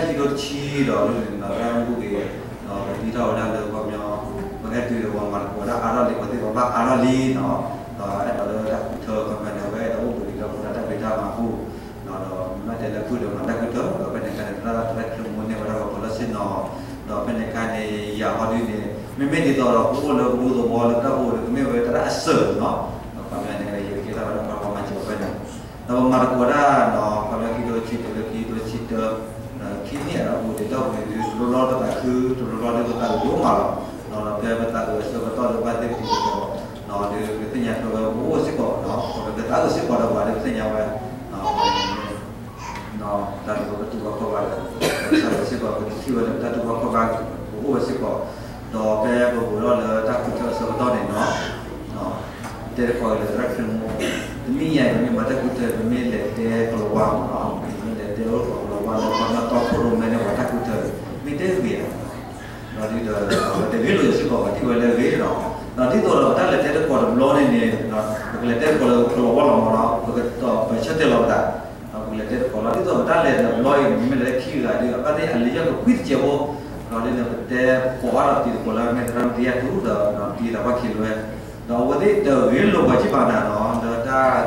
ထိတဆံဒီး လၢန့ၣ်ဒီးသရၣ်မုၣ်ဘူၣ်ဂ့ၤ ဒီးပဒ်ထီၣ်ဝဲဒၣ်လၢခီပညီ ပဟဲတုၤဒီးပှၤမၤသကိးတၢ်အါထီၣ်လံ ပှၤသ့ၣ်ပှၤဘၣ်အါထီၣ်လံနီၤ ဒီးအဲၣ်ဒိးလၢတၢ်ဃုထၢခီပညီန့ၣ် အဝဲအဲၣ်ဒိးအိၣ်ဘှံးလံဒီးပဝဲဒၣ်တၢ်ဖံးတၢ်မၤအပူၤ ဒီးမ့ၢ်တဲလၢဃုဒီးမၤတၢ်ဃုထၢ ဒီးဖဲန့ၣ်အခါန့ၣ် သရၣ်သရၣ်ချ့မိၢ်န့ၢ်ဝဲဒၣ်ပှၤပၢၤလီၢ်ဆ့ၣ်နီၤ ဒီးဖဲန့ၣ်အခါန့ၣ် ယၤဟီဒုန့ၣ် မ့မ့ၢ်ဒ်သိးဒီးပအိၣ်လၢပဒူသဝီလၢတၢ်အိၣ်ဒီး ကမ့ၢ်ဝဲသရၣ်အစၢၤနီၤ ဒီးခီပညီန့ၣ် ယကဲသးဝဲဒၣ်ပှၤမၤစၢၤဖဲန့ၣ် ဒီးပမၤသကိးတၢ်နီၤ ခီပညီခံကထိတဆံတုၤလၢခံကထိတဆံတၢ ခံနံၣ်အံၤဒီးပူၤတ့ၢ်ဒီးပူၤန့ၣ် တလိၣ်လီၢ်တသးခု တလိၣ်လီၢ်ဒ်ပသးဒိၣ်မးလီၤ ဒီးဖဲပသးဒိၣ်အဆၢကတီၢ်ဒီးဘၣ်သ့ၣ်ပူၤဒီး ဒီးပသ့ၣ်ညါထွဲဝဲပအိၣ်စ့ၢ်ကီးနီၤ ပကသးအုးစ့ၢ်ကီးဒီးပှၤဒီးပသ့ၣ်ညါဝဲ တၢ်ဒိးပကတူၢ်ဘၣ်ခီၣ်ဘၣ်ဒီး ကစၢ်ယွၤစ့ၢ်ကီး ပကထံၣ်ဝဲလၢပတၢ်တူၢ်ဘၣ်ခီၣ်ဘၣ် ပအိၣ်ဝဲစ့ၢ်ကီး ဒီးဖဲပဘူးထီၣ်လၢတၢ်ဃုထၢအဆၢကတီၢ်န့ၣ်နီၤ တဲတကိးလၢသရၣ်ချ့မိၢ် တနံၣ်ညါအံၤ ပမ့ၢ်မၤတၢ်ဃုထၢ ပမ့ၢ်လဲၤတဲကလီၤဝါမ့ၢ်နီၤ ပမ့ၢ်လဲၤတဲအိၣ်ကလီၤဝါလၢပှၤကညီတီခိၣ်ရိၣ်မဲန့ၣ် ပှၤတၢ်ဃုထၢ မ့ၢ်တဂ့ၤဧါ ဒီးဒ်ဒီး ပတဂ့ၤလိာ်ယစ့ၢ်ကီး ပထံၣ်ဝဲလၢအဂ့ၤလီၤ. ဒီးဒ်သိးဒီးပတၢ်လဲၤတဲတကိးတဘျီန့ၣ်န့ၣ် ပကလဲၤတဲတကိးလၢကလီၤဝါလီၤမ့ၢ်နီၤ ပကတီၢ်ပဆၢတဲာ်လီၤပသး ဒီးပကလဲၤတဲတကိးလီၤ ဒ်သိးပတၢ်လဲၤတဘျီအံၤန့ၣ် မ့မ့ၢ်လဲၤလၢခံဂၤဒီး အဘၣ်သ့ၣ်အလံာ်ယဲၢ်ကကွံတစဲးဖိ ဒီးဒ်န့ၣ် ပတဲကိးအါဒီးတံၤသကိးလၢမ့ၢ်သရၣ်မုၣ်တယၢ်ထူဒီး တံၤသးပှၢ်ခံလွဲ ဒီးအဝဲသ့ၣ်တဂ့ၤလိာ်ပှၤကံၣ်ပာ်နၤနီၤ လၢတၢ်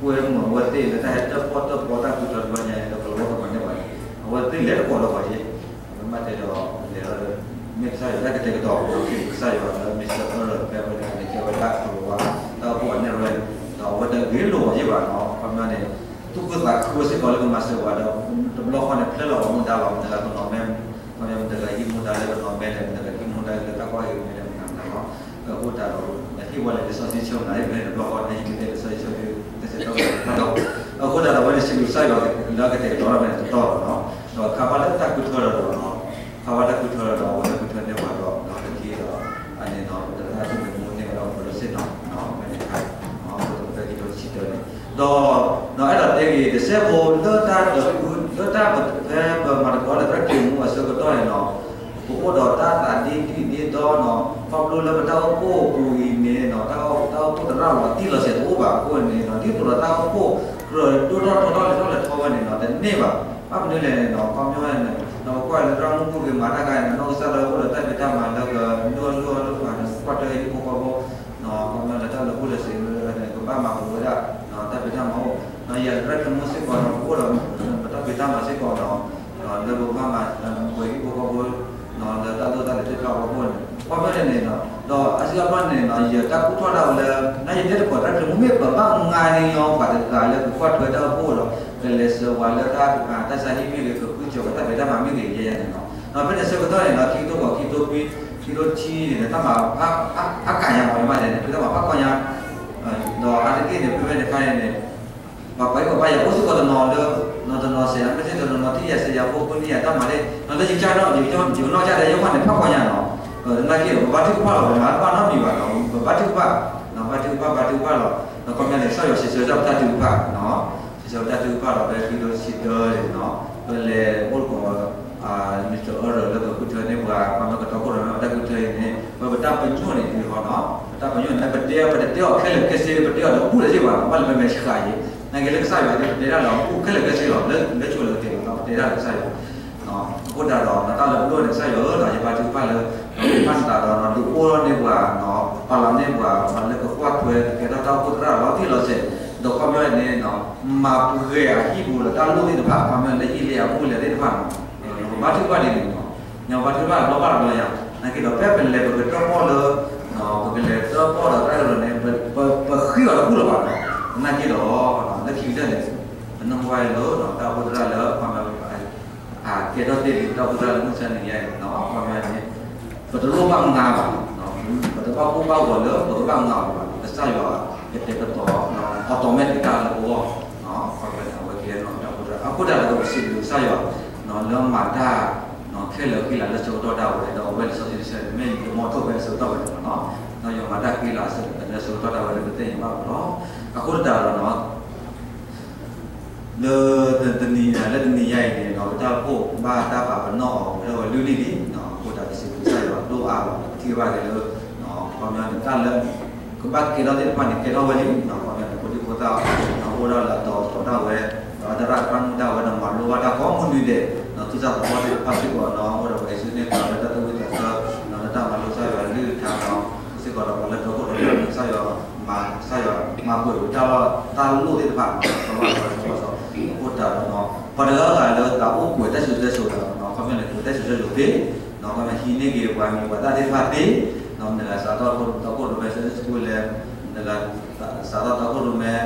ကွဲမုာ်အဝဲသ့ၣ်လၢတၢ်ဟဲတၢၣ်ပီၣ်တၢၣ်ပီတၢ်ဃုထၢတဘျီညါအံၤ ဒီးကလီၤဝါကမၤန့ၢ်ပှၤန့ၣ် အဝဲသ့ၣ်လဲၤတကိးလၢပှၤယ့ၣ် ပမ့ၢ်တဲဒီး လဲၤဒီး မ့ၢ်ကစၢ်ယွၤတၢ်ကတဲာ်ကတီၤ ကစၢ်ယွၤလၢ Mister Earl ဖဲဖဲန့ၣ် ကဲဝဲဒၣ်ကလီၤဝါ တၢ်အိၣ်ဖှိၣ်အနဲၣ်ရွဲၣ် ဒီးအဝဲတဂ့ၤလိာ်ပှၤယ့ၣ်ဘၣ်နီၤ ခီပညီန့ၣ် သူၣ်ခုသးခုဝဲစ့ၢ်ကီးလၢကမၤစၢၤပှၤဒီး တဘျီဃီန့ၣ် ဖျဲလီၤပှၤမူဒါလီၤ မတၤဂၤကနီၤမဲ ခီပညီမတၤဂၤဟံးမူဒါလၢကနီၤမဲဒီး မတၤဂၤဟံးမူဒါလၢတၢ်ကွၢ်ဟံးမဲဒီး မတၤမတၤလီၤ အဃိသတးဒီး နဟ့ၣ်ဝဲလၢလံာ်စီဆှံဆၢမနုၤ မ့ၢ်တဘျီဃီန့ၣ် ယမ့ၢ်တဲလံာ်စီဆှံဆၢ တစဲးတီၢ်ကတၢၢ်လီၤ အဃိသတးဒီး အဝဲန့ၣ်စံးဘျုးကစၢ်ယွၤလၢကတဲာ်ကတီၤထီၣ်ဖဲန့ၣ်တတီၢ်လီၤနီၤ ဒီးခါဘၣ်လၢတၢ်ဃုထၢဒီးနီၤ ခါဘၣ်တၢ်ဃုထၢဒီး အဝဲတၢ်ဃုထၢန့ၢ်ပှၤဒီး ဒီးတက့ၢ်ဒီး အန့ၣ်နီၤ ပတၢ်သ့ၣ်ညါမူန့ၢ်ဝဲဒီးပှၤလၢဆ့ၣ်နီၤ ဖဲန့ၣ်ခါ ပတၢ်ဃုထၢန့ၢ် ဒီး ဒီးအဲၣ်ဒိးတဲဂ့ၤ တစဲးဖိလၢတၢ်ဒိး လၢတၢ်ဖဲပမၤသကိးဒီးသရၣ်ချ့မိၢ်အဆၢကတီၢ်န့ၣ်နီၤ ပအိၣ်ဒီးတၢ်သးဒ့ဒ့ဒီနီၤ ခီဖျိလၢပတၢ်အိၣ်ဖှိၣ်ပူၤအံၤန့ၣ်နီၤ တၢ်အိၣ်ဖှိၣ်သရၣ်လီၤတံၢ်လီၤဆဲးတအိၣ်ဘၣ်အဃိန့ၣ်နီၤ ဒ်သိးဒီးတၢ်အိၣ်ဖှိၣ်ကြၢးဒိၣ်ထီၣ်ထီထီၣ်လဲၤထီၣ်လဲၤထီဝဲန့ၣ်နီၤ တန့ၢ်ဘၣ် ဘၣ်မနုၤလဲၣ်န့ၣ်နီၤ ခီပညီန့ၣ် ဒီးပကွၢ်လၢသရၣ်မုၣ်ဘူၣ်ဂ့ၤမၤတၢ်ခါန့ၣ် နီၢ်ကစၢ်လၢအိၣ်ဒီးတၢ်ဖံးတၢ်မၤလၢကဒိၣ်လၢလၢပှၤန့ၣ် ကွၢ်ထွဲဟံၣ်ဖိဃီဖိ ခီပညီလၢတၢ်လၢာ်ဘူၣ်လၢာ်စ့းလၢန့ၣ် ကဘၣ်မၤပူၤဝဲဒၣ် တၢ်ဖံးတၢ်မၤအိၣ် ဒီးယၤသရၣ်ချ့မိၢ်စ့ၢ်ကီးနီၤ ပအိၣ်ဒီးပတၢ်ဖံးတၢ်မၤစ့ၢ်ကီးနီၤ လၢပကဘၣ်မၤပှဲၤဟံၣ်ဖိဃီဖိ လၢတၢ်ဒိၣ်တၢ်လဲၤသ့ၣ်တဖၣ်အဖီခိၣ်န့ၣ် ခီပညီန့ၣ်နီၤ ဒီးအစုအဘျီန့ၣ်နီၤ ယတၢ်ကူၣ်ထီၣ်ဒၣ်ဝဲလၢ နယတဲတကိးသရၣ်ချ့မိၢ်မ့ၢ်ပဘၣ်မၤန့ၢ်ညီပှၤတဂၤလၢကကွၢ်ထွဲတၢ်အိၣ်ဖှိၣ်ဒီး ကလဲၤဆှၢပှၤလၢတၢ် တၢ်ဆါဟံၣ်မ့ၢ်ဂ့ၤ ကဃုကၠီၤပတၢ်ဖံးတၢ်မၤမ့ၢ်ဂ့ၤ ယဲယဲန့ၣ်နီၤ ဒီးဖဲန့ၣ်ဆၢကတီၢ်န့ၣ်နီၤ ခံကထိဃိး ခံကထိခွံ ခံကထိတဆံန့ၣ် တၢ်မၤဖး ဖးကၢ်ညါမ့ၢ်မးန့ၣ် ဖဲတၢ်မၤဖးကၢ်ညါ ဒီးအါတက့ၢ်န့ၣ် ဖဲဖဲန့ၣ်ခါန့ၣ် ပှၤပှၤဟံၣ်ပှၤဘါယွၤအိၣ်စ့ၢ်ကီးတနီၤလၢ နီၤတနီၤစဲးယၤ မ့ၢ်စ့ၢ်တနီၤနီၤ ထံၣ်ယၤစဲးယၤဖိ ဃုန့ၢ်ယၤတၢ်မၤလၢ နီၤလၢယကၢ်နီၣ် ယကၢ်နီၣ်ကၢ်ဒီးယဲၢ်ဖီၣ်န့ၣ် ဖးကၢ်ညါနီၤ သနာ်က့ ပဘါထုကဖၣ်လီၤ ပမၤတဘၣ်နီတမံၤဘၣ်နီၤ ပဘါထုကဖၣ် ဘါထုကဖၣ် ဘါထုကဖၣ်လီၤ ဒီးခီပညီန့ၣ် ကစၢ်ယွၤစံးဆၢတၢ်ပတၢ်ထုကဖၣ်နီၤ စံးဆၢတၢ်ထုကဖၣ်လီၤ ဖဲခံကထိတဆံတၢန့ၣ်နီၤ ပလဲၤအိၣ်တကိး Mister Earl လၢကဃုထၢန့ၢ်ပှၤ ခီပညီကတီခိၣ်ရိၣ်မဲအတၢ်ဃုထၢအံၤန့ၣ် ပဝဲပတၢ်ပညိၣ်န့ၣ် ဒ်ဟီနီၤ ပတၢ်ပညိၣ်န့ၣ် ပတဲ ပတတဲအီၤခဲလၢာ်ခဲဆ့ ပတဲအီၤဒီးဘူၣ်လၢၤစ့ၢ်ဘၣ်နီၤ ဘၣ်လၢပမဲာ်ဆှးအံၤ နာ်က့လၢကစၢ်ယွၤန့ၣ် ပတဲတၢ်ဒီး ဘူၣ်ခဲလၢာ်ခဲဆ့လီၤ လၢလၢဆိလၢကတဲာ်လီၤ ပတဲတၢ်ဒီးကစၢ်ယွၤ အဃိသတးဒီး တၢ်လၢပလိၣ်န့ၣ် ကစၢ်ယွၤဧၢ, ယဘါထုကဖၣ်လၢ မ့ၢ်မၤသးဒီး ဒုးအိၣ်ထီၣ်န့ၢ်ပှၤ, ပာ်လီၤန့ၢ်ပှၤ လၢကကွၢ်ထွဲကကဲထီၣ်တၢ်အိၣ်ဖှိၣ်သရၣ်လီၤတံၢ်လီၤဆဲး, ဒီးခီပညီန့ၣ် မၤပှဲၤအဟံၣ်ပူၤဒီးတၢ်လိၣ်သ့ၣ်တဖၣ် ခီပညီလၢဟံၣ်လၢအပူၤလဲၣ်သ့ၣ်တဖၣ်န့ၣ်, ပဘါထုကဖၣ်ဒ်န့ၣ်လီၤ. ညါဘါထုကဖၣ်တဘျီဘၣ်တဘျီယါ, နာ်က့ဒီး ဖဲပလဲၤပကတၢၣ်ပီၣ်လၢ ပကလဲၤတၢၣ်ပီၣ်ဒီးတၢ်အၢၣ်လီၤန့ၣ် ပဃ့အီၤတဘူၣ်လၢၤဘၣ်နီၤ. နာ်က့ဒီး လၢခံကတၢၢ်န့ၣ် ပနီၢ်ကဝဲလၢ တၢ်အိၣ်ဖှိၣ်သရၣ်လၢ အကဲထီၣ်သ့ၣ်လံ တၢ်အိၣ်ဖှိၣ်သရၣ်လၢမုၢ်ဆါနံၤညါအံၤနီၤ, ခီပညီန့ၣ် ပတလိၣ်ဘၣ်ငါဘၣ်, ပတဘၣ်ကိၢ်ဘၣ်ဂီၤလၢ ပကဘၣ်ငါအီၤဘၣ်, ကစၢ်ယွၤကတဲာ်ကတီၤ automatic တၢ်လၢပဂီၢ်, ခီပညီန့ၣ် အဝဲကဲနီၤ တၢ်အိၣ်ဖှိၣ်သရၣ် အဃိသတးဒီး ပစံးဘျုးကစၢ်ယွၤ လၢမၤတၢ် ခဲလၢာ်ဃံလၤလၢဆၢကတီၢ်ဒၣ်ဝဲ ဒီးအဝဲလံာ်စီဆှံတဆၢန့ၣ် မ့ၢ်ယမီၢ်ထိၣ်ဖဲအဆၢကတီၢ်ဝဲန့ၣ်လီၤနီၤ, ဒီးယွၤမၤတၢ်ဃံလၤလၢဆၢကတီၢ်ဒၣ်ဝဲလၢပသ့ၣ်ညါဘၣ်အီၤလီၤ. အဃိသတးဒီးနီၤ လၢတနံၤညါ လၢတနံၤညါအံၤန့ၣ်နီၤ ပတၢ်အိၣ်ဖှိၣ်ဘၣ်တၢ်ပာ်ပနီၣ်အီၤ ဝဲဒၣ်ဝဲလွံၢ်နံၣ်လံနီၤ, အဃိသတးဒီးစံးဘျုးကစၢ်ယွၤဒိၣ်အါလီၤ ပထံၣ်ဘၣ်က့ၤလၢ ခီပညီန့ၣ် တၢ်လၢ ကဘၣ်ကဲထီၣ်သ့ၣ်တဖၣ်န့ၣ် ကဲထီၣ်ဝဲလံနီၤ, ခီပညီန့ၣ် ဖိဒံဖိသၣ်နီၤ အိၣ်ဒၣ်လၢအတီၤတီၤဒၣ်ဝဲ ဒီးသရၣ်သရၣ်မုၣ်ဒၣ်ဝဲဒီး မၤလိဘၣ်တၢ်ကိးမုၢ်နံၤဒဲးနီၤ, သူၣ်စၢ်သးဘီၣ်သ့ၣ်တဖၣ်စ့ၢ်ကီးနီၤ အိၣ်ဒီးပှၤအံၤဆူန့ၣ် ပှၤလၢတၢ်သူၣ်ဝံၣ်သးဆၢနီၤ လၢတၢ်မၤလိကစၢ်ယွၤအကလုၢ်ကထါနီၤ စ့ၢ်ကီးဒီးပှၤလၢဒိခိၣ်ဒိးပျၢ်န့ၣ် ကစၢ်ယွၤ ကစၢ်ယွၤမၤပှဲၤဝဲတၢ်လီၢ် တၢ်လိၣ်သ့ၣ်တဖၣ်နီၤ သီဘၣ်သီဘၣ်သီ အဃိသတးဒီးနီၤ ပှၤတဂၤဂၤလၢသးအိၣ်ကွဲးတၢ်စံၣ်စိၤတဲစိၤဒီးနီၤ ခီပညီန့ၣ် ကွဲးတၢ်စံၣ်စိၤတဲစိၤသ့နီၤ ခီပညီဟံးန့ၢ်က့ၤပှၤမံၤပှၤသၣ်သ့ၣ်တဖၣ်သ့နီၤ မ့ၢ်နကစးထီၣ်ဒီခိၣ်ဒိးမဲ နက စးထီၣ်ဒီခိၣ်ဒိးမဲ သူၣ်စၢ်သးဘီၣ်လၢတၢ်သူၣ်ဝံၣ်သးဆၢန့ၣ်နီၤ ခီပညီန့ၣ် ပှၤလၢကွဲးတၢ်စံၣ်စိၤတဲစိၤ ပှၤလၢစးထီၣ်အဲၣ်ဒိးကွဲး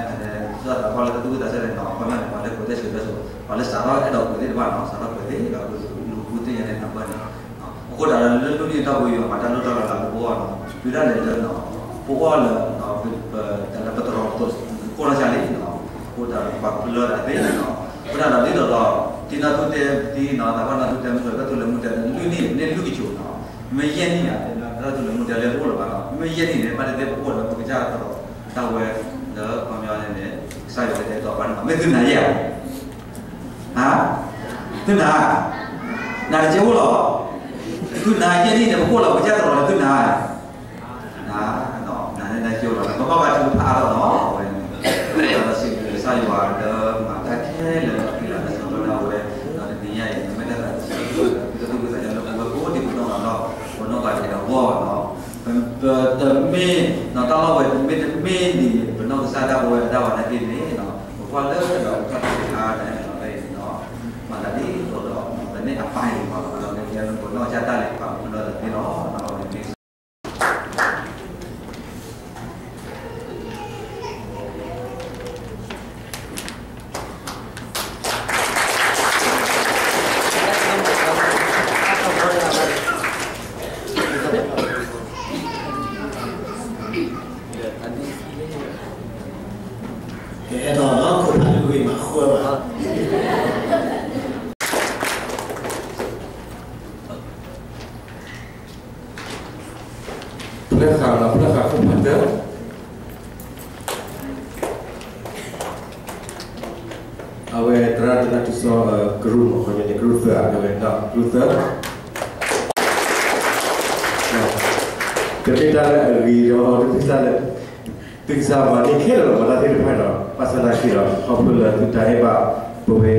သ့ၣ်တဖၣ်နီၤ စးထီၣ်ကွဲးသ့ဒီး လူၤဃုသ့ၣ်ညါန့ၣ် နၢ်ပၢၢ်န့ၣ် အဃိသတးဒီး လၢလွံၢ်နံၣ်အတီၢ်ပူၤ ယွၤမၤတၢ်လိၣ်တၢ်လီလးလၢပဂီၢ်နီၤ တုၤဒၣ်လဲာ်လၢနီၤ ပအိၣ်လၢ ပတြီၤပသကိးထီၣ်ကၢ်လံနီၤ အဃိသတးဒီး ပှၤပလၢဒၣ်သ့နီၤ အဃိသတးဒီး ဒ်သိးဒီး ထံနီၢ်ထူၣ်တဲသံနီၤ သးပှၢ်နီၢ်ထူၣ်တဲမုၢ်ကီၢ် တၢ်ထူၣ်လဲၤမူတဲ လွံၢ်နံၣ်န့ၣ် လွံၢ်ကဆိးနီၤ မ့ၢ်ယဲၢ်နံၣ်ဧါ တၢ်ထူၣ်လဲၤမူတဲလၢတအိၣ်လၢၤဘၣ်နီၤ မ့ၢ်ယဲၢ်နံၣ်န့ၣ် ဘၣ်သ့ၣ်သ့ၣ်ပအိၣ်ဒီးပကစၢ်သရိာ်ဒၣ်ဝဲ လၢခီပညီန့ၣ်န့ၣ် ကစၢ်ယွၤကတဲာ်ကတီၤပှၤန့ၣ် မ့ၢ်သုနၤယဲၢ်ဧါ ဟါ သုနၤ နၤတကဲအိၣ်လီၤ သုနၤယဲၢ်နံၣ်န့ၣ် ပအိၣ်လီၤပကစၢ်သရိာ်လၢသုနၤ နၤ နၤန့ၣ်နကဲအိၣ်လီၤ ပဘၣ်ဘါထုကဖၣ်အါထီၣ်နီၤ အဝဲန့ၣ် ဒီးစံးဘျုးကစၢ်ယွၤလၢမၤတၢ်ခဲလၢာ်လၢအဃံလၤလၢဆၢကတီၢ်ဒၣ်ဝဲ ဒီးတနံၤညါအံၤ နမ့ၢ်တၢ်သးတဆၢ သုတၢ်သူၣ်ဝံၣ်သးဆၢလၢပဝဲကိးဒံကိးနီၢ်ဂၤနီၤ ပနီၢ်ဂၤဒဲးအဂီၢ်နီၤ ပတမ့ၢ်နီၤ တၢ်လီၢ်ဝဲတမ့ၢ်တမ့ၢ်န့ၣ် ပနီၢ်ကစၢ်ဒၣ်ပဝဲဒၣ်ဝဲနာ်က့န့ၣ်နီၤ ပကွၢ်လၢဒီးပတၢ်သ့ၣ်တဖၣ်န့ၣ် လီၤလၢအံၤန့ၣ်နီၤ မၤသးဒ်သိးဒီး ပန့ၢ်အပၢ်အံၤမၤလီၤ ပနီၢ်ကစၢ်တၢ်လဲၤပာ်မူလီၤသးသ့လီၤ ကအဲၣ်ဒိးလီၤခိၣ်ဖးဒိၣ်ဝံၤမၤဃုဘၣ် ဖျၢၣ်ဃာ်လီၤ ဖျၢၣ်ဃာ်ခိၣ်ဖးဒိၣ် အဝဲသရၣ်ဒိၣ်နၢ်ထူစီ group မ့ၢ်ခီန့ၣ် group သၢ အဝဲ group သၢ တမ့ၢ်တၢ်လၢအဂ့ၤဒီး တမ့ၢ်တၢ်လၢ သုကစၢ်မၤန့ၢ်ခဲလၢာ်လီၤ မၤတၢ်သ့ၣ်တဖၣ်ဒီး ဘၣ်ဆၣ်သနာ်က့ဒီး ခီဖျိလၢသုတၢ်အဲၣ်ဘၣ်ပဝဲ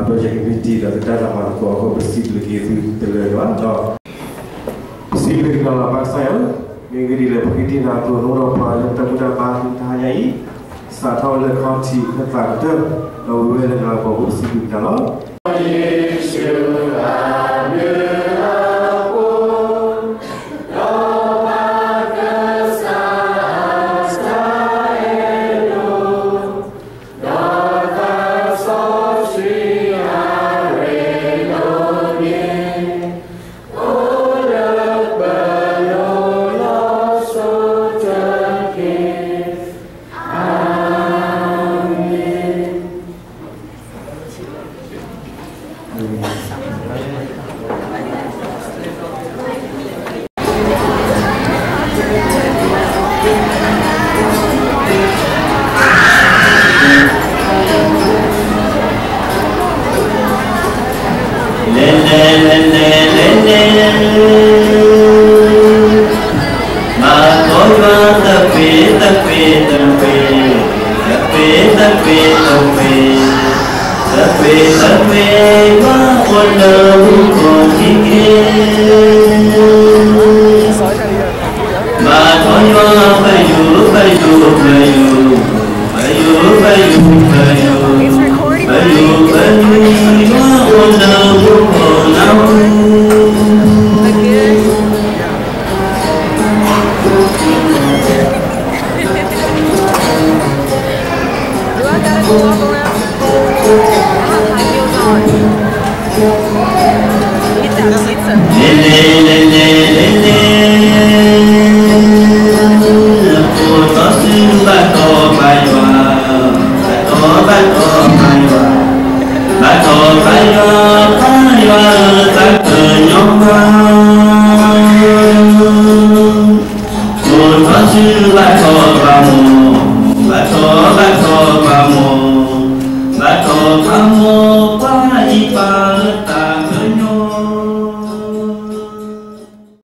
project committee ဒီးသုတၢ်မၤသကိးအဃိ ပစံးဘျုးက့ၤသုတလၢာ်လီၤဒီး ပစံးဘျုးက့ၤလီၤ ပၢ်ကစၢ်ယွၤဧၢ, မ့ၢ်ဂ့ၢ်ဒ်လဲၣ် ပဃ့တံၢ်နၤအသိး နအိၣ်ဒီးပှၤလၢတၢ်ဘူၣ်တၢ်ဘါ လၢတဟါညါအံၤ, စးထီၣ်ဝဲလၢခီၣ်ထံး လၢသးကတၢၢ်, ဒီးဝံၤဝဲလၢနၤလီၤ ပစံးဘျုးက့ၤနၤလီၤ. လဲၤလဲၤလဲၤလဲၤလဲၤလဲၤ မၤသကိးယွၤသပ့ၤသပ့ၤသပ့ၤ, သပ့ၤသပ့ၤသပ့ၤ, သ လၢပှဲၤလၢပှဲၤဘၣ်အိၣ်လၢမူခိၣ်ကံၢ်က့ၤ